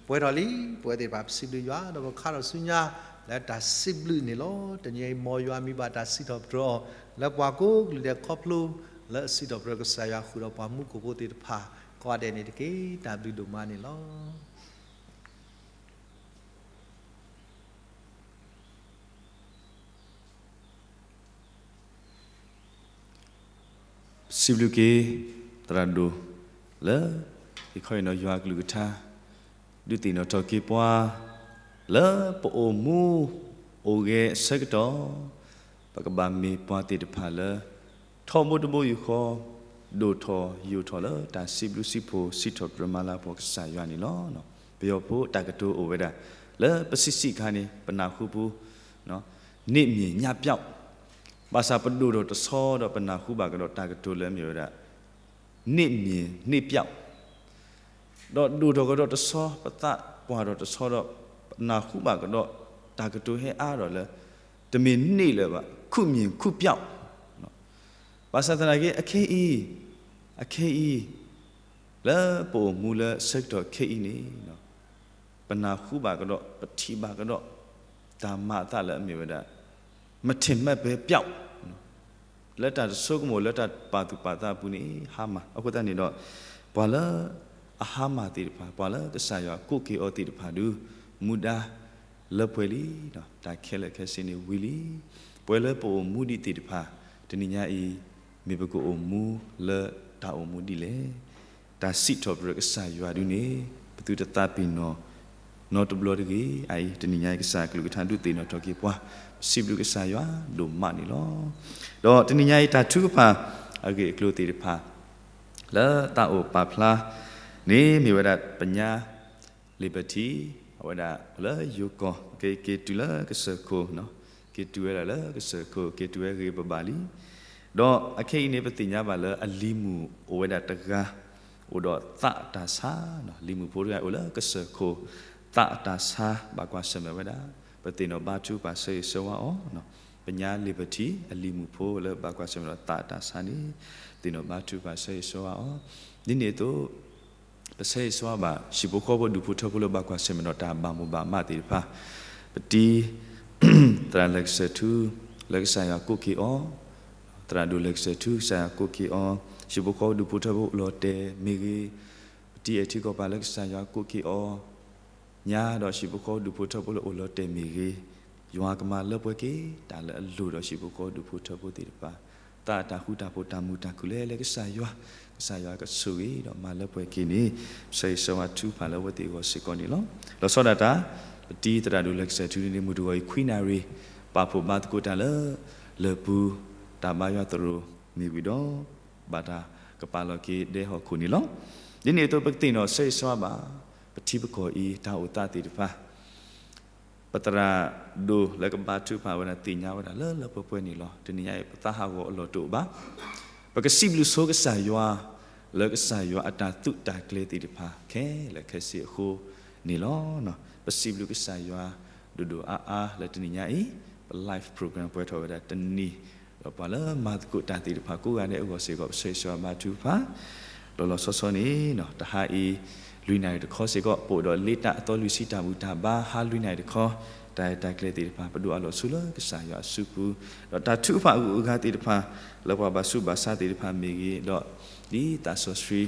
ပှဲၤထီၣ်လံ. ပဝဲသ့ၣ်တဖၣ်ပစံးဘျုးယွၤ ဒီးပခါထီၣ်ဆူညါ လၢတၢ်စံးဘျုးန့ၣ်လီၤ. တနံၤအံၤ မ်ယွၤမံၤဘၣ်တၢ်စံးထီၣ်ပတြၢၤအီၤ လၢပှၤကိးကလုာ်ဒဲးခီဖျိ လၢအစံးထီၣ်ပတြၢၤကစၢ်ယွၤဃုာ်ဒီးပှၤမူခိၣ်ဖိသ့ၣ်တဖၣ် ကိးဂၤဒဲးန့ၣ်တက့ၢ်. တၢ်ဘျုးဒိၣ်မးန့ၣ်လီၤ. ပစံးဘျုးက့ၤ သရၣ်ဒိၣ် လၢ ဟ့ၣ်ခီဟ့ၣ်နီၤယွၤအကလုၢ်ကထါ ဒုးသ့ၣ်နီၣ်ထီၣ်က့ၤပှၤ လၢပအိၣ်မူ အိၣ်ဂဲၤအဆၢကတီၢ် ပကဘၣ်မ့ၢ်ပှၤသ့ၣ်တဖၣ်လၢ ထီဘိတဘိယူၢ်ဃီ ဒိၣ်ထီၣ်ယိာ်ထီၣ်လၢတၢ်စံးဘျုးစံးဖှိၣ် စံးထီၣ်ပတြၢၤမၤလၤကပီၤကစၢ်ယွၤန့ၣ်လီၤ. ပယီၤဖိတၢ်ကတိၤအိၣ်ဝဲဒၣ် လၢပစံးစံးအခါန့ၣ် ပနၢ်ဟူပူၤ နေ့မြင်ညပျောက် ဘၣ်ဆၣ်ပဒိၣ်ထီၣ်တဆီဒီးပနၢ်ဟူဘၣ်ကဒီးတၢ်ကတိၤလၢအမ့ၢ်ဝဲဒၣ် နေ့မြင်နေ့ပျောက် ဒီးဒိၣ်ထီၣ်ကဒီးတဆီ ပသးပှၢ်ထီၣ်တဆီဒီး ပနၢ်ဟူဘၣ်ကဒီးတၢ်ကတိၤဟဲအါထီၣ်လၢ တမ့ၢ်န့ၣ်လၢၤဘၣ် ခုမြင်ခုပျောက် ဘၣ်ဆၣ်သနာ်က့ အခဲအံၤ အခဲအံၤ လၢပအိၣ်မူလၢဆၢကတီၢ်ခဲအံၤန့ၣ် ပနၢ်ဟူဘၣ်ကဒီး ပထံၣ်ဘၣ်ကဒီး တၢ်မၤအသးလၢအမ့ၢ်ဝဲဒၣ် မထင်မှတ်ဘဲပျောက် လၢတၢ်တဆိကမိၣ် လၢတၢ်ပာ်သူၣ်ပာ်သးအပူၤန့ၣ် ဟါမၢ်. အဃိသတးန့ၣ်ဒီး ပှၤလၢအဟါမၢ်သ့ၣ်တဖၣ် ပှၤလၢကစၢ်ယွၤကိးက့ၤအီၤသ့ၣ်တဖၣ်ဒုး မူဒါလၢပှဲၤလံ, တၢ်ခဲလၢာ်ခဲဆ့န့ၣ်ဝံၤလံ. ပဝဲလၢပအိၣ်မူဒံးသ့ၣ်တဖၣ် တနံၤညါအံၤ မ့ၢ်ပကအိၣ်မူလၢတၢ်အိၣ်မူဒ်လဲၣ်. တၢ်စံးထီၣ်ပတြၢၤကစၢ်ယွၤဒုးန့ၣ် ပသုတသးပ့ၤနီၣ် နီတဘျီတဂ့ၤ. အအံၤ တနံၤညါအံၤ ကစၢ်အကလုၢ်ကထါဒုးသ့ၣ်နီၣ်ထီၣ်က့ၤပှၤ ပစံးဘျုးကစၢ်ယွၤဒိၣ်မးန့ၣ်လီၤ. ဒီးတနံၤညါအံၤ တၢ်ထုကဖၣ်အဂ့ၢ်အကျိၤသ့ၣ်တဖၣ် လၢသးအိၣ်ပာ်ဖျါန့ၣ် မ့ၢ်ဝဲဒၣ်ပညါ Liberty အဝဲဒၣ်လၢယိၤကီၢ် က့ၤ က့ၤတုၤလၢကစၢၢ်ခိၣ်, က့ၤတုၤဝဲဒၣ်လၢကစၢၢ်ခိၣ် က့ၤတုၤဝဲဂ့ၤဘၣ်ဘၣ်လံ. ဒီးအခဲအံၤန့ၣ် ပသ့ၣ်ညါဘၣ်လၢအလံၤမုၣ်အိၣ်ဝဲဒၣ်တဂၤ အိၣ်ဒီးသးအတၢ်ဆါ, လံၤမုၣ်ဖိတဂၤအိၣ်လၢကစၢၢ်ခိၣ် သးအတၢ်ဆါ ဘၣ်ကွၢ်ဆၢၣ်မဲာ်ဝဲဒၣ်, ပသ့ၣ်နီၣ်ဘါထုကဖၣ်ဆၢဂ့ၤဆၢဝါအီၤ, ပညါ Liberty အလံၤမုၣ်ဖိလၢဘၣ်ကွၢ်ဆၢၣ်မဲာ်ဒီးသးအတၢ်ဆါန့ၣ် သ့ၣ်နီၣ်ဘါထုကဖၣ်ဆၢဂ့ၤဆၢဝါအီၤ, ဒ်န့ၣ်အသိး ပဆၢဂ့ၤဆၢဝါဘၣ် ဟံၣ်ဖိဃီဖိဒူၣ်ဖိထၢဖိလၢဘၣ်ကွၢ်ဆၢၣ်မဲာ်ဒီးတၢ်ဘၣ်မိၢ်ဘၣ်မးသ့ၣ်တဖၣ်, ပတံၤ သရၣ်လဲၤကစၢၢ်ထူ လၢကစၢ်ယွၤကိးက့ၤအီၤ, သရၣ်ဒိၣ်လဲၤကစၢၢ်ထူ ကစၢ်ယွၤကိးက့ၤအီၤ, ဟံၣ်ဖိဃီဖိဒူၣ်ဖိထၢဖိအိၣ်လီၤတဲာ်မ့ၢ်ဂ့ၤ, ပတံၤအဲၣ်ထံကီၢ်ပၤလၢကစၢ်ယွၤကိးက့ၤအီၤ, ညါဒီးဟံၣ်ဖိဃီဖိဒူၣ်ဖိထၢဖိလၢအိၣ်လီၤတဲာ်မ့ၢ်ဂ့ၤ, ယွၤကမၤလၢပှဲၤက့ၤ တၢ်လၢအလိၣ်ဒီးဟံၣ်ဖိဃီဖိဒူၣ်ဖိထၢဖိသ့ၣ်တဖၣ်, သးအတၢ်ဃူတၢ်ဖိးတၢ်မုာ်တၢ်ခုၣ်လၢလၢကစၢ်ယွၤ, ကစၢ်ယွၤကဆိၣ်ဂ့ၤဒီးမၤလၢပှဲၤက့ၤန့ၣ် ဆၢဂ့ၤဆၢဝါထုကဖၣ်လၢအဝဲသ့ၣ်အဂီၢ်စ့ၢ်ကီးန့ၣ်လီၤ. လီၤဆီဒၣ်တၢ် ပတံၤသရၣ်ဒိၣ်လဲၤကစၢၢ်ထူန့ၣ် မုၢ်တဂီၤအံၤခွံနၣ်ရံၣ် ပာ်ဖှိၣ်ဘါသကိးတၢ်လၢ လၢၢ်ပူၤ တၢ်ဘါယွၤသရိာ်မ့ၢ်ဝံၤဒီး ဘၣ်တၢ်ကပာ်လီၤက့ၤဒဲဟီၣ်ခိၣ်န့ၣ်လီၤ. ဒ်န့ၣ်အသိးပကသ့ၣ်နီၣ်ဆၢဂ့ၤဆၢဝါဘၣ် ပထံပကီၢ်အံၤတၢ်အိၣ်သးသ့ၣ်တဖၣ် ပသရၣ်ဒိၣ်လၢကဘါထုကဖၣ်ဝဲဒၣ်သ့ၣ်ညါဝဲဒၣ်လၢလၢပှဲၤပှဲၤန့ၣ်လီၤ. တနံၤညါအံၤ ပသးဟးဂီၤအလီၢ်တအိၣ်ဘၣ်. ပကစံးဘျုးဆိကစၢ်ယွၤ လၢကစၢ်ယွၤအတၢ်သုးတၢ်ကျဲၤသ့ၣ်တဖၣ်ခဲလၢာ်ခဲဆ့အဃိန့ၣ်လီၤ. ပစံးဘျုးကစၢ်ယွၤဒိၣ်ဒိၣ်အါအါလၢတနံၤညါအံၤ ပ live program ပှဲၤထီၣ်ဝဲဒၣ်တနံၤ ဒီးပှၤလၢမၤသကိးတၢ်သ့ၣ်တဖၣ်ကိးဂၤဒဲးအဂီၢ်စ့ၢ်ကီး ပဆၢဂ့ၤဆၢဝါဘါထုကဖၣ် လီၤလီၤဆီဆီန့ၣ် တဟါအံၤ လွံၢ်နၣ်ရံၣ်တခီစ့ၢ်ကီး ပအိၣ်ဒီးလ့တၢ်အသီလွံၢ်ဆံတၢ်ဘူၣ်တၢ်ဘါ ဟါလွံၢ်နၣ်ရံၣ်တခီ တၢ်ရဲၣ်တၢ်ကျဲၤသ့ၣ်တဖၣ် ပဒိးအလီၢ်ဆူလၢကစၢ်ယွၤအစုပူၤ ဒီးတၢ်ထုကဖၣ်အဂုၤအဂၤသ့ၣ်တဖၣ် လၢပှၤဘၣ်ဆူးဘၣ်ဆါသ့ၣ်တဖၣ်မ့ၢ်ဂ့ၤ ဒီးဒ်သးစီဆှံ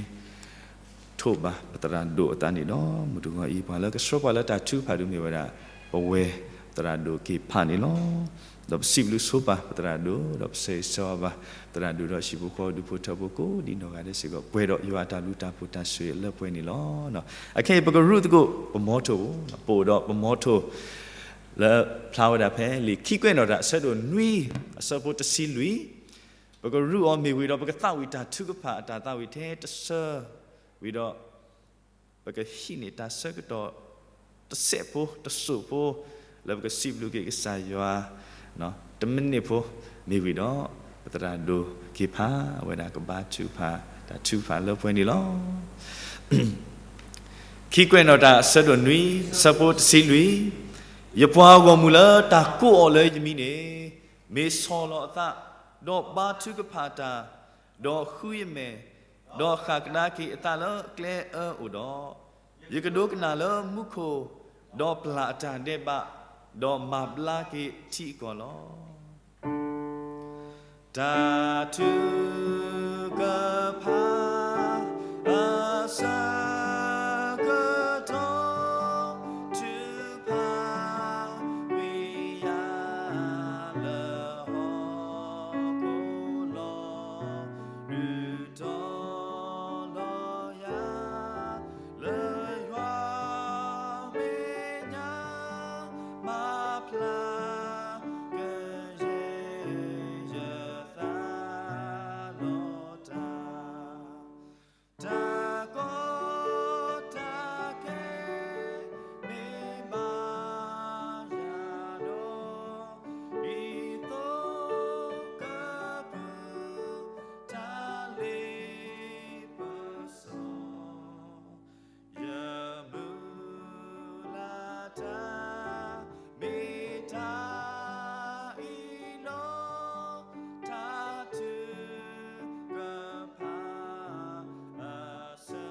ထိးဘၣ်ပသရၣ်ဒိၣ်အသးန့ၣ်ဒီး မုၢ်တဂီၤအံၤ ပှၤလၢကဆှၢပှၤလၢတၢ်ထုကဖၣ်ဒုးမ့ၢ်ဝဲဒၣ် ပဝဲၢ် သရၣ်ဒိၣ်က့ၤဖးန့ၣ်လီၤ. ဒီးပစံးဘျုးဆိပာ်ပသရၣ်ဒိၣ် ဒီးပဆၢဂ့ၤဆၢဝါဘၣ် သရၣ်ဒိၣ်ဒီးဟံၣ်ဖိဃီဖိ ဒူဖိထၢဖိကိးဒ်နီၢ်ဂၤဒဲးစ့ၢ်ကီး ပှဲၤဒီးယွၤအတၢ်ဘျုးတၢ်ဖှိၣ်တၢ်ဆိၣ်ဂ့ၤလၢပှဲၤန့ၣ်လီၤ. အခဲအံၤပကရူၢ်သကိးပမီထိၣ်, ပအိၣ်ဒီးပမီထိၣ် လၢဖျါဝဲဒၣ်ဖဲလံာ်ခံကွဲးနီၣ်တၢ်အဆၢဒိၣ်နွံ အဆၢဖိတဆံလွံၢ်, ပကရူၢ်အီၤမ့ၢ်ဝံၤဒီး ပကသးဝံၣ်တၢ်ထုကဖၣ်အတၢ်သးဝံၣ်ထဲတဆၢ, ဝံၤဒီး ပကဟံးန့ၢ်တၢ်ဆၢကတီၢ် တစဲးဖိတစိၢ်ဖိ လၢပကစံးဘျုးက့ၤကစၢ်ယွၤ တမံးနံးဖိ မ့ၢ်ဝံၤဒီး ပသရၣ်ဒိၣ်က့ၤဖးဝဲဒၣ်ကဘါထုကဖၣ် တၢ်ထုကဖၣ်လၢပှဲၤန့ၣ်လီၤ. ခံကွဲးနီၣ်တၢ်အဆၢဒိၣ်နွံ အဆၢဖိတဆံလွံၢ်, ယပှၤဂီၢ်မုၢ်လၢတၢ်ကိးအီၤလၢယမံၤန့ၣ် မ့ၢ်ဆီၣ်လီၤအသး, ဒီးဘါထုကဖၣ်တၢ်, ဒီးဃုယမဲာ်, ဒီးဃၣ်ကဒါက့ၤအသးလၢကျဲအၢအိၣ်ဒီး, ယကဒိကနၣ်လၢမူခိၣ်, ဒီးပျၢ်အတၢ်ဒဲးဘး, ဒီးမၤဘျါက့ၤထံအကီၢ်လီၤ. တၢ်ထုကဖၣ် အဆၢကတီၢ် ထုကဖၣ်ကွံာ်ယၤ လၢဟီၣ်ခိၣ်လီၤ. ဒုးတီၤလီၤယၤ လၢယွၤမဲာ်ညါ မၤဖျါကယဲၢ်ယသးလီၤတၢ်, တၢ်ကီတၢ်ခဲ မ့ၢ်ဘၣ်ယၤဒီး ဒ်သိးကဖုတၢ်လ့ပစီ ယမုၢ်လၢ်တၢ် မ့ၢ်တၢ်အံၤလီၤ. တၢ်ထုကဖၣ် အဆၢက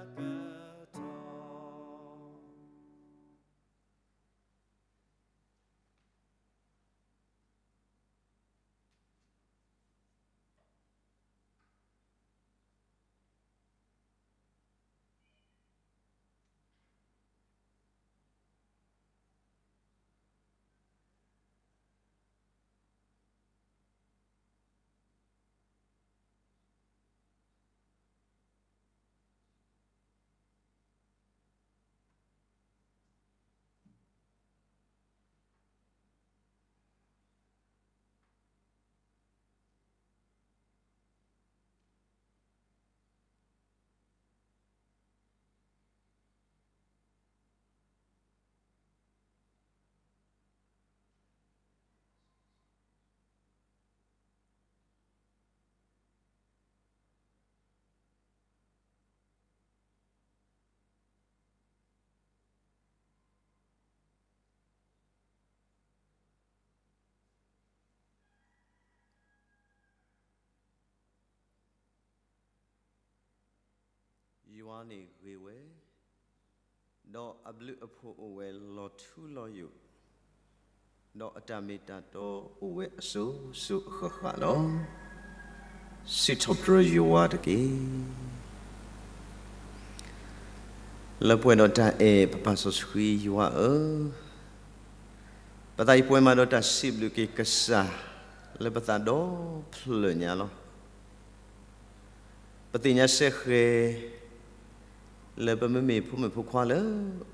တီၢ်. ယွၤန့ၣ်ဂ့ၤဝဲ, ဒီးအဘျုးအဖှိၣ်အိၣ်ဝဲလီၤထူလီၤယိာ်, ဒီးအတၢ်မ့ၢ်တၢ်တီအိၣ်ဝဲအစိၤစိၤအဃၣ်ဃၣ်လီၤ. စံးထီၣ်ပတြၢၤယွၤတက့ၢ်. လၢပှဲၤဒီးတၢ်အဲၣ်ပပၢ်စီဆှံယွၤဧၢ, ပသးအံၤပှဲၤမးဒီးတၢ်စံးဘျုးက့ၤကစၢ် လၢပသးဒီဖျၢၣ်ညါလီၤ. ပသ့ၣ်ညါစ့ၢ်ကီး လၢပမ့မ့ၢ်ဖိမုၣ်ဖိခွါလၢ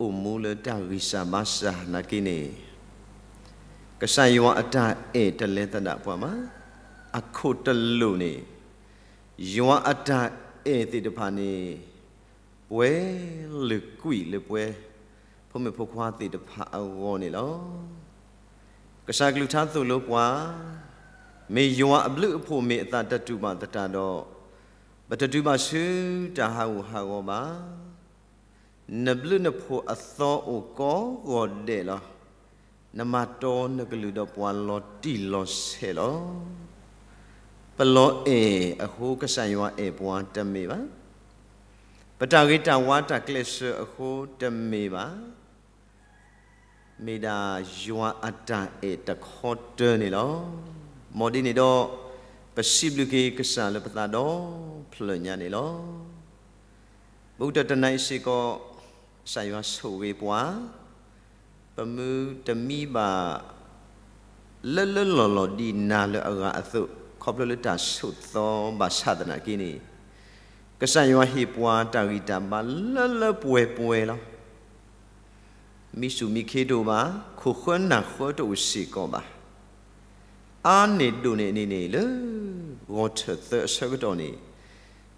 အိၣ်မူလၢတၢ်ဂံၢ်စၢ်ဘါစၢ်နာ်က့န့ၣ်, ကစၢ်ယွၤအတၢ်အဲၣ်တလဲၤသဒၣ်ပှၤဘၣ်. အခိၣ်တလိၣ်န့ၣ်, ယွၤအတၢ်အဲၣ်သ့ၣ်တဖၣ်န့ၣ် ပှဲၤလုာ်ကွံာ်လၢပှဲၤ ဖိမုၣ်ဖိခွါသ့ၣ်တဖၣ်အဂီၢ်န့ၣ်လီၤ. ကစၢ်ကလုၢ်ကထါသိၣ်လိပှၤ, မ့ၢ်ယွၤအဘျုးအဖှိၣ်မ့ၢ်အသးတတူၢ်ဘၣ်သတးဒီး, ပတတုၤဘၣ်ဆူတၢ်ဟးဂူာ်ဟးဂီၤဘၣ်. နဘျုးနဖှိၣ်အသီအိၣ်ကိးဂီၤဒဲးလီၤ. နမၤတီနကလုၢ်ဒီးပှၤလီၤတံၢ်လီၤဆဲးလီၤ. ပလီၤအဲၣ်အဃိကစၢ်ယွၤအဲၣ်ပှၤတမ့ၢ်ဘၣ်. ပတၢ်ဂ့ၤတၢ်ဝါတၢ်ကျဲးစၢးအဃိတမ့ၢ်ဘၣ်. မ့ၢ်ဒၣ်ယွၤအတၢ်အဲၣ်တခီတၢၢ်န့ၣ်လီၤ. မ်ဒ်န့ၣ်ဒီး, ပစံးဘျုးက့ၤကစၢ်လၢပသးဒီဖျၢၣ်ညါန့ၣ်လီၤ. ဘူးကတၢၢ်တနံၤအံၤစ့ၢ်ကီး, ကစၢ်ယွၤဆိၣ်ဂ့ၤပှၤ, ပမုၢ်တမံဘၣ် လၢလၢလီၢ်လီၢ်ဒ်နၤလၢအဂၤအသိး, ခီဖျိလၢတၢ်ဆိးသီဘၣ်ဆၣ်သနာ်က့န့ၣ်, ကစၢ်ယွၤဟ့ၣ်ပှၤတၢ်ဂံၢ်တၢ်ဘါလၢလၢပှဲၤပှဲၤလီၤ. မံဆူၣ်မံခ့တအိၣ်ဘၣ်, ခိၣ်ဃၢနၢ်ဃၢတအိၣ်စ့ၢ်ကီးဘၣ်. အါန့ၢ်ဒိၣ်န့ၢ်န့ၣ်န့ၣ် လၢဂီၤထၢၣ်သၢအဆၢကတီၢ်န့ၣ်,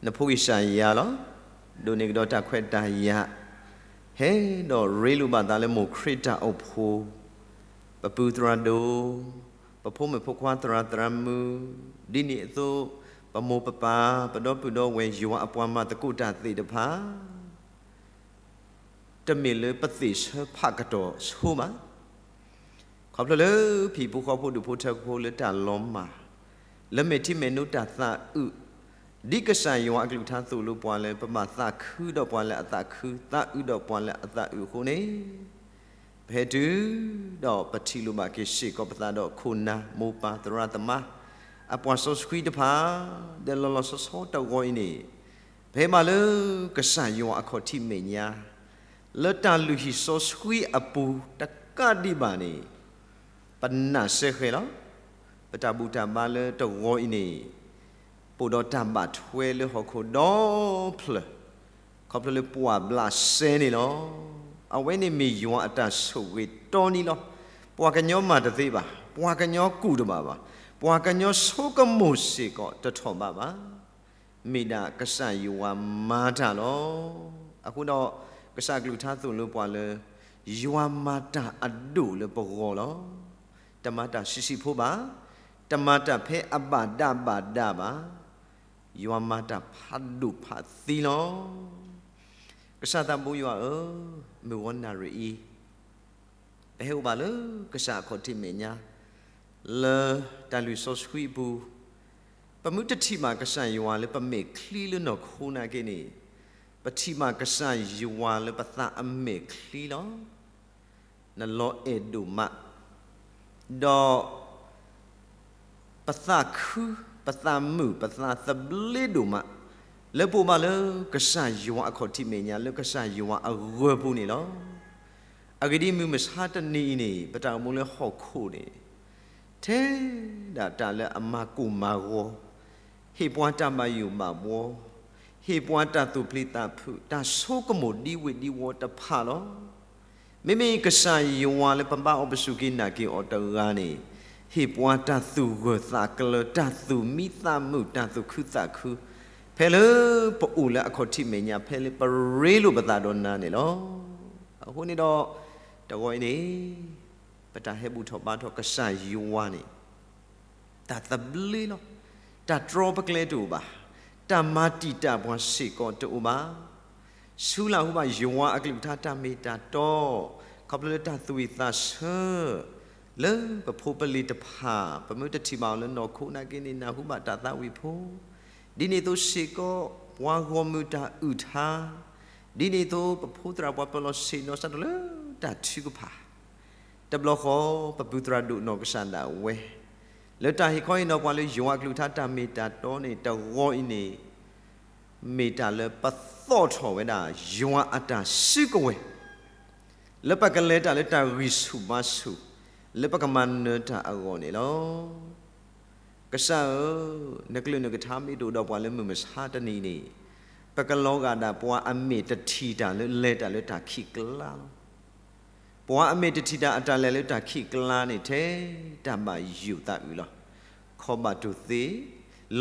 နဖိကစၢ်ယၤလီၤ. ဒိၣ်န့ၢ်ကဒီးတၢ်ခွဲးတၢ်ယာ်, ဟဲဒီးရ့လိာ်ဘၣ်သးလၢမိၢ်ခရံာ်တၢ်အိၣ်ဖှိၣ်, ပပုၢ်သရၣ်ဒိၣ်, ပဖိမုၣ်ဖိခွါသရၣ်သရၣ်မုၣ်, ဒ်န့ၣ်အသိး, ပမိၢ်ပပၢ်, ပဒီပုၢ်ဒီဝဲၢ် ယွၤအပှၤမၤသကိးတၢ်သ့ၣ်တဖၣ် တမ့ၢ်လၢပသ့ၣ်ဆၢဖးကတီၢ်ဆိဘၣ်. ခီဖျိလၢဖံးဖိဃီဖိဒူၣ်ဖိထၢဖိလၢတၢ်လီၤမၢ်, လၢမဲာ်ထံမဲာ်နိတၢ်သးအုး, ဒ်ကစၢ်ယွၤအကလုၢ်ကထါသိၣ်လိပှၤလၢ ပဘၣ်သးခုဒီးပှၤလၢအသးခု, သးအုးဒီးပှၤလၢအသးအုးအဃိန့ၣ်, ပဟဲတုၤဒီးပထံၣ်လိာ်ဘၣ်က့ၤစ့ၢ်ကီးပသးဒီးခိၣ်နၢ်မိၢ်ပၢ်သရၣ်သမါ အပှၤစီဆှံတဖၣ်, ဒီးလီၤလီၤဆီဆီတဂီၤအံၤန့ၣ်, ပဟဲဘၣ်လၢကစၢ်ယွၤအခီၣ်ထံးမဲာ်ညါ, လၢတၢ်လုၢ်ဟံၣ်စီဆှံအပူၤတကးဒံးဘၣ်န့ၣ်, ပနာ်စဲဃဲၤလီၤ. ပတၢ်ဘူၣ်တၢ်ဘါလၢတဂီၤအံၤန့ၣ်, ပအိၣ်ဒီးတၢ်ဘၣ်ထွဲလၢဟီၣ်ခိၣ်ဒီဖျၢၣ်, ခီဖျိလၢပှၢ်ဘျးစဲန့ၣ်လီၤ. အဝဲန့ၣ်မ့ၢ်ယွၤအတၢ်ဆိၣ်ဂ့ၤတီနံၤလီၤ. ပှၤကညီမၤတသ့ဘၣ်, ပှၤကညီကူၣ်တဘၣ်ဘၣ်, ပှၤကညီဆိကမိၣ်စ့ၢ်ကီးတထီၣ်ဘးဘၣ်. မ့ၢ်ဒၣ်ကစၢ်ယွၤမၤတၢ်လီၤ. အဃိဒီး, ကစၢ်အကလုၢ်ကထါသိၣ်လိပှၤလၢ, ယွၤမၤတၢ်အဒိၣ်လၢပဂီၢ်လီၤ. တမၤတၢ်ဆံးဆံးဖိဘၣ်, တမၤတၢ်ဖဲအဘၣ်ဒၣ်ဘၣ်ဒၣ်ဘၣ်, ယွၤမၤတၢ်ဖးဒိၣ်ဖးသံလီၤ. ကစၢ်သးဘိယွၤဧၢ, မုၢ်ဂီၤနၣ်ရံၣ်အံၤ ပဟဲအိၣ်ဘၣ်လၢကစၢ်အခီၣ်ထံးမဲာ်ညါ, လၢတၢ်လုၢ်စီဆှံအပူၤ, ပမ့ၢ်တထံၣ်ဘၣ်ကစၢ်ယွၤလၢပမဲာ်ချံလၢနီၢ်ခိနာ်က့န့ၣ်, ပထံၣ်ဘၣ်ကစၢ်ယွၤလၢပသးအမဲာ်ချံလီၤ. နလီၤအဲၣ်ဒိၣ်မး, ဒီး ပသးခု, ပသးမုာ်, ပသးသဘျ့ဒိၣ်မး, လၢပအိၣ်ဘၣ်လၢကစၢ်ယွၤအခီၣ်ထံးမဲာ်ညါ လၢကစၢ်ယွၤအဂၢၤပူၤန့ၣ်လီၤ. အဂ့ၢ်ဒ်အံၤ, မုၢ်မဆါတနံၤအံၤန့ၣ် ပတၢ်အိၣ်မူလၢဟီၣ်ခိၣ်န့ၣ်, ထဲဒၣ်တၢ်လၢအမၤကိၢ်မၤဂီၤ, ဟ့ၣ်ပှၤတၢ်ဘၣ်ယိၣ်ဘၣ်ဘှီ, ဟ့ၣ်ပှၤတၢ်သူၣ်ပျံၤသးဖုး, တၢ်ဆိကမိၣ်ဒ်ဝ့ၢ်ဒ်ဝီတဖၣ်လီၤ. မ့မ့ၢ်ကစၢ်ယွၤလၢပဘါအီၤပစူၢ်က့ၤနာ်က့ၤအီၤတဂၤန့ၣ်, ဟ့ၣ်ပှၤတၢ်သူၣ်ဂၢၢ်သးကျၢၤ, တၢ်သူၣ်မံသးမုာ်, တၢ်သူၣ်ခုသးခု, ဖဲလၢပအိၣ်လၢအခီၣ်ထံးမဲာ်ညါ, ဖဲလၢပရ့လိာ်ပသးဒီးနၤန့ၣ်လီၤ. အဃိန့ၣ်ဒီး, တဂီၤအံၤန့ၣ်, ပတၢ်ဟဲဘူၣ်ထီၣ်ဘါထီၣ်ကစၢ်ယွၤန့ၣ် တၢ်သဘျ့လီၤ. တၢ်တြီပကျဲတအိၣ်ဘၣ်. တၢ်မၤတံာ်တာ်ပှၤစ့ၢ်ကီးတအိၣ်ဘၣ်. ဆူလၢ်ဟူဘၣ်ယွၤအကလုၢ်ကထါတၢ်မ့ၢ်တၢ်တီ, ခီဖျိလၢတၢ်သူၣ်ဝံၣ်သးဆၢ, လၢပဖိပလံၤတဖၣ်, ပမ့ၢ်တထံၣ်ဘၣ်အီၤလၢနီၢ်ခိနာ်က့န့ၣ် နၢ်ဟူဘၣ်တၢ်သးဝံၣ်ဖိ, ဒ်န့ၣ်အသိးစ့ၢ်ကီး, ပှၤဂီၢ်မုၢ်တၢ်အုၣ်ထါ, ဒ်န့ၣ်အသိး ပဖိသရၣ်ပှၤပၢၤလီၢ်ဆ့ၣ်နီၤစးထီၣ်လၢတၢ်ထုကဖၣ် တဘျီဃီ ပပုၢ်သရၣ်ဒိၣ်နီၢ်ကစၢ်ဒၣ်ဝဲ, လၢတၢ်ဟ့ၣ်ခီဟ့ၣ်နီၤပှၤလၢယွၤအကလုၢ်ကထါတၢ်မ့ၢ်တၢ်တီန့ၣ် တဂီၤအံၤန့ၣ်, မ့ၢ်တၢ်လၢပသီၣ်ထီၣ်ဝဲဒၣ် ယွၤအတၢ်စုကဝဲၤ, လၢပကလဲၤတၢ်လၢတၢ်ဂံၢ်ဆူၣ်ဘါဆူၣ်, လၢပကမၤနၢၤတၢ်အဂီၢ်န့ၣ်လီၤ. ကစၢ်ဧၢ, နကလုၢ်နကထါမ့ၢ်တအိၣ်ဒီးပှၤလၢမုၢ်မဆါတနံၤန့ၣ်, ပကလီၤဂာ်ဒၣ်ပှၤအမဲာ်တထံၣ်တၢ်လၢလဲၤတၢ်လၢတၢ်ခံးကျါလီၤ. ပှၤအမဲာ်တထံၣ်တၢ်အတၢ်လဲၤလၢတၢ်ခံးကျါန့ၣ်ထဲတၢ်ဘၣ်ယိၣ်သးအုးလီၤ. ခီဘၣ်တိၢ်သ့,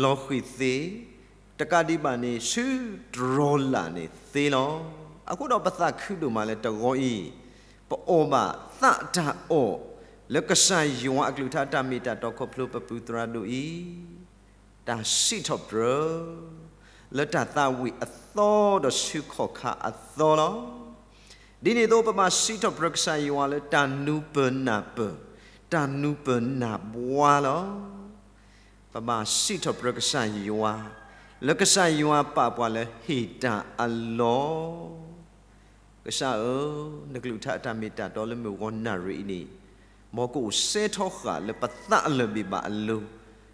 လီၤဃံၤသ့, တကးဒံးဘၣ်န့ၣ် ဆူတြီၤလာ်န့ၣ်သ့လီၤ. အဃိဒီးပသးခုဒိၣ်မးလၢတဂီၤအံၤ, ပအီၣ်ဘၣ်သးတၢ်အီၣ်, လၢကစၢ်ယွၤအကလုၢ်ကထါတၢ်မ့ၢ်တၢ်တီခီဖျိပပုၢ်သရၣ်ဒိၣ်အံၤ, တၢ်စံးထီၣ်ပတြၢၤ လၢတၢ်သးဝံၣ်အသီဒီးဆူခီၣ်ခါအသီလီၤ. ဒ်န့ၣ်အသိးပဘၣ်စံးထီၣ်ပတြၢၤကစၢ်ယွၤလၢတၢ်နူပၢၤနၢ်ပၢၢ်, တၢ်နူပၢၤနၢ်ဘှါလီၤ. ပဘၣ်စံးထီၣ်ပတြၢၤကစၢ်ယွၤ, လၢကစၢ်ယွၤပာ်ပှၤလၢဟ့ၣ်တၢ်အလီၢ် ကစၢ်ဧၢ, နကလုၢ်ကထါအတၢ်မ့ၢ်တၢ်တီလၢမုၢ်ဂီၤနၣ်ရံၣ်အံၤန့ၣ်, မ်ကအိၣ်စဲထီဃာ်လၢပသးအလၢၢ်ဘ့ၣ်ဘၣ်အလိၤ,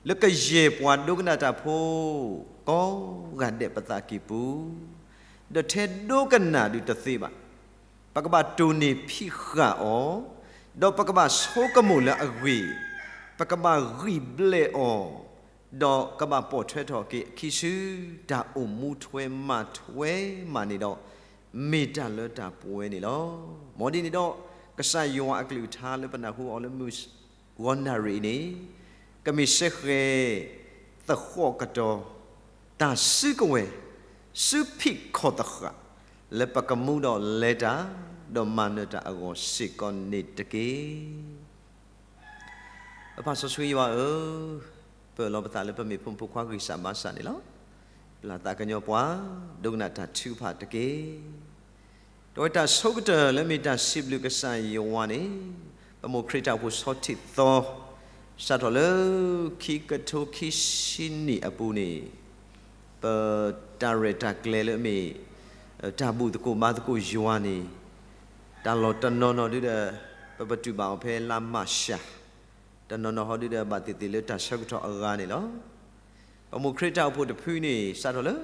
လၢကယဲၢ်ပှၤဒိကနၣ်တၢ်ဖိ, ကိးဂၤဒဲးပသးကံၢ်ပူၤ, ဒီးထဲဒိကနၣ်ဒုးတသ့ဘၣ်. ပကဘၣ်တိၢ်နီၣ်ဖံးဃာ်အီၤ, ဒီးပကဘၣ်ဆိကမိၣ်လၢအဂ့ၢ်, ပကဘၣ်ဂံၢ်ဘျဲးအီၤ, ဒီးကဘၣ်ပိာ်ထွဲထီၣ်က့ၤအခံဆူတၢ်အိၣ်မူထွဲမၤထွဲမးန့ၣ်ဒီး, မ့ၢ်တၢ်လၢတၢ်ပှဲၤန့ၣ်လီၤ. မ်ဒ်န့ၣ်ဒီး, ကစၢ်ယွၤအကလုၢ်ကထါလၢပနၢ်ဟူအီၤလၢမုၢ်ဂီၤနၣ်ရံၣ်အံၤန့ၣ်, ကမ့ၢ်စဲဃဲၤ သဃီးကတီၤ တၢ်စုကဝဲၤ, စုဖံးခီၣ်သဃာ်, လၢပကမူဒီးလဲၤတၢ်, ဒီးမၤနၢၤတၢ်အဂီၢ်စ့ၢ်ကီးန့ၣ်တက့ၢ်. ပပၢ်စီဆှံယွၤဧၢ, ပၢၢ်လီၤပသးလၢပမ့ၢ်ဖိမုၣ်ဖိခွါဂံၢ်စၢ်ဘါစၢ်န့ၣ်လီၤ. ပျၢ်သးကညီၤပှၤ, ဒိကနၣ်တၢ်ထုကဖၣ်တက့ၢ်. တဝဲတၢ်ဆိကတၢၢ်လၢမ့ၢ်တၢ်စံးဘျုးကစၢ်ယွၤန့ၣ်, ပမိၢ်ခရံာ်တၢ်အိၣ်ဖှိၣ်ဆီထံးသီ, စးထီၣ်လၢခံကထိခံဆံနံၣ်အပူၤန့ၣ်, ပတၢ်ရဲၣ်တၢ်ကျဲၤလၢအမ့ၢ် တၢ်ဘူၣ်သကိးဘါသကိးယွၤန့ၣ်, တၢ်လီၢ်တနီၤနီၤဒုဒီး ပပတုာ်ဘၣ်အီၤဖဲလါမၢ်ၡး, တနီၤနီၤဟီဒုဒီးဘၣ်သ့ၣ်သ့ၣ်လၢတၢ်ဆၢကတီၢ်အဂၤန့ၣ်လီၤ. ပမိၢ်ခရံာ်တၢ်အိၣ်ဖှိၣ်တဖုန့ၣ် စးထီၣ်လၢ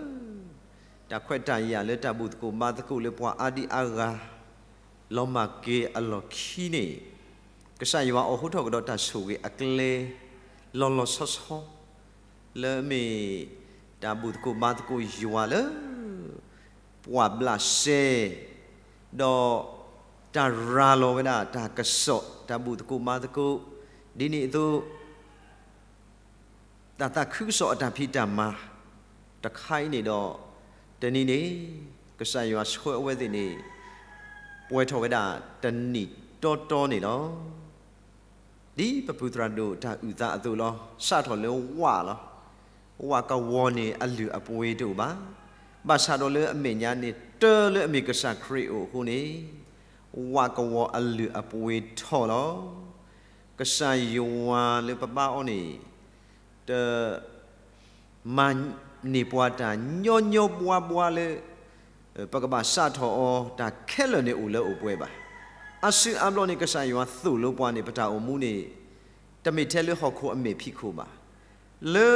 တၢ်ခွဲးတၢ်ယာ်လၢတၢ်ဘူၣ်သကိးဘါသကိးလၢပှၤအါဒံအါဂၤ လီၤမၢ်က့ၤအလီၢ်ခံန့ၣ်, ကစၢ်ယွၤအိးထီၣ်ကဒီးတၢ်ဆိၣ်ဂ့ၤအကျဲ လီၤလီၤဆီဆီ လၢအမ့ၢ် တၢ်ဘူၣ်သကိးဘါသကိးယွၤလၢ ပှၢ်ဘျးစဲ ဒီး တၢ်ရၤလီၤဝဲဒၣ်တၢ်ကစီၣ် တၢ်ဘူၣ်သကိးဘါသကိး ဒ်န့ၣ်အသိး တၢ်သးခုကစီၣ်အတၢ်ဖံးတၢ်မၤ တခါအံၤန့ၣ်ဒီး တနံၤန့ၣ် ကစၢ်ယွၤဆှၢအဝဲသ့ၣ်န့ၣ် ပှဲၤထီၣ်ဝဲဒၣ်တနံၣ်တီတီန့ၣ်လီၤ. ဒ်ပပုၢ်သရၣ်ဒိၣ်တၢ်အုၣ်သးအသိးလီၤ. စးထီၣ်လၢဝၣ်လီၤ. ဝၣ်ကဝီၤန့ၣ်အလုၢ်အပှ့ၤတအိၣ်ဘၣ်. ဘၣ်ဆၣ်ဒီးလၢအမဲာ်ညါန့ၣ် တၢလၢအမ့ၢ်ကစၢ်ခရံာ်အိၣ်အဃိန့ၣ် ဝၣ်ကဝီၤအလုၢ်အပှ့ၤထီၣ်လီၤ. ကစၢ်ယွၤလၢပဘါအီၤန့ၣ် တ မၤန့ၢ်ပှၤတၢ်ညီညီဘှါဘှါလၢ ပကဘၣ်စးထီၣ်အီၤ တၢ်ခဲလၢာ်န့ၣ်အိၣ်လၢအိၣ်ပှဲၤဘၣ်. အါစုအါဘျီန့ၣ် ကစၢ်ယွၤသိၣ်လိပှၤန့ၣ် ပတၢ်အိၣ်မူန့ၣ် တမ့ၢ်ထဲလၢဟီၣ်ခိၣ်အမဲာ်ဖံးခိၣ်ဘၣ်, လၢ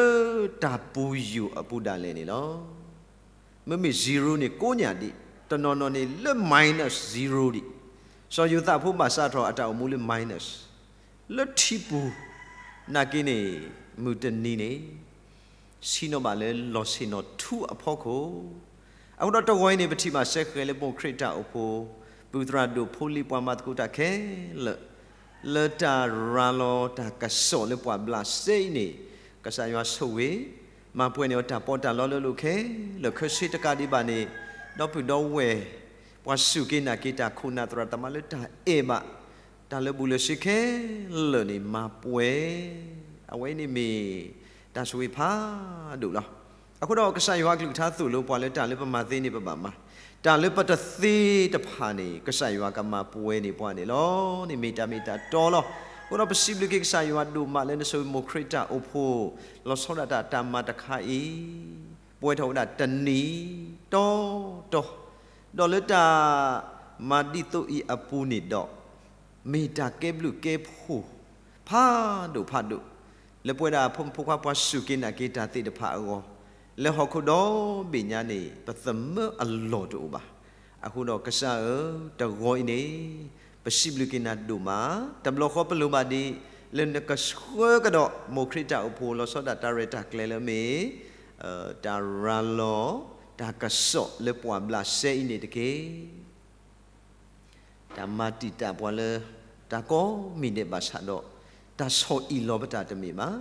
တၢ်ပူၤယိာ်အပူၤဒၣ်လဲာ်န့ၣ်လီၤ. မ့မ့ၢ် zero န့ၣ် ကိးညၣ်ဒံး, တနီၤနီၤန့ၣ်လၢ minus zero ဒံး, စီၤယိၤသးဖိဘၣ်စးထီၣ်အတၢ်အိၣ်မူလၢ minus လၢထံပူၤ, နာ်က့န့ၣ် မုၢ်တနံၤန့ၣ် ဆံးနီၣ်ဘၣ်လၢလီၢ်ဆ့ၣ်နီၤထူအဖီခိၣ်, အဃိဒီးတဂီၤအံၤန့ၣ် ပထံၣ်ဘၣ်စဲဃဲၤလၢပမိၢ်ခရံာ်တၢ်အိၣ်ဖှိၣ်, ပုၢ်သရၣ်ဒိၣ်ဖိလံၤပှၤမၤသကိးတၢ်ခဲလၢာ်, လၢတၢ်ရၤလီၤတၢ်ကစီၣ်လၢပှၢ်ဘျးစဲအံၤန့ၣ်, ကစၢ်ယွၤဆိၣ်ဂ့ၤ, မၤပှဲၤန့ၢ်အီၤတၢ်ပီးတၢ်လီလၢအလိၤခဲလၢာ်ခဲဆ့တကးဒံးဘၣ်န့ၣ်, ဒီပုၢ်ဒီဝဲၢ်, ပှၤစူၢ်က့ၤနာ်က့ၤတၢ်ခိၣ်နၢ်သရၣ်သမါလၢတၢ်အဲၣ်ဘၣ် တၢ်လၢာ်ဘူၣ်လၢာ်စ့ခဲလၢာ်န့ၣ် မၤပှဲၤ, အဝဲအံၤန့ၣ်မ့ၢ် တၢ်ဆိၣ်ဂ့ၤဖးဒိၣ်လီၤ. အဃိဒီးကစၢ်ယွၤအကလုၢ်ကထါသိၣ်လိပှၤလၢတၢ်လၢပမၤသ့န့ၣ်ပဘၣ်မၤ, တၢ်လၢပတသ့တဖၣ်န့ၣ် ကစၢ်ယွၤကမၤပှဲၤန့ၢ်ပှၤန့ၣ်လီၤ. န့ၣ်မ့ၢ်တၢ်မ့ၢ်တၢ်တီလီၤ. အဃိဒီးပစံးဘျုးက့ၤကစၢ်ယွၤဒိၣ်မးလၢနဆိၣ်ဂ့ၤမိၢ်ခရံာ်တၢ်အိၣ်ဖှိၣ်, လီၤဆီဒၣ်တၢ်တၢ်မၤတခါအံၤ ပှဲၤထီၣ်ဝဲဒၣ်တနံၤတီတီ, ဒီးလၢတၢ်မၤဒ်သိးအံၤအပူၤန့ၣ်ဒီး, မ့ၢ်တၢ်ကဲဘျုးကဲဖှိၣ် ဖးဒိၣ်ဖးဒိၣ်, လၢပဝဲဒၣ်ဖိမုၣ်ဖိခွါပှၤစူၢ်က့ၤနာ်က့ၤတၢ်သ့ၣ်တဖၣ်အဂီၢ်, လၢဟီၣ်ခိၣ်ဒီဘ့ၣ်ညါန့ၣ် ပသမၢအလီၢ်တအိၣ်ဘၣ်. အဃိဒီးကစၢ်ဧၢ, တဂီၤအံၤန့ၣ် ပစံးဘျုးက့ၤနၤဒိၣ်မး, တဘျီဃီပလိၣ်ဘၣ်ဒံး လၢနကဆှၢကဒီးမိၢ်ခရံာ်တၢ်အိၣ်ဖှိၣ်လီၤဆီဒၣ်တၢ်ရဲၣ်တၢ်ကျဲၤလၢမ့ၢ် တၢ်ရၤလီၤ တၢ်ကစီၣ်လၢပှၢ်ဘျးစဲအံၤန့ၣ်တက့ၢ်. တၢ်မၤတံာ်တာ်ပှၤလၢ တၢ်ကိးမံၤဒဲးဘၣ်ဆၣ်ဒီး တၢ်ဆီၣ်အံၣ်လီၤပတၢ်တမ့ၢ်ဘၣ်.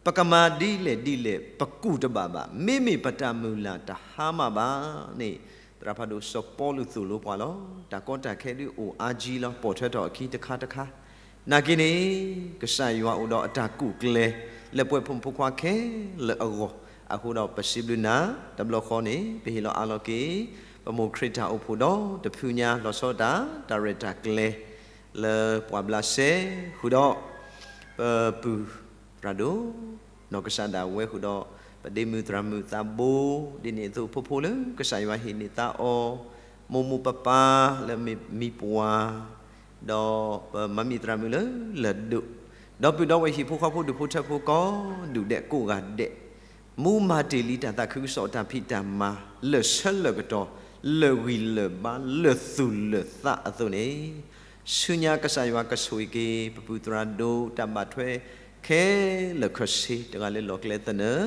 ပကမၤဒ်လဲၣ်ဒ်လဲၣ် ပကူၣ်တဘၣ်ဘၣ်. မ့မ့ၢ်ပတၢ်မုၢ်လၢ်တဟါမၢ်ဘၣ်န့ၣ်, သရၣ်ဖးဒိၣ်စီၤပီလူးသိၣ်လိပှၤလီၤ. တၢ်ကီတၢ်ခဲဒုးအိၣ်အါကံလီၤ ပိာ်ထွဲထီၣ်အခံတခါတခါ. နာ်က့န့ၣ် ကစၢ်ယွၤအိၣ်ဒီးအတၢ်ကူၣ်ကျဲၤ လၢပဝဲဖိမုၣ်ဖိခွါခဲလၢာ်အဂီၢ်, အဃိဒီးပစံးဘျုးနၤ, တဘျီဃီန့ၣ် ပဟ့ၣ်လီၤအးလီၤက့ၤ ပမိၢ်ခရံာ်တၢ်အိၣ်ဖှိၣ်ဒီတဖုညါလီၤဆီဒၣ်တၢ်ရဲၣ်တၢ်ကျဲၤ လၢပှၢ်ဘျးစဲဃုာ်ဒီး ပပုၢ်သရၣ်ဒိၣ် နီၢ်ကစၢ်ဒၣ်ဝဲဃုာ်ဒီး ပဒ့မုၣ်သရၣ်မုၣ်သးဘိ ဒ်န့ၣ်အသိးဖိဖိလၢကစၢ်ယွၤဟ့ၣ်န့ၢ်သါအီၤ, မိၢ်မိၢ်ပၢ်ပၢ်လၢမ့ၢ်မံပှၤ ဒီးပမၤမံၤသရၣ်မုၣ်လၢလၢၢ်ဒိၣ်, ဒီပုၢ်ဒီဝဲၢ်ဟံၣ်ဖိဃီဖိဒူၣ်ဖိထၢဖိကိးဒူၣ်ဒဲးကိးဂၤဒဲး, မူမၤတ့ၢ်လံတၢ်သးခုကစီၣ်တၢ်ဖံးတၢ်မၤ လၢာ်ဆၢလၢာ်ကတီၤ လၢာ်ဂံၢ်လၢာ်ဘါ လၢာ်သူၣ်လၢာ်သးအသိးန့ၣ်, ဆူညါကစၢ်ယွၤကဆိၣ်ဂ့ၤက့ၤ ပပုၢ်သရၣ်ဒိၣ် တၢ်ဘၣ်ထွဲခဲလၢာ်ခဲဆ့ တဂၤလၢလီၢ်ကျဲသနၢၣ်,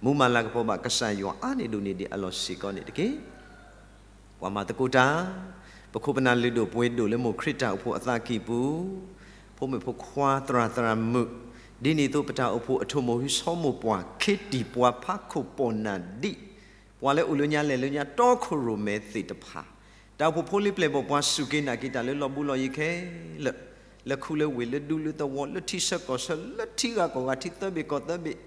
မူမၤလၤကပီၤဘၣ်ကစၢ်ယွၤအါန့ၢ်ဒိၣ်န့ၢ်ဒံးအလီၢ်စ့ၢ်ကီးန့ၣ်တက့ၢ်. ပှၤမၤသကိးတၢ်, ပခိၣ်ပနၢ်လုၢ်ဒိၣ်ပှ့ၤဒိၣ်လၢမိၢ်ခရံာ်တၢ်အိၣ်ဖှိၣ်အသးကံၢ်ပူၤ, ဖိမုၣ်ဖိခွါသရၣ်သရၣ်မုၣ်, ဒ်န့ၣ်အသိးပတၢ်အိၣ်ဖှိၣ်အထိၣ်မိၢ်ဟုဆီမိၢ်ပှၢ် ခ့တံၢ်ပှၤဖးခိၣ်ပီၢ်နၢ်ဒံး, ပှၤလၢအိၣ်လၢညါလဲၤလၢညါတီခိၣ်ရိၣ်မဲသ့ၣ်တဖၣ်, တၢ်အိၣ်ဖှိၣ်ဖိလံၤပျဲၢ်ဘီၣ်ပှၤစူၢ်က့ၤနာ်က့ၤတၢ်လၢလီၢ်ဘူးလီၢ်ယံၤခဲလၢာ်, လၢခူလၢဝ့ၢ် လၢဒူလၢသဝီ လၢထံဆၢကီၢ်ဆၢ လၢထံဂၤကီၢ်ဂၤ ထံသၢဘ့ၣ်ကီၢ်သၢဘ့ၣ်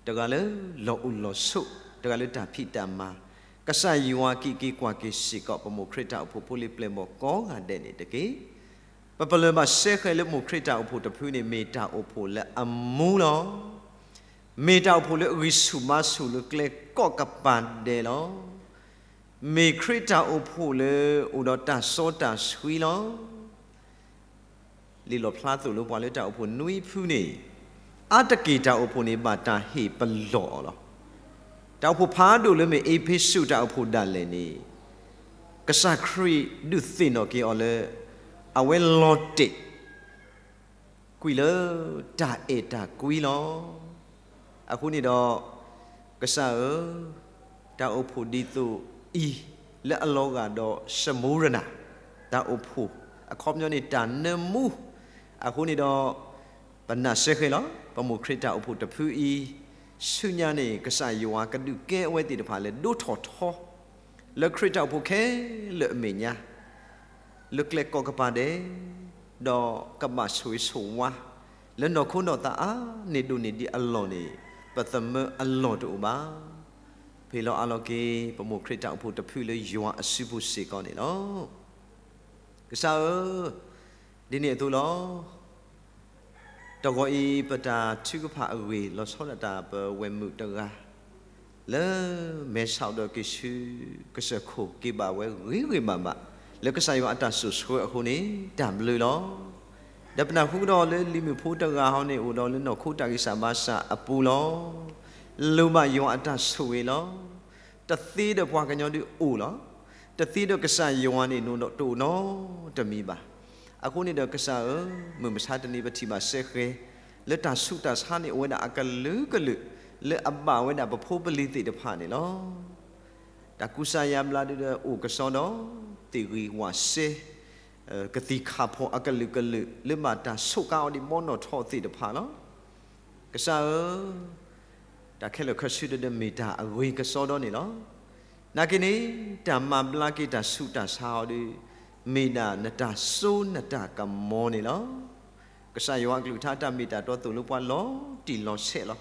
တဂၤလၢလီၢ်အိၣ်လီၢ်ဆိး, တဂၤလၢတၢ်ဖံးတၢ်မၤ, ကစၢ်ယွၤကံးက့ၤကွၢ်က့ၤစ့ၢ်ကီး ပမိၢ်ခရံာ်တၢ်အိၣ်ဖှိၣ်ဖိလံၤပျဲၢ်ဘီၣ်ကိးဂၤဒဲးန့ၣ်တက့ၢ်. ပပလၢၢ်ဘၣ်စဲဃဲၤလၢမိၢ်ခရံ်တၢ်အိၣ်ဖှိၣ်တဖုန့ၣ် မ့ၢ်တၢ်အိၣ်ဖှိၣ်လၢအမူလီၤ. မ့ၢ်တၢ်အိၣ်ဖှိၣ်လၢအဂံၢ်ဆူၣ်ဘါဆူၣ်လၢကျဲကိးကပၤဒဲးလီၤ. မ့ၢ်ခရံာ်တၢ်အိၣ်ဖှိၣ်လၢအိၣ်ဒီးတၢ်စီတၢ်ဆှံလီၤ. လံာ်လီၣ်ဖျါသိၣ်လိပှၤလၢတၢ်အိၣ်ဖှိၣ်နွံဖုန့ၣ်, အါတက့ၢ်တၢ်အိၣ်ဖှိၣ်န့ၣ်ဘၣ်တၢ်ဟ့ၣ်ပလီၢ်အီၤလီၤ. တၢ်အိၣ်ဖှိၣ်ဖးဒိၣ်လၢမ့ၢ်အ့းဖ့းစူးတၢ်အိၣ်ဖှိၣ်ဒၣ်လဲာ်န့ၣ်, ကစၢ်ခရံာ်ဒုးသ့ၣ်နီၣ်က့ၤအီၤလၢ အဝဲလီၤတဲာ် ကွံာ်လၢတၢ်အဲၣ်တၢ်ကွံလီၤ. အဃိန့ၣ်ဒီး, ကစၢ်ဧၢ, တၢ်အိၣ်ဖှိၣ်ဒ်သိးအံၤ လၢအလီၤဂာ်ဒီး စမူရနၤ တၢ်အိၣ်ဖှိၣ်, အခီပညီန့ၣ် တၢ်နၢမူ, အဃိန့ၣ်ဒီး, ပနာ်စဲဃဲၤလီၤ ပမိၢ်ခရံာ်တၢ်အိၣ်ဖှိၣ်တဖုအံၤ, ဆူညါန့ၣ် ကစၢ်ယွၤကဒုးကဲအဝဲသ့ၣ်တဖၣ်လၢဒိၣ်ထီၣ်ထီ လၢခရံာ်တၢ်အိၣ်ဖှိၣ်ခဲလၢာ်အမဲာ်ညါ လၢကျဲကိးကပၤဒဲး, ဒီးကဘၣ်ဆိၣ်ဂ့ၤဆိၣ်ဝါ လၢနီၢ်ခိနီၢ်သးအါန့ၢ်ဒိၣ်န့ၢ်ဒံးအလီၢ်န့ၣ်, ပသမၢအလီၢ်တအိၣ်ဘၣ်. ဖဲလီၤအါလီၤက့ၤ ပမိၢ်ခရံ်တၢ်အိၣ်ဖှိၣ်တဖုလၢယွၤအစုပူၤစ့ၢ်ကီးန့ၣ်လီၤ. ကစၢ်ဧၢ, ဒ်န့ၣ်အသိးလီၤ. တဂီၤအံၤ ပတၢ်ထုကဖၣ်အဂ့ၢ် လီၤဆီဒၣ်တၢ်ပဝဲၢ်မုၣ်တဂၤ လၢမဲာ်ဆှးဒီးက့ၤဆူကစၢၢ်ခိၣ် က့ၤဘၣ်ဝဲဂ့ၤဂ့ၤဘၣ်ဘၣ် လၢကစၢ်ယွၤအတၢ်စိာ်ဆှၢအဃိန့ၣ် တၢ်ဘျုးလီၤ. ဒီးပနၢ်ဟူကဒီးလၢလံၤမုၣ်ဖိတဂၤဟီန့ၣ် အိၣ်ဒီးလၢနီၢ်ခိတၢ်ဂံၢ်စၢ်ဘါစၢ်အပူၤလီၤ. လိၣ်ဘၣ်ယွၤအတၢ်ဆိၣ်ဂ့ၤလီၤ. တသ့ဒီးပှၤကညီဒုးအိၣ်လီၤ. တသ့ဒီးကစၢ်ယွၤန့ၣ် တအိၣ်နီတမံၤဘၣ်. အဃိန့ၣ်ဒီးကစၢ်ဧၢ, မုၢ်မဆါတနံၤပထံၣ်ဘၣ်စဲဃဲၤ လၢတၢ်ဆူးတၢ်ဆါန့ၣ် အိၣ်ဝဲဒၣ်အကလုာ်ကလုာ် လၢအဘၣ်ဝဲဒၣ်ပဖိပလံၤသ့ၣ်တဖၣ်န့ၣ်လီၤ. တၢ်ကူစါယါဘျါဒုးဒီးအိၣ်ကစီဒီး သ့ၣ်ဂံၢ်ဝၣ်စဲ ကသံၣ်ခၣ်ဖီၣ်အကလုာ်ကလုာ် လၢဘၣ်တၢ်ဆိးကါအီၤဒ်ဘီနီၣ်ထီသ့ၣ်တဖၣ်လီၤ. ကစၢ်ဧၢ, တၢ်ခဲလၢာ်ခဲဆ့ဒီးမ့ၢ်တၢ်အဂ့ၤကစီဒီန့ၣ်လီၤ. နာ်က့န့ၣ် တၢ်မၤဘျါက့ၤတၢ်ဆူးတၢ်ဆါအီၤဒီး မ့ၢ်ဒၣ်နတၢ်စိနတၢ်ကမီၤန့ၣ်လီၤ. ကစၢ်ယွၤအကလုၢ်ကထါတၢ်မ့ၢ်တၢ်တီသိၣ်လိပှၤလီၤတံၢ်လီၤဆဲးလီၤ.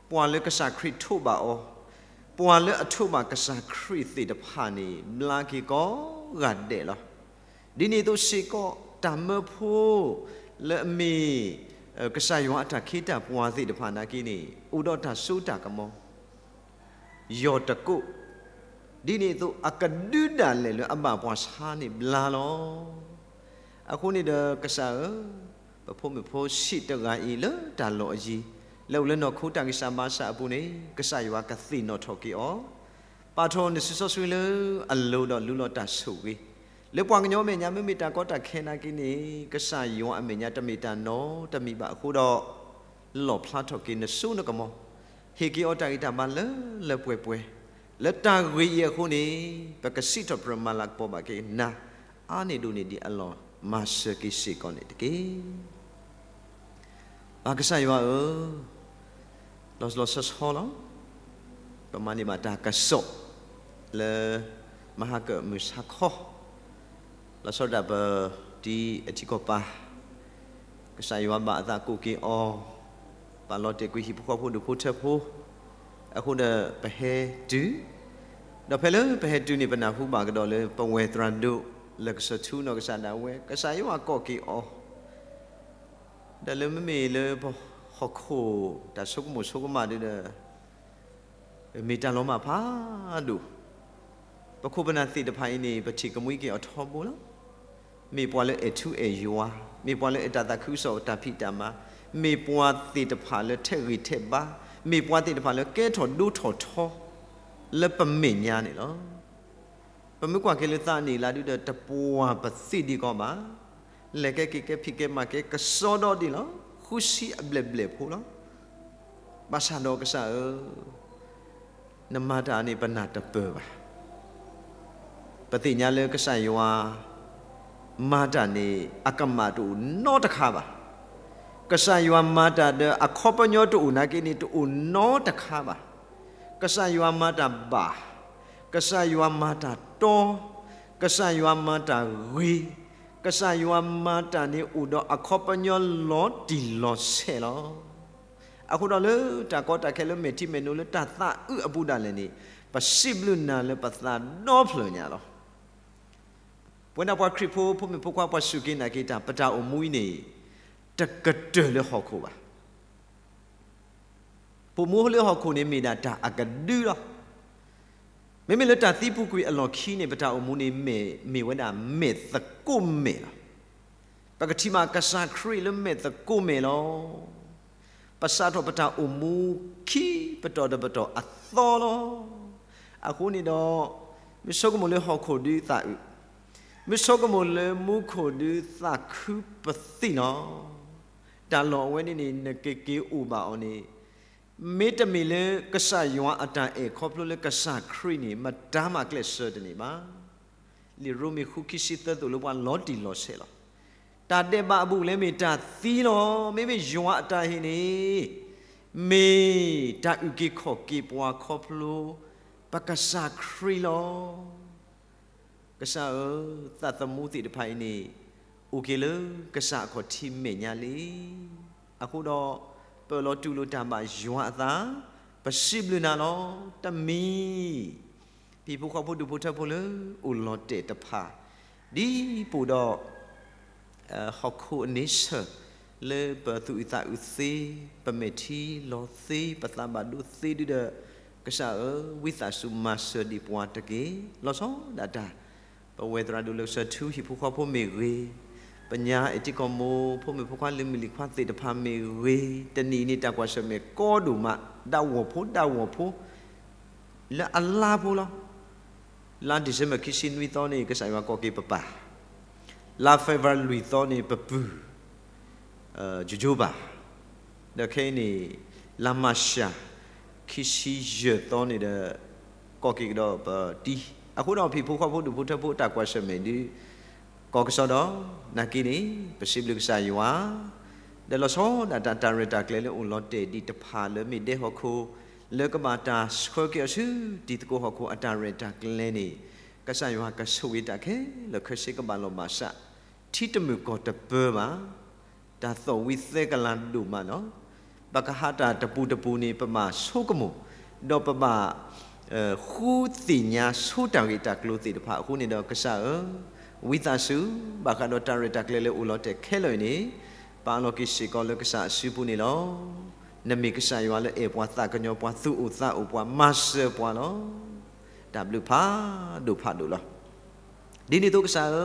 ပှၤလၢကစၢ်ခရံာ်ထိးဘၣ်အီၤ, ပှၤလၢအထိးဘၣ်ကစၢ်ခရံာ်သ့ၣ်တဖၣ်န့ၣ် ဘျါက့ၤကိးဂၤဒဲးလီၤ. ဒ်န့ၣ်အသိးစ့ၢ်ကီး တၢ်မၢဖိ လၢအမ့ၢ် ကစၢ်ယွၤအတၢ်ခ့တၢ်ပှၤသ့ၣ်တဖၣ်နာ်က့န့ၣ် အိၣ်ဒီးတၢ်စိတၢ်ကမီၤ ယီၢ်တကိး, ဒ်န့ၣ်အသိးအကဒုဒၣ်လဲာ်လၢအဘၣ်ပှၤဆါန့ၣ်ဘျါလီၤ. အဃိန့ၣ်ဒီးကစၢ်ဧၢ, ပဖိမုၣ်ဖိဆံးတဂၤအံၤလၢတၢ်လီၢ်အယံၤ, လၢအိၣ်လၢနီၢ်ခိတၢ်ဂံၢ်စၢ်ဘါစၢ်အပူၤန့ၣ် ကစၢ်ယွၤကသ့ၣ်နီၣ်ထီၣ်က့ၤအီၤ, ပာ်ထီၣ်နစုစီဆှံလၢအလိၤဒီးလူလီၤတၢ်ဆိၣ်ဂ့ၤ, လၢပှၤကညီမဲာ်ညါမ့မ့ၢ်တၢ်ကီတၢ်ခဲနာ်က့န့ၣ် ကစၢ်ယွၤအမဲာ်ညါတမ့ၢ်တၢ်နီတမံၤဘၣ်အဃိဒီး လီၣ်ဖျါထီၣ်က့ၤနစိနကမီၤ, ဟ့ၣ်က့ၤအီၤတၢ်ဂံၢ်တၢ်ဘါလၢလၢပှဲၤပှဲၤ, လၢတၢ်ဂ့ၢ်အံၤအဃိန့ၣ် ပကစံးထီၣ်ပတြၢၤမၤလၤကပီၤဘၣ်က့ၤနၤ, အါန့ၢ်ဒိၣ်န့ၢ်ဒံးအလီၢ်မၤစၢၤက့ၤစ့ၢ်ကီးန့ၣ်တက့ၢ်. ပၢ်ကစၢ်ယွၤဧၢ, လီၤလီၤဆီဆီလီၤ. ပမၤန့ၢ်ဘၣ်တၢ်ကစီၣ် လၢ မဟါကၢၣ်မုၢ်ဆါခီ လီၤဆီဒၣ်ပတံၤအထံကီၢ်ပၤ, ကစၢ်ယွၤဘၣ်အသးကိးက့ၤအီၤ, ပာ်လီၤတဲာ်ကွံာ်ဟံၣ်ဖိဃီဖိဒူၣ်ဖိထၢဖိ, အဃိဒီးပဟဲတုၤ, ဒီးဖဲလၢပဟဲတုၤန့ၣ် ပနၢ်ဟူဘၣ်ကဒီးလၢပဝဲၢ်သရၣ်ဒိၣ် လၢကစၢၢ်ထူနီၢ်ကစၢ်ဒၣ်ဝဲ ကစၢ်ယွၤကိးက့ၤအီၤ ဒီးလၢမ့မ့ၢ်လၢပဟီၣ်ခိၣ်တၢ်ဆိကမိၣ်ဆိကမးဒုဒီး မ့ၢ်တၢ်လီၤမၢ်ဖးဒိၣ်, ပခိၣ်ပနၢ်သ့ၣ်တဖၣ်အံၤန့ၣ် ပထံၣ်ကမှံက့ၤအီၤထီဘိလီၤ. မ့ၢ်ပှၤလၢအဲၣ်ထူအဲၣ်ယွၤ, မ့ၢ်ပှၤလၢအဲၣ်တၢ်သးခုကစီၣ်တၢ်ဖံးတၢ်မၤ, မ့ၢ်ပှၤသ့ၣ်တဖၣ်လၢထဲးဂံၢ်ထဲးဘါ, မ့ၢ်ပှၤသ့ၣ်တဖၣ်လၢကဲထီၣ်ဒိထီၣ်ထီ လၢပမဲာ်ညါန့ၣ်လီၤ. ပမ့ၢ်ကွၢ်က့ၤလၢသးအနံၣ်အလါဒုဒီး တပှၢ်ပသ့ၣ်ဒံးကီးဘၣ်. လဲၤကဲက့ၤကဲဖံးကဲမၤကဲကစီဒီဒံးလီၤ. ဃုဆံအဘျဲၣ်ဘျဲၣ်ဖိလီၤ. ဘၣ်ဆၣ်ဒီးကစၢ်ဧၢ, နမၤတၢ်န့ၣ်ပနၢ်တပၢၢ်ဘၣ်. ပသ့ၣ်ညါလၢကစၢ်ယွၤမၤတၢ်န့ၣ် အကမၣ်တအိၣ်နီတခါဘၣ်. ကစၢ်ယွၤမၤတၢ်ဒီးအခီပညီတအိၣ်နာ်က့န့ၣ် တအိၣ်နီတခါဘၣ်. ကစၢ်ယွၤမၤတၢ်ဘၣ်, ကစၢ်ယွၤမၤတၢ်တီ, ကစၢ်ယွၤမၤတၢ်ဂ့ၤ, ကစၢ်ယွၤမၤတၢ်န့ၣ်အိၣ်ဒီးအခီပညီလီၤတံၢ်လီၤဆဲးလီၤ. အဃိဒီးလၢတၢ်ကီတၢ်ခဲလၢမဲာ်ထံမဲာ်နိလၢတၢ်သးအုးအပူၤဒၣ်လဲာ်န့ၣ် ပစံးဘျုးနၤလၢပသးဒီဖျၢၣ်ညါလီၤ. ပဝဲဒၣ်ပှၤခရံာ်ဖိ ဖိမုၣ်ဖိခွါပှၤစူၢ်က့ၤနာ်က့ၤတၢ် ပတၢ်အိၣ်မူအံၤန့ၣ် တကတၢၢ်လၢဟီၣ်ခိၣ်ဘၣ်. ပအိၣ်မူလၢဟီၣ်ခိၣ်န့ၣ်မ့ၢ်ဒၣ်တၢ်အကဒုလီၤ. မ့မ့ၢ်လၢတၢ်သံပူၤကွံာ်အလီၢ်ခံန့ၣ် ပတၢ်အိၣ်မူန့ၣ်မ့ၢ်, မ့ၢ်ဝဲဒၣ်မဲာ်သကိးမဲာ်လီၤ. ပကထံၣ်ဘၣ်ကစၢ်ခရံာ်လၢမဲာ်သကိးမဲာ်လီၤ. ပစးထီၣ်ပတၢ်အိၣ်မူခံပတီၢ်တပတီၢ်အသီလီၤ. အဃိန့ၣ်ဒီး မ့ၢ်ဆိကမိၣ်လၢဟီၣ်ခိၣ်ဒုသးအုး, မ့ၢ်ဆိကမိၣ်လၢမူခိၣ်ဒုသးခုပသံၣ်လီၤ. တၢ်လီၢ်အဝဲန့ၣ်န့ၣ် နကက့ၤအိၣ်ဘၣ်အီၤန့ၣ် မ့တမ့ၢ်လၢကစၢ်ယွၤအတၢ်အဲၣ်ခီဖျိလၢကစၢ်ခရံာ်န့ၣ် မတၤမးကျဲးစၢးတန့ၢ်ဘၣ်. လံာ်ရိမ့ၤဃုခံဆံသၢသိၣ်လိပှၤလီၤတံၢ်လီၤဆဲးလီၤ. တၢ်ဒဲးဘးအဘူးအလဲမ့ၢ်တၢ်သံလီၤ. မ့မ့ၢ်ယွၤအတၢ်ဟ့ၣ်န့ၣ် မ့ၢ်တၢ်အုၣ်က့ၤခီၣ်က့ၤပှၤခီဖျိ ပကစၢ်ခရံာ်လီၤ. ကစၢ်ဧၢ, သးသမူသ့ၣ်တဖၣ်အံၤန့ၣ် အိၣ်က့ၤလၢကစၢ်အခီၣ်ထံးမဲာ်ညါလံ. အဃိဒီး ပၢၢ်လီၤတူၢ်လိာ်တၢ်ဘၣ်ယွၤအသး, ပစံးဘျုးနၤလီၤ. တမံၤ ဟံၣ်ဖိဃီဖိဒူၣ်ဖိထၢဖိလၢအိၣ်လီၤတဲာ်တဖၣ် ဒ်ပအိၣ်ဒီး ဟီၣ်ခိၣ်အန့ဆၢၣ် လၢပသူၣ်အုးသးအုးသ့, ပမဲာ်ထံလီၤသ့, ပသးဘၣ်ဒိသ့ဒုဒီး, ကစၢ်ဧၢ, ဝံသးစူၤမၤစၢၤဒံးပှၤတက့ၢ်. လီၤဆီဒၣ်တၢ် ပဝဲသရၣ်ဒိၣ်လၢကစၢၢ်ထူ ဟံၣ်ဖိဃီဖိမ့ၢ်ဂ့ၤ, ပညါအ့ၣ်တံကီၢ်မိၢ် ဖိမုၣ်ဖိခွါလၢမုၢ်လံၤခွါသ့ၣ်တဖၣ်မ့ၢ်ဂ့ၤ, တနံၤအံၤန့ၣ် တၢ်ကွၢ်ဆၢၣ်မဲာ်ကီဒိၣ်မး, ဒၣ်ဝီၤဖိဒၣ်ဝီၤဖိ လၢအလါဖိလီၤ. လါ December ခံဆံနွံသီန့ၣ် ကစၢ်ယွၤကိးက့ၤပပၢ်, လါ February လွံၢ်သီန့ၣ် ပပုၢ် ယိယိဘၣ်, ဒီးခဲအံၤန့ၣ် လါ March ခံဆံယဲၢ်သီန့ၣ်ဒီး ကိးက့ၤကဒီးပတံၤ, အဃိဒီးဟံၣ်ဖိဃီဖိဒူၣ်ဖိထၢဖိတၢ်ကွၢ်ဆၢၣ်မဲာ်ဒု ကီၢ်ကစီဒီ နာ်က့န့ၣ် ပစံးဘျုးကစၢ်ယွၤ, ဒီးလီၤဆီဒၣ်တၢ် တၢ်ရဲၣ်တၢ်ကျဲၤလၢအိၣ်လီၤတဲာ်ဒံးတဖၣ်လၢမ့ၢ်ဒဲဟီၣ်ခိၣ် လၢကဘၣ်တၢ်ဆှၢက့ၤအီၤဆူတံၤသကိးဟီၣ်ခိၣ်အတၢ်ရဲၣ်တၢ်ကျဲၤန့ၣ် ကစၢ်ယွၤကဆိၣ်ဂ့ၤတၢ်ခဲလၢာ်ခဲဆ့ကဘၣ်လီၤဘၣ်စး, ထံတမုာ်ကီၢ်တပၢဘၣ်, တၢ်သီၣ်ဝံသဲကလၤဒိၣ်မးလီၤ. ပကဟးတၢ်တပူၤတပူၤန့ၣ် ပဘၣ်ဆိကမိၣ်, ဒီးပဘၣ် ဃုသ့ၣ်ညါဆိတၢ်ဂ့ၢ်တၢ်ကျိၤသ့ၣ်တဖၣ်အဃိန့ၣ်ဒီး ကစၢ်ဧၢ, ဝံသးစူၤ ဘၣ်ဃးဒီးတၢ်ရဲၣ်တၢ်ကျဲၤလၢအိၣ်လီၤတဲာ်ခဲလၢာ်အံၤန့ၣ် ပာ်လီၤက့ၤစ့ၢ်ကီးလၢကစၢ်အစုပူၤန့ၣ်လီၤ. နမ့ၢ်ကစၢ်ယွၤလၢအဲၣ်ပှၤသးကညီၤပှၤ သူၣ်အိၣ်သးအိၣ်ပှၤ မၤစၢၤပှၤလီၤ. တၢ်ဘျုးဖးဒိၣ်ဖးဒိၣ်လီၤ. ဒ်န့ၣ်အသိးကစၢ်ဧၢ,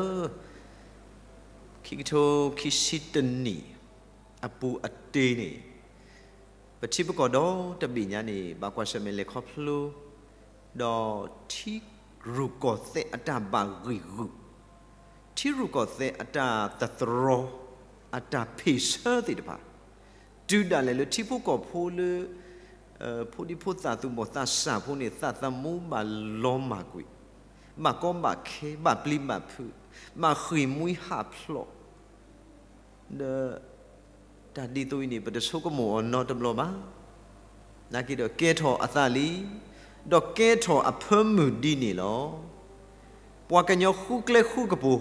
ခံကထိခံဆံတနံၣ်အပူၤအတ့ၢ်န့ၣ် ပထံပကီၢ်ဒီတဘ့ၣ်ညါန့ၣ် ဘၣ်ကွၢ်ဆၢၣ်မဲာ်လဲၤခီဖျိ ဒီးထံရူၢ်ကီၢ်သဲးအတၢ်ဘၣ်ဂံၢ်ဂူာ်, ထံရူၢ်ကီၢ်သဲးအတၢ်သတြီၤ, အတၢ်ဖ့ၣ်ဆၢသ့ၣ်တဖၣ်, တုၤဒၣ်လဲာ်လၢထံဖိကီၢ်ဖိလၢ ဖိဒံဖိသၣ်သူၣ်ဘီၣ်သးစၢ်ဖိန့ၣ် သးသမူဘၣ်လီၤမၢ်ကွံာ်, ဘၣ်ကီဘၣ်ခဲ, ဘၣ်ပျံၤဘၣ်ဖုး, ဘၣ်ဃ့ၢ်မှံဟးဖျိး ဒီး တၢ်ဒ်သိးအံၤန့ၣ် ပတဆိကမိၣ်အီၤနီတဘျီဘၣ်. နာ်က့ဒီးကဲထီၣ်အသးလံ, ဒီးကဲထီၣ်အဖၢမုၢ်ဒ်န့ၣ်လီၤ. ပှၤကညီဃုကျဲဃုကပူၤ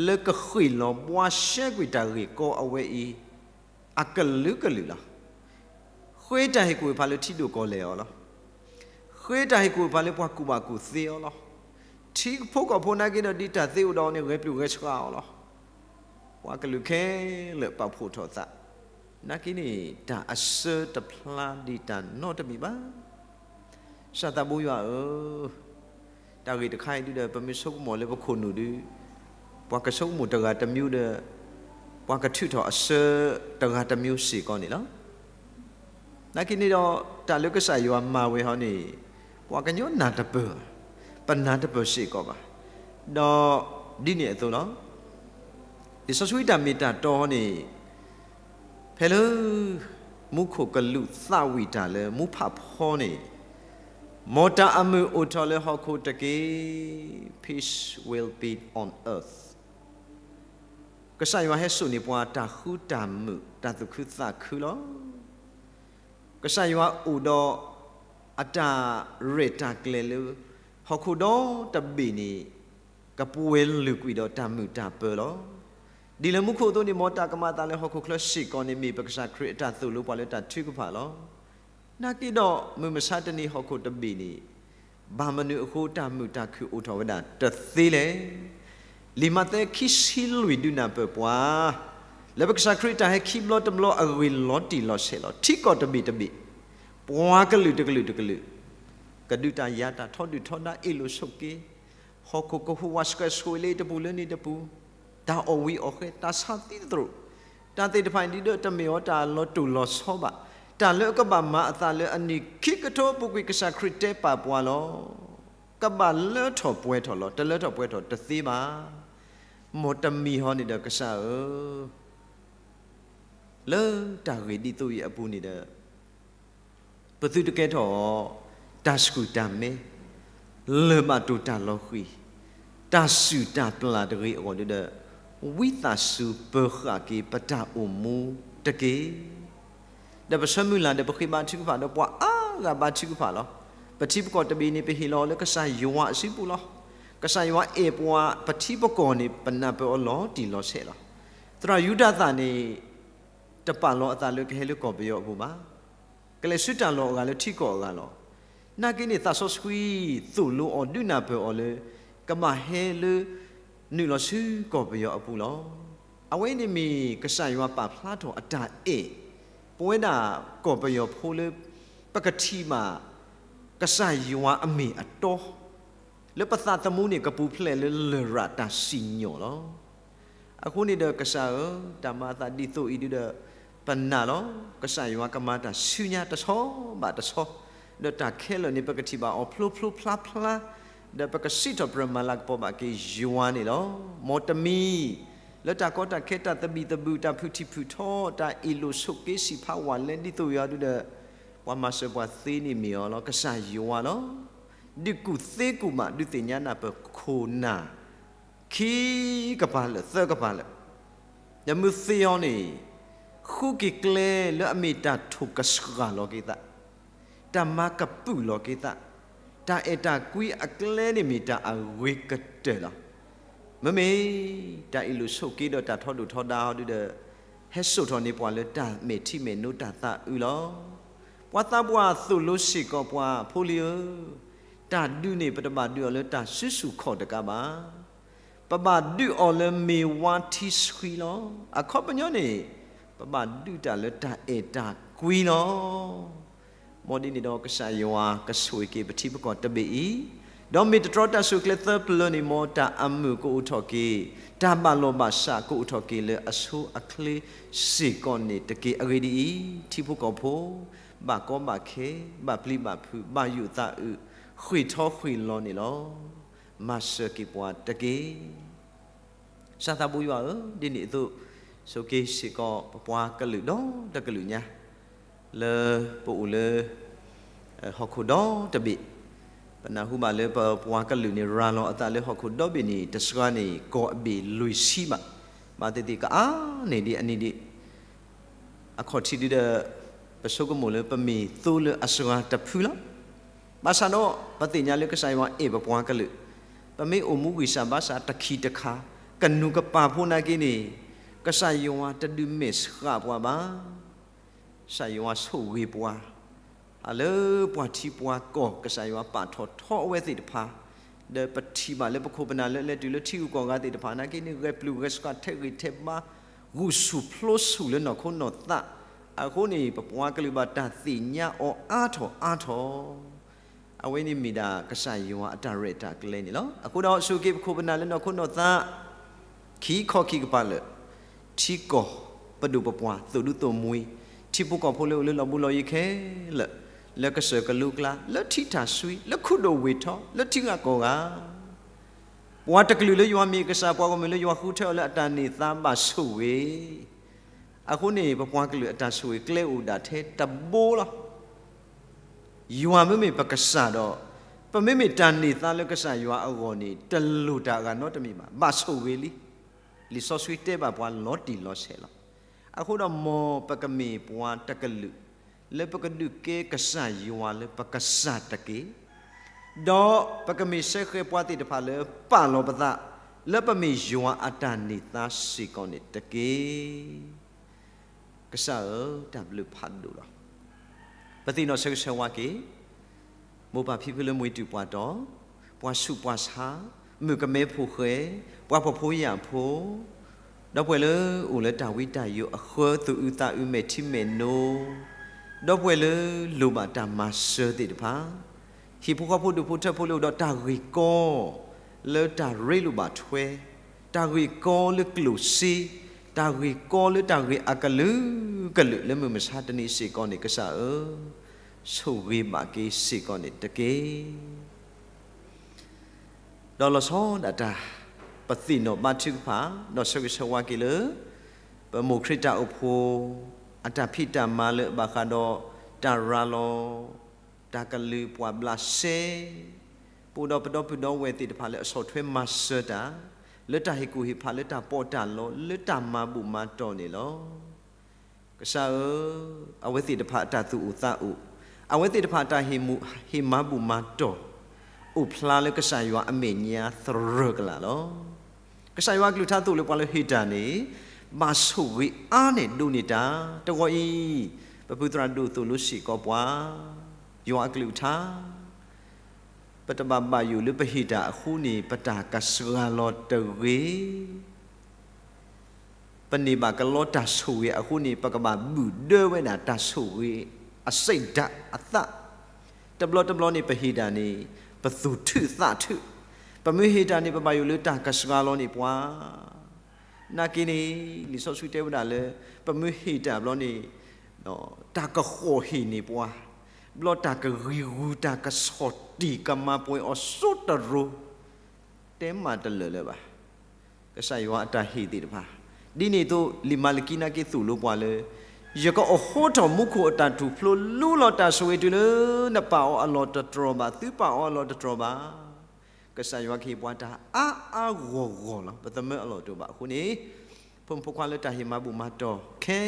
လၢကဃ့ၢ်လီၤဘှါရှဲကွံာ်တၢ်ဂ့ၢ်ကီအဝဲအံၤ အကလုာ်ကလုာ်လီၤ. ဃ့တၢ်ဟ့ၣ်ကူၣ်ဟ့ၣ်ဖးလၢထံဒိၣ်ကီၢ်လဲၢ်အီၤလီၤ. ဃ့တၢ်ဟ့ၣ်ကူၣ်ဟ့ၣ်ဖးလၢပှၤကူၣ်ဘၣ်ကူၣ်သ့အီၤလီၤ. ထံဖိကီၢ်ဖိနာ်က့ဒီး ဒ်တၢ်သ့အိၣ်ဒီးအီၤန့ၣ် ဂဲၤပျုၢ်ဂဲၤဆှးအီၤလီၤ. ပှၤကလုာ်ခဲလၢာ်ပာ်ဖှိၣ်ထီၣ်သး, နာ်က့န့ၣ် တၢ်အဆၢတဖျါဒံးတၢ်နီတမံၤဘၣ်. ကစၢ်သးဘိယွၤဧၢ, တၢ်ဂ့ၢ်တခါအံၤဒုဒီး ပမ့ၢ်ဆိကမိၣ်လၢပခိၣ်နူာ်ဒု, ပှၤကဆိကမိၣ်တဂၤတမံၤဒီး ပှၤကထုးထီၣ်အဆၢတဂၤတမံၤစ့ၢ်ကီးန့ၣ်လီၤ. နာ်က့န့ၣ်ဒီး တၢ်လၢကစၢ်ယွၤမၤဝဲဟီန့ၣ် ပှၤကညီနၢ်တပၢၢ်ဘၣ်. ပနၢ်တပၢၢ်စ့ၢ်ကီးဘၣ်. ဒီးဒ်န့ၣ်အသိးလီၤ. လံာ်စီဆှံတၢ်မ့ၢ်တၢ်တီန့ၣ် ဖဲလၢ မူခိၣ်ကလူးသးဝံၣ်တၢ်လၢမူဖးဖီန့ၣ်, မ်တၢ်အမုာ်အိၣ်ထီၣ်လၢဟီၣ်ခိၣ်တက့ၢ်. Peace will be on earth. ကစၢ်ယွၤဟဲစိာ်န့ၢ်ပှၤတၢ်ဃူတၢ်မုာ် တၢ်သူၣ်ခုသးခုလီၤ. ကစၢ်ယွၤအိၣ်ဒီးအတၢ်ရဲၣ်တၢ်ကျဲၤလၢ ဟီၣ်ခိၣ်ဒီတဘ့ၣ်န့ၣ် ကပှဲၤလုာ်ကွံာ်ဒီးတၢ်မုာ်တၢ်ပၢၤလီၤ. ဒ်လၢမူခိၣ်အသိးန့ၣ် မ်တၢ်ကမၤအသးလၢဟီၣ်ခိၣ်ချၢစ့ၢ်ကီးန့ၣ် မ့ၢ်ပကစၢ်ခရံာ်အတၢ်သိၣ်လိပှၤလၢတၢ်ထုကဖၣ်လီၤ. နာ်က့ဒီး မုၢ်မဆါတနံၤဟီၣ်ခိၣ်တဘ့ၣ်န့ၣ် ဘၣ်မနုၤအဃိတၢ်မုာ်တၢ်ခုၣ်အိၣ်ထီၣ်ဝဲဒၣ်တသ့လဲၣ်. လံာ်မးသဲခံဆံလွံၢ်ဒုးနၢ်ပၢၢ်ပှၤ လၢပကစၢ်ခရံာ်တၢ်ဟဲခံဘျီတဘျီအဂ့ၢ်လီၤတံၢ်လီၤဆဲးလီၤ. ထံကီၢ်တဘ့ၣ်တဘ့ၣ်, ပှၤကလုာ်တကလုာ်တကလုာ်, ကဒုးတၢ်ယၤတၢ်ထီဒုၣ်ထီဒါ အ့ၣ်လိာ်ဆိးက့, ဟီၣ်ခိၣ်ကဟူးဝးဆှဲးဆှိးလၢတပူၤလၢန့ၣ်တပူၤ, တၢ်အီၣ်ဝံၤအီၣ်ဃဲ တၢ်ဆါသံသတြိာ်, တၢ်သ့ၣ်တဖၣ်န့ၣ်ဒ်ဒီးတမ့ၢ်အီၤတၢ်လီၤတိၢ်လီၤဆီဘၣ်. တၢ်လၢအကဘၣ်မၤအသးလၢအနံၣ်ခံကထိအပူၤကွံာ် ကစၢ်ခရံာ်တဲပာ်ပှၤလီၤ. ကဘၣ်လၢထီၣ်ပှဲၤထီၣ်လီၤ. တလၢထီၣ်ပှဲၤထီၣ်တသ့ဘၣ်. မ်တမံၤဟီန့ၣ်ဒီးကစၢ်ဧၢ, လၢတၢ်ဂ့ၢ်ဒ်သိးအံၤအပူၤန့ၣ်ဒီး ပသုတကဲထီၣ် တၢ်ဆှုၣ်တၢ်မဲ, လၢၢ်ဘၣ်တိၢ်တၢ်လီၤဃံၤ, တၢ်စုၣ်တၢ်ပျၢ်တဂ့ၤအဂီၢ်ဒီး ဝံသးစူၤပၢၤဃာ်က့ၤပတၢ်အိၣ်မူတက့ၢ်. ဒီးပဆၢမုၢ်လၢ်ဒီးပဃ့ဘါထုကဖၣ်ဒီးပှၤအါဂၤဘါထုကဖၣ်လီၤ. ပထံပကီၢ်တဘ့ၣ်န့ၣ် ပဟ့ၣ်လီၤလၢကစၢ်ယွၤအစုပူၤလီၤ. ကစၢ်ယွၤအဲၣ်ပှၤ ပထံပကီၢ်န့ၣ် ပနၢ်ပၢၢ်အီၤလီၤတံၢ်လီၤဆဲးလီၤ. သရၣ်ယူဒၤသၣ်န့ၣ် တပာ်လီၤအသးလၢကဟဲလၢကီၢ်ပယီၤအပူၤဘၣ်. ကလဲၤဆူတၢ်လီၢ်အဂၤလၢထံကီၢ်အဂၤလီၤ. နာ်က့န့ၣ် သးစီဆှံသိၣ်လိအီၤဒုးနၢ်ပၢၢ်အီၤလၢ ကဘၣ်ဟဲလၢ နုာ်လီၤဆူကီၢ်ပယီၤအပူၤလီၤ. အဝဲန့ၣ်မ့ၢ်ကစၢ်ယွၤပာ်ဖျါထီၣ်အတၢ်အဲၣ် ပဝဲဒၣ်ကီၢ်ပယီၤဖိလၢ ပကထံၣ်ဘၣ် ကစၢ်ယွၤအမ့ၢ်အတီ လၢပသးသမူန့ၣ် ကပူၤဖျဲးလၢလရာ်တၢ်စံၣ်ညီၣ်လီၤ. အဃိန့ၣ်ဒီးကစၢ်ဧၢ, တၢ်မၤအသးဒ်သိးအံၤဒုဒီး ပနာ်လီၤ. ကစၢ်ယွၤကမၤတၢ်ဆူညါတဆီဘၣ်တဆီ, ဒီးတၢ်ခဲလၢာ်န့ၣ် ပကထံၣ်ဘၣ်အီၤဖျိဖျိဖျါဖျါ, ဒီးပကစံးထီၣ်ပတြၢၤမၤလၤကပီၤဘၣ်က့ၤယွၤန့ၣ်လီၤ. မ်တမံၤ လၢတၢ်ကီတၢ်ခဲ တၢ်သဘံၣ်သဘုၣ် တၢ်ဖုၣ်ထံၣ်ဖုၣ်ထီ တၢ်အ့ၣ်လိာ်ဆိးက့စံးဖးဝးလဲဒ်သိးယွၤဒုဒီး ပှၤမၤစၢၤပှၤသ့န့ၣ်မ့ၢ်အီၤလီၤ. ကစၢ်ယွၤလီၤ. ဒုးကူၣ်သ့ကူၣ်မး ဒုးသ့ၣ်ညါနၢ်ပၢၢ်ခိၣ်နၢ် ခံကပၤလၢာ်သၢကပၤလၢာ်, ဒီးမုၢ်သ့ၣ်အီၤန့ၣ် ဃုက့ၤကျဲလၢအမ့ၢ်တၢ်ထိၣ်ကစှၤလီၤက့ၤသး, တၢ်မၤကပုာ်လီၤက့ၤသး, တၢ်အဲၣ်တၢ်ကွံအကျဲန့ၣ်မ့ၢ်တၢ်အဂ့ၤကတၢၢ်လီၤ. မ့မ့ၢ် တၢ်အ့ၣ်လိာ်ဆိးက့ဒီးတၢ်ထီဒုၣ်ထီဒါဟီဒုဒီး ဟဲစိာ်ထီၣ်န့ၢ်ပှၤလၢတၢ်မဲာ်ထံမဲာ်နိတၢ်သးအုးလီၤ. ပှၤသးပှၢ်သိၣ်လိစ့ၢ်ကီးပှၤ ဖိလံၤဧၢ, တၢ်ဒုးန့ၣ် ပတဘၣ်ဒုးအီၤလၢတၢ်စုဆူၣ်ခီၣ်တကးဘၣ်. ပဘၣ်ဒုးအီၤလၢမ့ၢ်ဝါထံဆှံလီၤ. အခီပညီန့ၣ် ပဘၣ်ဒုးတၢ်လၢတၢ်အဲၣ်တၢ်ကွံလီၤ. မ်ဒ်န့ၣ်ဒီးကစၢ်ယွၤကဆိၣ်ဂ့ၤက့ၤပထံပကီၢ်တဘ့ၣ်အံၤ, ဒီးမ့ၢ်တတြီတၢ်ဆူၣ်ချ့သၢပျၢၤန့ၣ် မ်တၢ်အမုာ်ကအိၣ်ထီၣ်က့ၤ, တၢ်ဘၣ်လီၢ်ဘၣ်စးကအိၣ်ထီၣ်က့ၤလၢအဆိအချ့စ့ၢ်ကီးန့ၣ်တက့ၢ်. အဂ့ၢ်ဒ်အံၤ, ထံဖိကီၢ်ဖိ ဘၣ်ကီဘၣ်ခဲ, ဘၣ်ပျံၤဘၣ်ဖုး, ဘၣ်ယိၣ်သးအုး, ဃ့ၢ်ထီဃ့ၢ်လီၤန့ၣ်လီၤ. မၤစၢၤက့ၤပှၤတက့ၢ်. ကစၢ်သးဘိယွၤဧၢ, ဒ်န့ၣ်အသိး ဆိးက့စ့ၢ်ကီးပပှၤကလုာ်ဒီတကလုာ်ညါ လၢပအိၣ်လၢ ဟီၣ်ခိၣ်ဒီတဘ့ၣ်, ပနၢ်ဟူဘၣ်လၢပပှၤကလုာ်န့ၣ် ရၤလီၤအသးလၢဟီၣ်ခိၣ်ဒီဘ့ၣ်န့ၣ် တစှၤန့ၣ် ကီၢ်အဘ့ၣ်လွံၢ်ဆံဘၣ်. ဘၣ်သ့ၣ်သ့ၣ်ကအါန့ၢ်ဒံးအနံၣ်ဒံး အခီၣ်ထံးဒုဒီး ပဆိကမိၣ်လၢပမ့ၢ်သိလၢအစှၤတဖုလီၤ. ဘၣ်ဆၣ်ဒီး ပသ့ၣ်ညါလၢကစၢ်ယွၤအဲၣ်ပပှၤကလုာ်, ပမ့ၢ်အိၣ်မူဂံၢ်စၢ်ဘါစၢ်တခီတခါ, ကနူၤကပၢ်ဖိနာ်က့န့ၣ် ကစၢ်ယွၤတဒုးမဲာ်ဆှးပှၤဘၣ်. ကစၢ်ယွၤဆိၣ်ဂ့ၤပှၤ အလၢပှၤထံပှၤကီၢ် ကစၢ်ယွၤပာ်ထီၣ်ထီအဝဲသ့ၣ်တဖၣ်, ဒီးပထံၣ်ဘၣ်လၢပခိၣ်ပနၢ်လၢလဲၤတုၤလၢထံဂုၤကီၢ်ဂၤသ့ၣ်တဖၣ်နာ်က့န့ၣ် ဂဲၤပျုၢ်ဂဲၤဆှးထဲးဂံၢ်ထဲးဘါ, ဂုာ်ဆူၣ်ဖျိဆူၣ်လၢနီၢ်ခိနီၢ်သး, အဃိန့ၣ် ပပှၤကလုာ်ဘၣ်တၢ်သ့ၣ်ညါအီၤအါထီၣ်အါထီၣ် အဝဲန့ၣ်မ့ၢ်ဒၣ်ကစၢ်ယွၤအတၢ်ရဲၣ်တၢ်ကျဲၤန့ၣ်လီၤ. အဃိဒီးဆိၣ်ဂ့ၤပခိၣ်ပနၢ်လၢနီၢ်ခိနီၢ်သး ခံခီခံကပၤလၢာ်, ထံကီၢ်ပဒိၣ်ပပှၢ် သိၣ်ဒူသိၣ်မှံ, ထံဖိကီၢ်ဖိလၢအိၣ်လၢလီၢ်ဘူးလီၢ်ယံၤခဲလၢာ်, လၢကစၢၢ်ကလူးကျါ, လၢထံထၣ်စွံ, လၢခူဒိၣ်ဝ့ၢ်ထီ, လၢထံဂၤကီၢ်ဂၤ, ပှၤတကလုာ်လၢယွၤမ့ၢ်ကစၢ်, ပှၤဂီၢ်မုၢ်လၢယွၤဃုထၢအီၤလၢအတၢ်န့ၢ်သါဘၣ်ဆိၣ်ဂ့ၤ. အဃိန့ၣ် ပပှၤကလုာ်အတၢ်ဆိၣ်ဂ့ၤကျဲအိၣ်ဒၣ်ထဲတဘိလီၤ. ယွၤမ့မ့ၢ်ပကစၢ်ဒီး, ပမ့မ့ၢ်တၢ်န့ၢ်သါလၢကစၢ်ယွၤအဂီၢ်န့ၣ် တလိၣ်တၢ်အဂၤနီတမံၤဘၣ်, ဘၣ်ဆိၣ်ဂ့ၤလံ. လံာ်စီဆှံတဲဘၣ်ပှၤလီၤတံၢ်လီၤဆဲးလီၤ. အဃိဒီးမ်ပကမ့ၢ်ပှၤတကလုာ် လၢပကဒုးကဲကစၢ်ယွၤလၢပကစၢ်တက့ၢ်. ဒီးပကမ့ၢ်စဲဃဲၤပှၤသ့ၣ်တဖၣ်လၢပာ်လီၤပသး လၢပမ့ၢ်ယွၤအတၢ်န့ၢ်သါစ့ၢ်ကီးန့ၣ်တက့ၢ်. ကစၢ်ဧၢ, တၢ်ဘျုးဖးဒိၣ်လီၤ. ပသ့ၣ်နီၣ်ဆၢဂ့ၤဆၢဝါက့ၤ မိၢ်ပၢ်ဖံဖုလၢမွံၤတူာ်ပှၤတီၤ, ပှၤဆူးပှၤဆါ, မုၣ်ကမဲဖိဃဲ, ပှၤဖှီၣ်ဖိယာ်ဖိ, ဒီပုၢ်ဝဲၢ်လၢအိၣ်လၢတၢ်ဝံတၢ်ယိးအဃၢ, သူၣ်အုးသးအုး, မဲာ်ထံမဲာ်နိ, ဒီပုၢ်ဝဲၢ်လၢလိၣ်ဘၣ်တၢ်မၤစၢၤသ့ၣ်တဖၣ်, ဟံၣ်ဖိဃီဖိဒူၣ်ဖိထၢဖိလၢအိၣ်ဒီးတၢ်ဂ့ၢ်ကီ လၢတၢ်ရ့လိာ်ဘၣ်ထွဲ, တၢ်ဂ့ၢ်ကီလၢကျိၣ်စ့, တၢ်ဂ့ၢ်ကီလၢတၢ်ဂ့ၢ်အကလုာ်ကလုာ်လၢမုၢ်မဆါတနံၤစ့ၢ်ကီးန့ၣ် ကစၢ်ဧၢ, ဆိၣ်ဂ့ၤဘၣ်က့ၤစ့ၢ်ကီးန့ၣ်တက့ၢ်. ဒီးလီၤဆီဒၣ်တၢ် ပသ့ၣ်နီၣ်ဘါထုကဖၣ် ဒီးဆၢဂ့ၤဆၢဝါက့ၤလၢ ပမိၢ်ခရံာ်တၢ်အိၣ်ဖှိၣ် အတၢ်ဖံးတၢ်မၤလၢအဘၣ်ဃးဒီးတၢ်ရၤလီၤ တၢ်ကလုၢ်ပှာ်ဘျးစဲ ပအိၣ်ဒီးပဒီပုၢ်ဒီဝဲၢ်သ့ၣ်တဖၣ်လၢအဆီၣ်ထွဲမၤစၢၤတၢ် လၢတၢ်ဟ့ၣ်ကူၣ်ဟ့ၣ်ဖး လၢတၢ်ပီးတၢ်လီ လၢတၢ်မၤဘူၣ်မၤတီၢ်န့ၣ်လီၤ. ကစၢ်ဧၢ, အဝဲသ့ၣ်တဖၣ်အတၢ်သူၣ်အိၣ်သးအိၣ်, အဝဲသ့ၣ်တဖၣ်အတၢ်ဟ့ၣ်မၤဘူၣ်မၤတီၢ် အိၣ်ဖျါလၢကစၢ်ယွၤအမဲာ်ညါသရၢၢ်ကလာ်လီၤ. ကစၢ်ယွၤအကလုၢ်ကထါသိၣ်လိပှၤလၢဟ့ၣ်တၢ်န့ၣ် ဘၣ်ဆိၣ်ဂ့ၤအါန့ၢ်ဒိးန့ၢ်တၢ်, တဂီၤအံၤ ပပုၢ်သရၣ်ဒိၣ်သိၣ်လိစ့ၢ်ကီးပှၤ, ယွၤအကလုၢ်ကထါ ပတဘၣ်ဘၣ်ယိၣ်လၢပဟ့ၣ်တၢ်အဃိန့ၣ် ပတၢ်ကစှၤလီၤတဂ့ၤ. ပန့ၢ်ဘၣ်ကလီတၢ်ဆိၣ်ဂ့ၤအဃိန့ၣ် ပကဘၣ်ဘုၣ်ဒၢဝဲဒၣ်တၢ်ဆိၣ်ဂ့ၤအစံးဒၣ်အသး, တဘျီတဘျီန့ၣ် ပဟ့ၣ်တၢ်န့ၣ် ပသူၣ်ထုးသးထုး, ပမ့ၢ်ဟ့ၣ်တၢ်န့ၣ် ပဘၣ်ယိၣ်လၢတၢ်ကစှၤလီၤန့ၢ်ပှၤ နာ်က့န့ၣ် လံာ်စီဆှံတဲဝဲဒၣ်လၢ ပမ့ၢ်ဟ့ၣ်တၢ်ဘျီန့ၣ် တၢ်ကဃီၣ်ဟ့ၣ်န့ၢ်ပှၤ, ဘျီတၢ်ကဂံၤဂုၤ တၢ်ကဆီၣ်တံၢ်ကမၤပှဲၤအီၤစိတရိၤ, တဲမးတလၢာ်လၢၤဘၣ်. ကစၢ်ယွၤအတၢ်ဟ့ၣ်သ့ၣ်တဖၣ်, ဒ်န့ၣ်အသိး လံာ်မၤလကံနာ်က့သိၣ်လိပှၤလၢ ယကအိးထီၣ်မူခိၣ်အတၢ်ထူၣ်ဖျိ လူလီၤတၢ်ဆိၣ်ဂ့ၤတုၤလၢ နပာ်အီၤအလီၢ်တတြီၢ်ဘၣ်, သုပာ်အီၤအလီၢ်တတြီၢ်ဘၣ်. ကစၢ်ယွၤကဟ့ၣ်ပှၤတၢ်အါအါဂီၢ်ဂီၢ်လီၤ. ပသမၢအလီၢ်တအိၣ်ဘၣ်အဃိန့ၣ်, ဖိမုၣ်ဖိခွါလၢတၢ်ဟ့ၣ်မၤဘူၣ်မၤတီၢ်ခဲ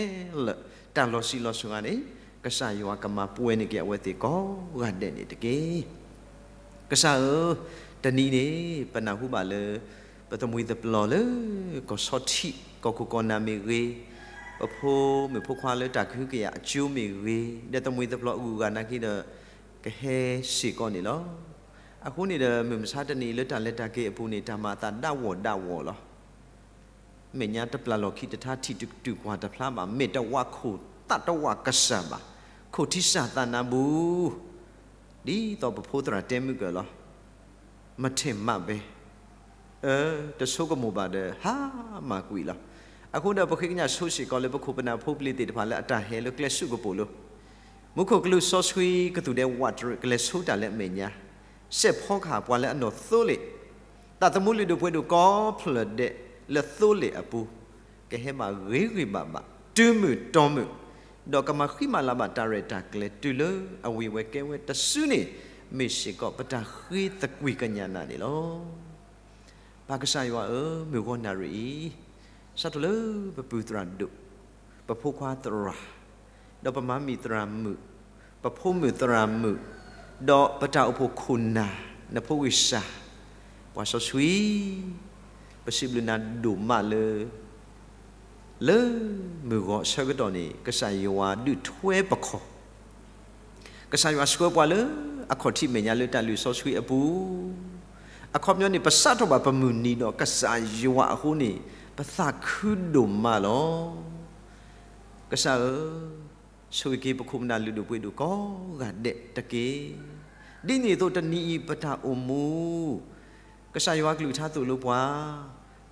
လၢာ်, တၢ်လီၤဆံးလီၤစှၤန့ၣ်, ကစၢ်ယွၤကမၤပှဲၤန့ၢ်က့ၤအဝဲသ့ၣ်ကိးဂၤဒဲးန့ၣ်တက့ၢ်. ကစၢ်ဧၢ, တနံၤန့ၣ် ပနၢ်ဟူဘၣ်လၢ ပသမှံသပျီၤလၢ ကီၢ်ဆီထံး ကီၢ်ခိၣ်ကီၢ်နၢ်မ့ၢ်ဂ့ၤ, ပဖိမုၣ်ဖိခွါလၢတၢ်ကဟုကယာ်အကၠိမ့ၢ်ဂ့ၤ, ဒီးသမှံသပျီၤအဂုၤအဂၤနာ်က့ဒီး ကဟဲစ့ၢ်ကီးန့ၣ်လီၤ. အဃိန့ၣ်ဒီးမုၢ်မဆါတနံၤလၢတၢ်လဲၤတၢ်က့ၤအပူၤန့ၣ် တၢ်မၤအသးဒၣ်ဝီၤဒၣ်ဝီၤလီၤ. မဲာ်ညါတပျၢ်လီၢ်ခံတထါ ထံၣ်တတုၤကွၢ်တဖျါဘၣ်, မဲာ်တဝးခိၣ်သးတဝးကစၢ်ဘၣ်, ခိၣ်ထံစၢ်သးနါဘူး, ဒ်သိးပဖိသရၣ်တဲမုၢ်ကၢၢ်လီၤ. မထံၣ်မးဘဲ အၢ တဆိကမိၣ်ဘၣ်ဒီး ဟါမၢ်ကွံာ်လီၤ. အဃိဒီးပဃ့ကညးဆိစ့ၢ်ကီးလၢပခိၣ်ပနၢ်ဖိပျ့ၤသ့ၣ်တဖၣ်လၢအတၢ်ဟဲလၢကျဲဆူးကပိာ်လိၤ, မူခိၣ်ကလူးစီဆှံကသူၣ်ဒဲဝးတရံး ကလဲၤဆိတၢ်လၢအမဲာ်ညါ, စဲးဖီကဟၣ်ပှၤလၢအနီၢ်သိလ့ၣ်, သးသမူလုၢ်ဒိၣ်ပှ့ၤဒိၣ်ကိးဖျၢၣ်ဒဲးလၢသိလ့ၣ်အပူၤ, ကဟဲဘၣ်ဂ့ၤဂ့ၤဘၣ်ဘၣ် တုၤမုၢ်တီမုၢ်, ဒီးကမၤဃံမၤလၤဘၣ်တၢ်ရဲၣ်တၢ်ကျဲၤတုၤလၢအဝံၤဝဲကဲဝဲတစုန့ၣ်, မ့ၢ်စ့ၢ်ကီးပတၢ်ဃ့သကွံၢ်ကညးနၤန့ၣ်လီၤ. ပၢ်ကစၢ်ယွၤဧၢ, မုၢ်ဂီၤနၣ်ရံၣ်အံၤ, စးထီၣ်လၢပပုၢ်သရၣ်ဒိၣ်, ပဖိခွါသရၣ်, ဒီးပမၤမံၤသရၣ်မုၣ်, ပဖိမုၣ်သရၣ်မုၣ်, ဒီးပတၢ်အိၣ်ဖှိၣ်ခိၣ်နၢ်, နဖိဂံၢ်စၢ်, ပှၤစီဆှံ, ပစံးဘျုးနၤဒိၣ်မးလၢ လၢမုၢ်ဂီၤအဆၢကတီၢ်န့ၣ် ကစၢ်ယွၤဒုးထွဲပခီၣ်, ကစၢ်ယွၤဆှၢပှၤလၢအခီၣ်ထံးမဲာ်ညါလၢတၢ်လုၢ်စီဆှံအပူၤ, အခီပညီန့ၣ် ပစးထီၣ်ဘၣ်ပမုၢ်နံၤဒီးကစၢ်ယွၤအဃိန့ၣ် ပသးခုဒိၣ်မးလီၤ. ကစၢ်ဧၢ, ဆိၣ်ဂ့ၤက့ၤပခိၣ်ပနၢ်လုၢ်ဒိၣ်ပှ့ၤဒိၣ်ကိးဂၤဒဲးတက့ၢ်. ဒ်န့ၣ်အသိးတနံၤအံၤပတၢ်အိၣ်မူ ကစၢ်ယွၤကလုၢ်ကထါသိၣ်လိပှၤ,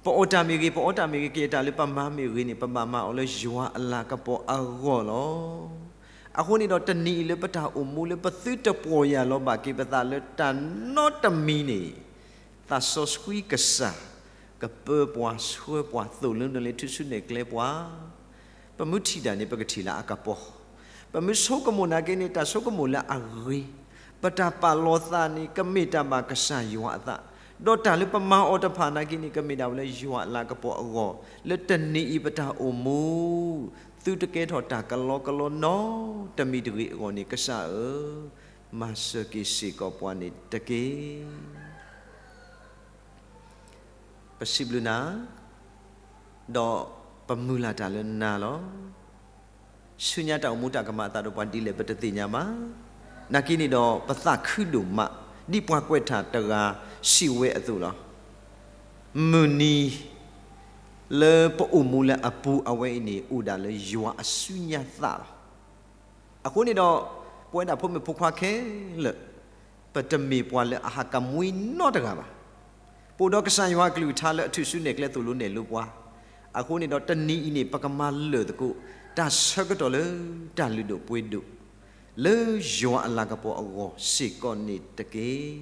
ပအီၣ်တၢ်မ့ၢ်ဂ့ၤ, ပအီတၢ်မ့ၢ်ဂ့ၤ, ကယဲၢ်တၢ်လၢပမၤမ့ၢ်ဂ့ၤန့ၣ် ပဘၣ်မၤအီၤလၢယွၤအလၤကပီၤအဂီၢ်လီၤ. အဃိန့ၣ်ဒီးတနံၤအံၤလၢပတၢ်အိၣ်မူလၢပသုတပီၢ်ယၢ်လီၤဘၣ်က့ၤပသးလၢတၢ်နီတမံၤန့ၣ်, သးစီဆှံကစၢ် ကပၢပှၤဆှၢပှၤသိၣ်လိနဲၣ်ကျဲထူၣ်စုနဲၣ်ကျဲပှၤ ပမ့ၢ်ထံၣ်တၢ်န့ၣ် ပကထံၣ်လၢအကပီၤ, ပမ့ၢ်ဆိကမိၣ်နာ်က့န့ၣ် တၢ်ဆိကမိၣ်လၢအဂ့ၤ, ပတၢ်ပာ်လီၤသးန့ၣ် ကမ့ၢ်တၢ်ဘၣ်ကစၢ်ယွၤအသး, ဒီးတၢ်လၢပမၤအီၤတဖၣ်နာ်က့န့ၣ် ကမ့ၢ်ဒၣ်ဝဲလၢယွၤအလၤကပီၤအဂီၢ်, လၢတနံၤအံၤပတၢ်အိၣ်မူ သုတကဲထီၣ်တၢ်ကလီကလီနီတမံၤတဂ့ၤအဂီၢ်န့ၣ် ကစၢ်ဧၢ, မၤစၢၤက့ၤစ့ၢ်ကီးပှၤန့ၣ်တက့ၢ်. ပစံးဘျုးနၤ, ဒီးပမုၢ်လၢ်တၢ်လၢနၤလီၤ. ဆူညါတၢ်အိၣ်မူတၢ်ကမၤအသးဒီးပှၤဒ်လဲၣ်ပတသ့ၣ်ညါဘၣ်. နာ်က့န့ၣ်ဒီးပသးခုဒိၣ်မး, ဒ်ပှၤကွဲးထၢၣ်တဂၤစံးဝဲအသိးလီၤ. မုၢ်နံၤ လၢပအိၣ်မူလၢအပူၤအဝဲအံၤန့ၣ် အိၣ်ဒၣ်လၢယွၤအစုညါသးလီၤ. အဃိန့ၣ်ဒီး ပဝဲဒၣ်ဖိမုၣ်ဖိခွါခဲလၢာ် ပတမ့ၢ်ပှၤလၢအဟးကမှံနီတဂၤဘၣ်. ပအိၣ်ဒီးကစၢ်ယွၤအကလုၢ်ကထါလၢအထူၣ်စုနဲၣ်ကျဲသိၣ်လိနဲၣ်လိပှၤ, အဃိန့ၣ်ဒီးတနံၤအံၤန့ၣ် ပကမၤလၢာ်သကိး တၢ်ဆၢကတီၢ်လၢတၢ်လုၢ်ဒိၣ်ပှ့ၤဒိၣ် လၢယွၤအလၤကပီၤအဂီၢ်စ့ၢ်ကီးန့ၣ်တက့ၢ်.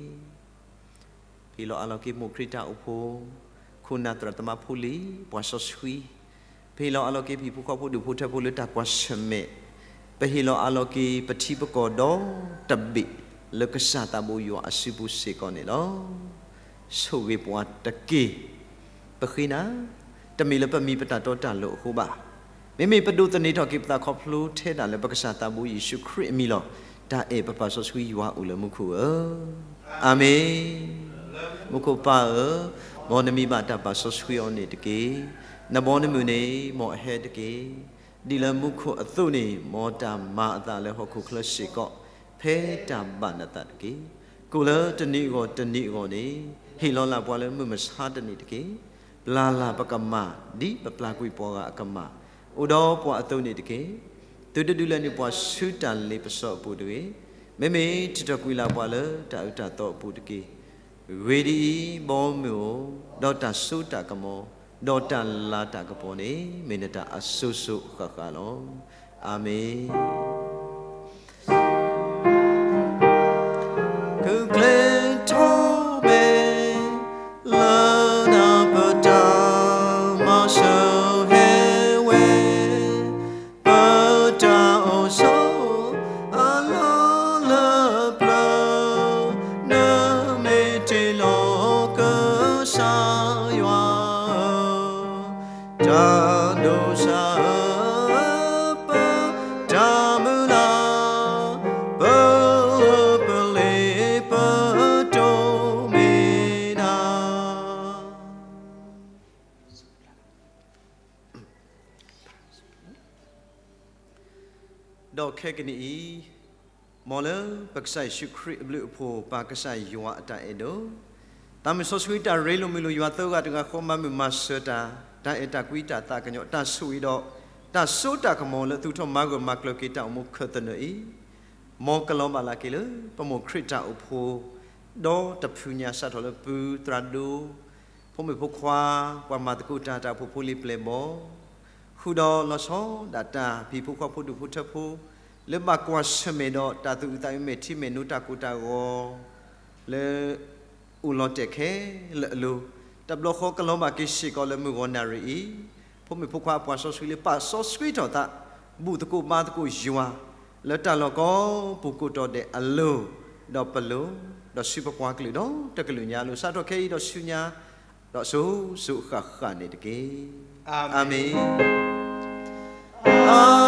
ပဟ့ၣ်လီၤအးလီၤက့ၤမိၢ်ခရံာ်တၢ်အိၣ်ဖှိၣ်, ခိၣ်နၢ်သရၣ်သမါဖိလံၤ, ပှၤစီဆှံ, ပဟ့ၣ်လီၤအးလီၤက့ၤပဟံၣ်ဖိဃီဖိဒူၣ်ဖိထၢဖိလၢတၢ်ကွၢ်ဆၢၣ်မဲာ်, ပဟ့ၣ်လီၤအးလီၤက့ၤပထံပကီၢ်ဒီတဘ့ၣ် လၢကစၢ်သးဘိယွၤအစုပူၤစ့ၢ်ကီးန့ၣ်လီၤ. ဆိၣ်ဂ့ၤပှၤတက့ၢ်. ပဃ့နၤ, တမ့ၢ်လၢပမံၤပတၢ်တီတၢ်လိၤအဃိဘၣ်. မ့မ့ၢ်ပဒိးသန့ၤထီၣ်က့ၤပသးခီဖျိထဲဒၣ်လၢပကစၢ်သးဘိယ့ၣ်ၡူးခရံာ်အမံၤလီၤ. တၢ်အဲၣ်ပပၢ်စီဆှံယွၤအိၣ်လၢမူခိၣ်ဧၢ, အၤမ့ၣ်. မူခိၣ်ပၢ်ဧၢ, မ်နမံၤဘၣ်တၢ်ပာ်စီဆှံအီၤန့ၣ်တက့ၢ်. နဘီနမုၢ်န့ၣ် မ်အဟဲတက့ၢ်. ဒ်လၢမူခိၣ်အသိးန့ၣ် မ်တၢ်မၤအသးလၢဟီၣ်ခိၣ်ချၢစ့ၢ်ကီး ဖဲတၢ်ဘၣ်နသးတက့ၢ်. ကိးလၢတနံၤအဂီၢ်တနံၤအဂီၢ်န့ၣ် ဟ့ၣ်လီၤလၢ်ပှၤလၢမုၢ်မဆါတနံၤတက့ၢ်. ပျၢ်လၢ်ပကမၣ် ဒ်ပပျၢ်ကွံာ်ပှၤဂၤအကမၣ်, အိၣ်ဒီးပှၤအသိးန့ၣ်တက့ၢ်. သုတဒုးလဲၤနုာ်ပှၤဆူတၢ်လ့ပစီအပူၤတဂ့ၤ, မ့မ့ၢ်ထုးထီၣ်ကွံာ်လၢ်ပှၤလၢတၢ်အုၣ်တၢ်သီအပူၤတက့ၢ်. ဂ့ၤဒ်အံၤ, ဘီမုၢ်ဧၢ, ဒီးတၢ်စိတၢ်ကမီၤ, ဒီးတၢ်လၤတၢ်ကပီၤန့ၣ် မ့ၢ်နတၢ်အစိၤစိၤဃၣ်ဃၣ်လီၤ. အၤမ့ၣ်. ဂုာ်ကျဲးထီၣ်မဲာ် လၢနၤပတၢ်မၤစၢၤဟဲဝဲ, ပတၢ်အိၣ်ဆိးအလီၢ်လၢပျၢၤ, နမ့ၢ်တ့ၢ်လီၤကစၢ်ယွၤဧၢ, တၢ်ဒိးစၢ်ဧၢ, ပတၢ်မုၢ်လၢ်, ပလၢပလ့ပတိၢ်မ့ၢ်နၤ. ဒီးခဲကနံၣ်အံၤ, မ်လၢပကစၢ်ယ့ၣ်ၡူးခရံာ်အဘျုးအဖှိၣ် ပၢ်ကစၢ်ယွၤအတၢ်အဲၣ်ဒိၣ်, သးမုၢ်စီဆှံတၢ်ရ့လိာ်မုာ်လိာ်ယွၤသၢဂၤတဂၤဃီ မၤမုာ်မၤစၢၤတၢ်, တၢ်အဲၣ်တၢ်ကွံတၢ်သးကညီၤ တၢ်ဆိၣ်ဂ့ၤဒီး တၢ်စိတၢ်ကမီၤလၢသုထီၣ်မၤဂၢၢ်မၤကျၢၤက့ၤတၢ်အိၣ်မူခၢၣ်သနၢၣ်အံၤ, မ်ကလီၤဘၣ်လၢ်က့ၤလၢ ပမိၢ်ခရံာ်တၢ်အိၣ်ဖှိၣ် ဒီတဖုညါ စးထီၣ်လၢပုၢ်သရၣ်ဒိၣ် ဖိမုၣ်ဖိခွါ, ပှၤမၤသကိးတၢ် တၢ်အိၣ်ဖှိၣ်ဖိလံၤပျဲၢ်ဘီၣ်, ဃုာ်ဒီးလီၤဆီဒၣ်တၢ် ဟံၣ်ဖိဃီဖိဒူၣ်ဖိထၢဖိ လၢဘၣ်ကွၢ်ဆၢၣ်မဲာ်ဒီးတၢ်သူၣ်အုးသးအုး မဲာ်ထံမဲာ်နိတၢ်ကိၢ်တၢ်ဂီၤ လၢ အိၣ်လီၤတဲာ်ခဲလၢာ်အလိၤ, တဘျီဃီကလီၤဘၣ်က့ၤစ့ၢ်ကီးလၢမုၢ်ဂီၤနၣ်ရံၣ်အံၤ, ဖိမုၣ်ဖိခွါအပှၤစီဆှံလၢပာ်စီဆှံထီၣ်သး ဘူၣ်သကိးဘါသကိးယွၤ လၢတၢ်လီၢ်ကိးပူၤကိးတီၤဒဲးအလိၤ, ဒီးပလိၤ, ဒီးဆူပပှၤကလုာ်ဒီတကလုာ်ညါအလိၤ စးထီၣ်ခဲအံၤဒီးဆူညါ ဒီးစိၤစိၤဃၣ်ဃၣ်န့ၣ်တက့ၢ်. အၤမ့ၣ်.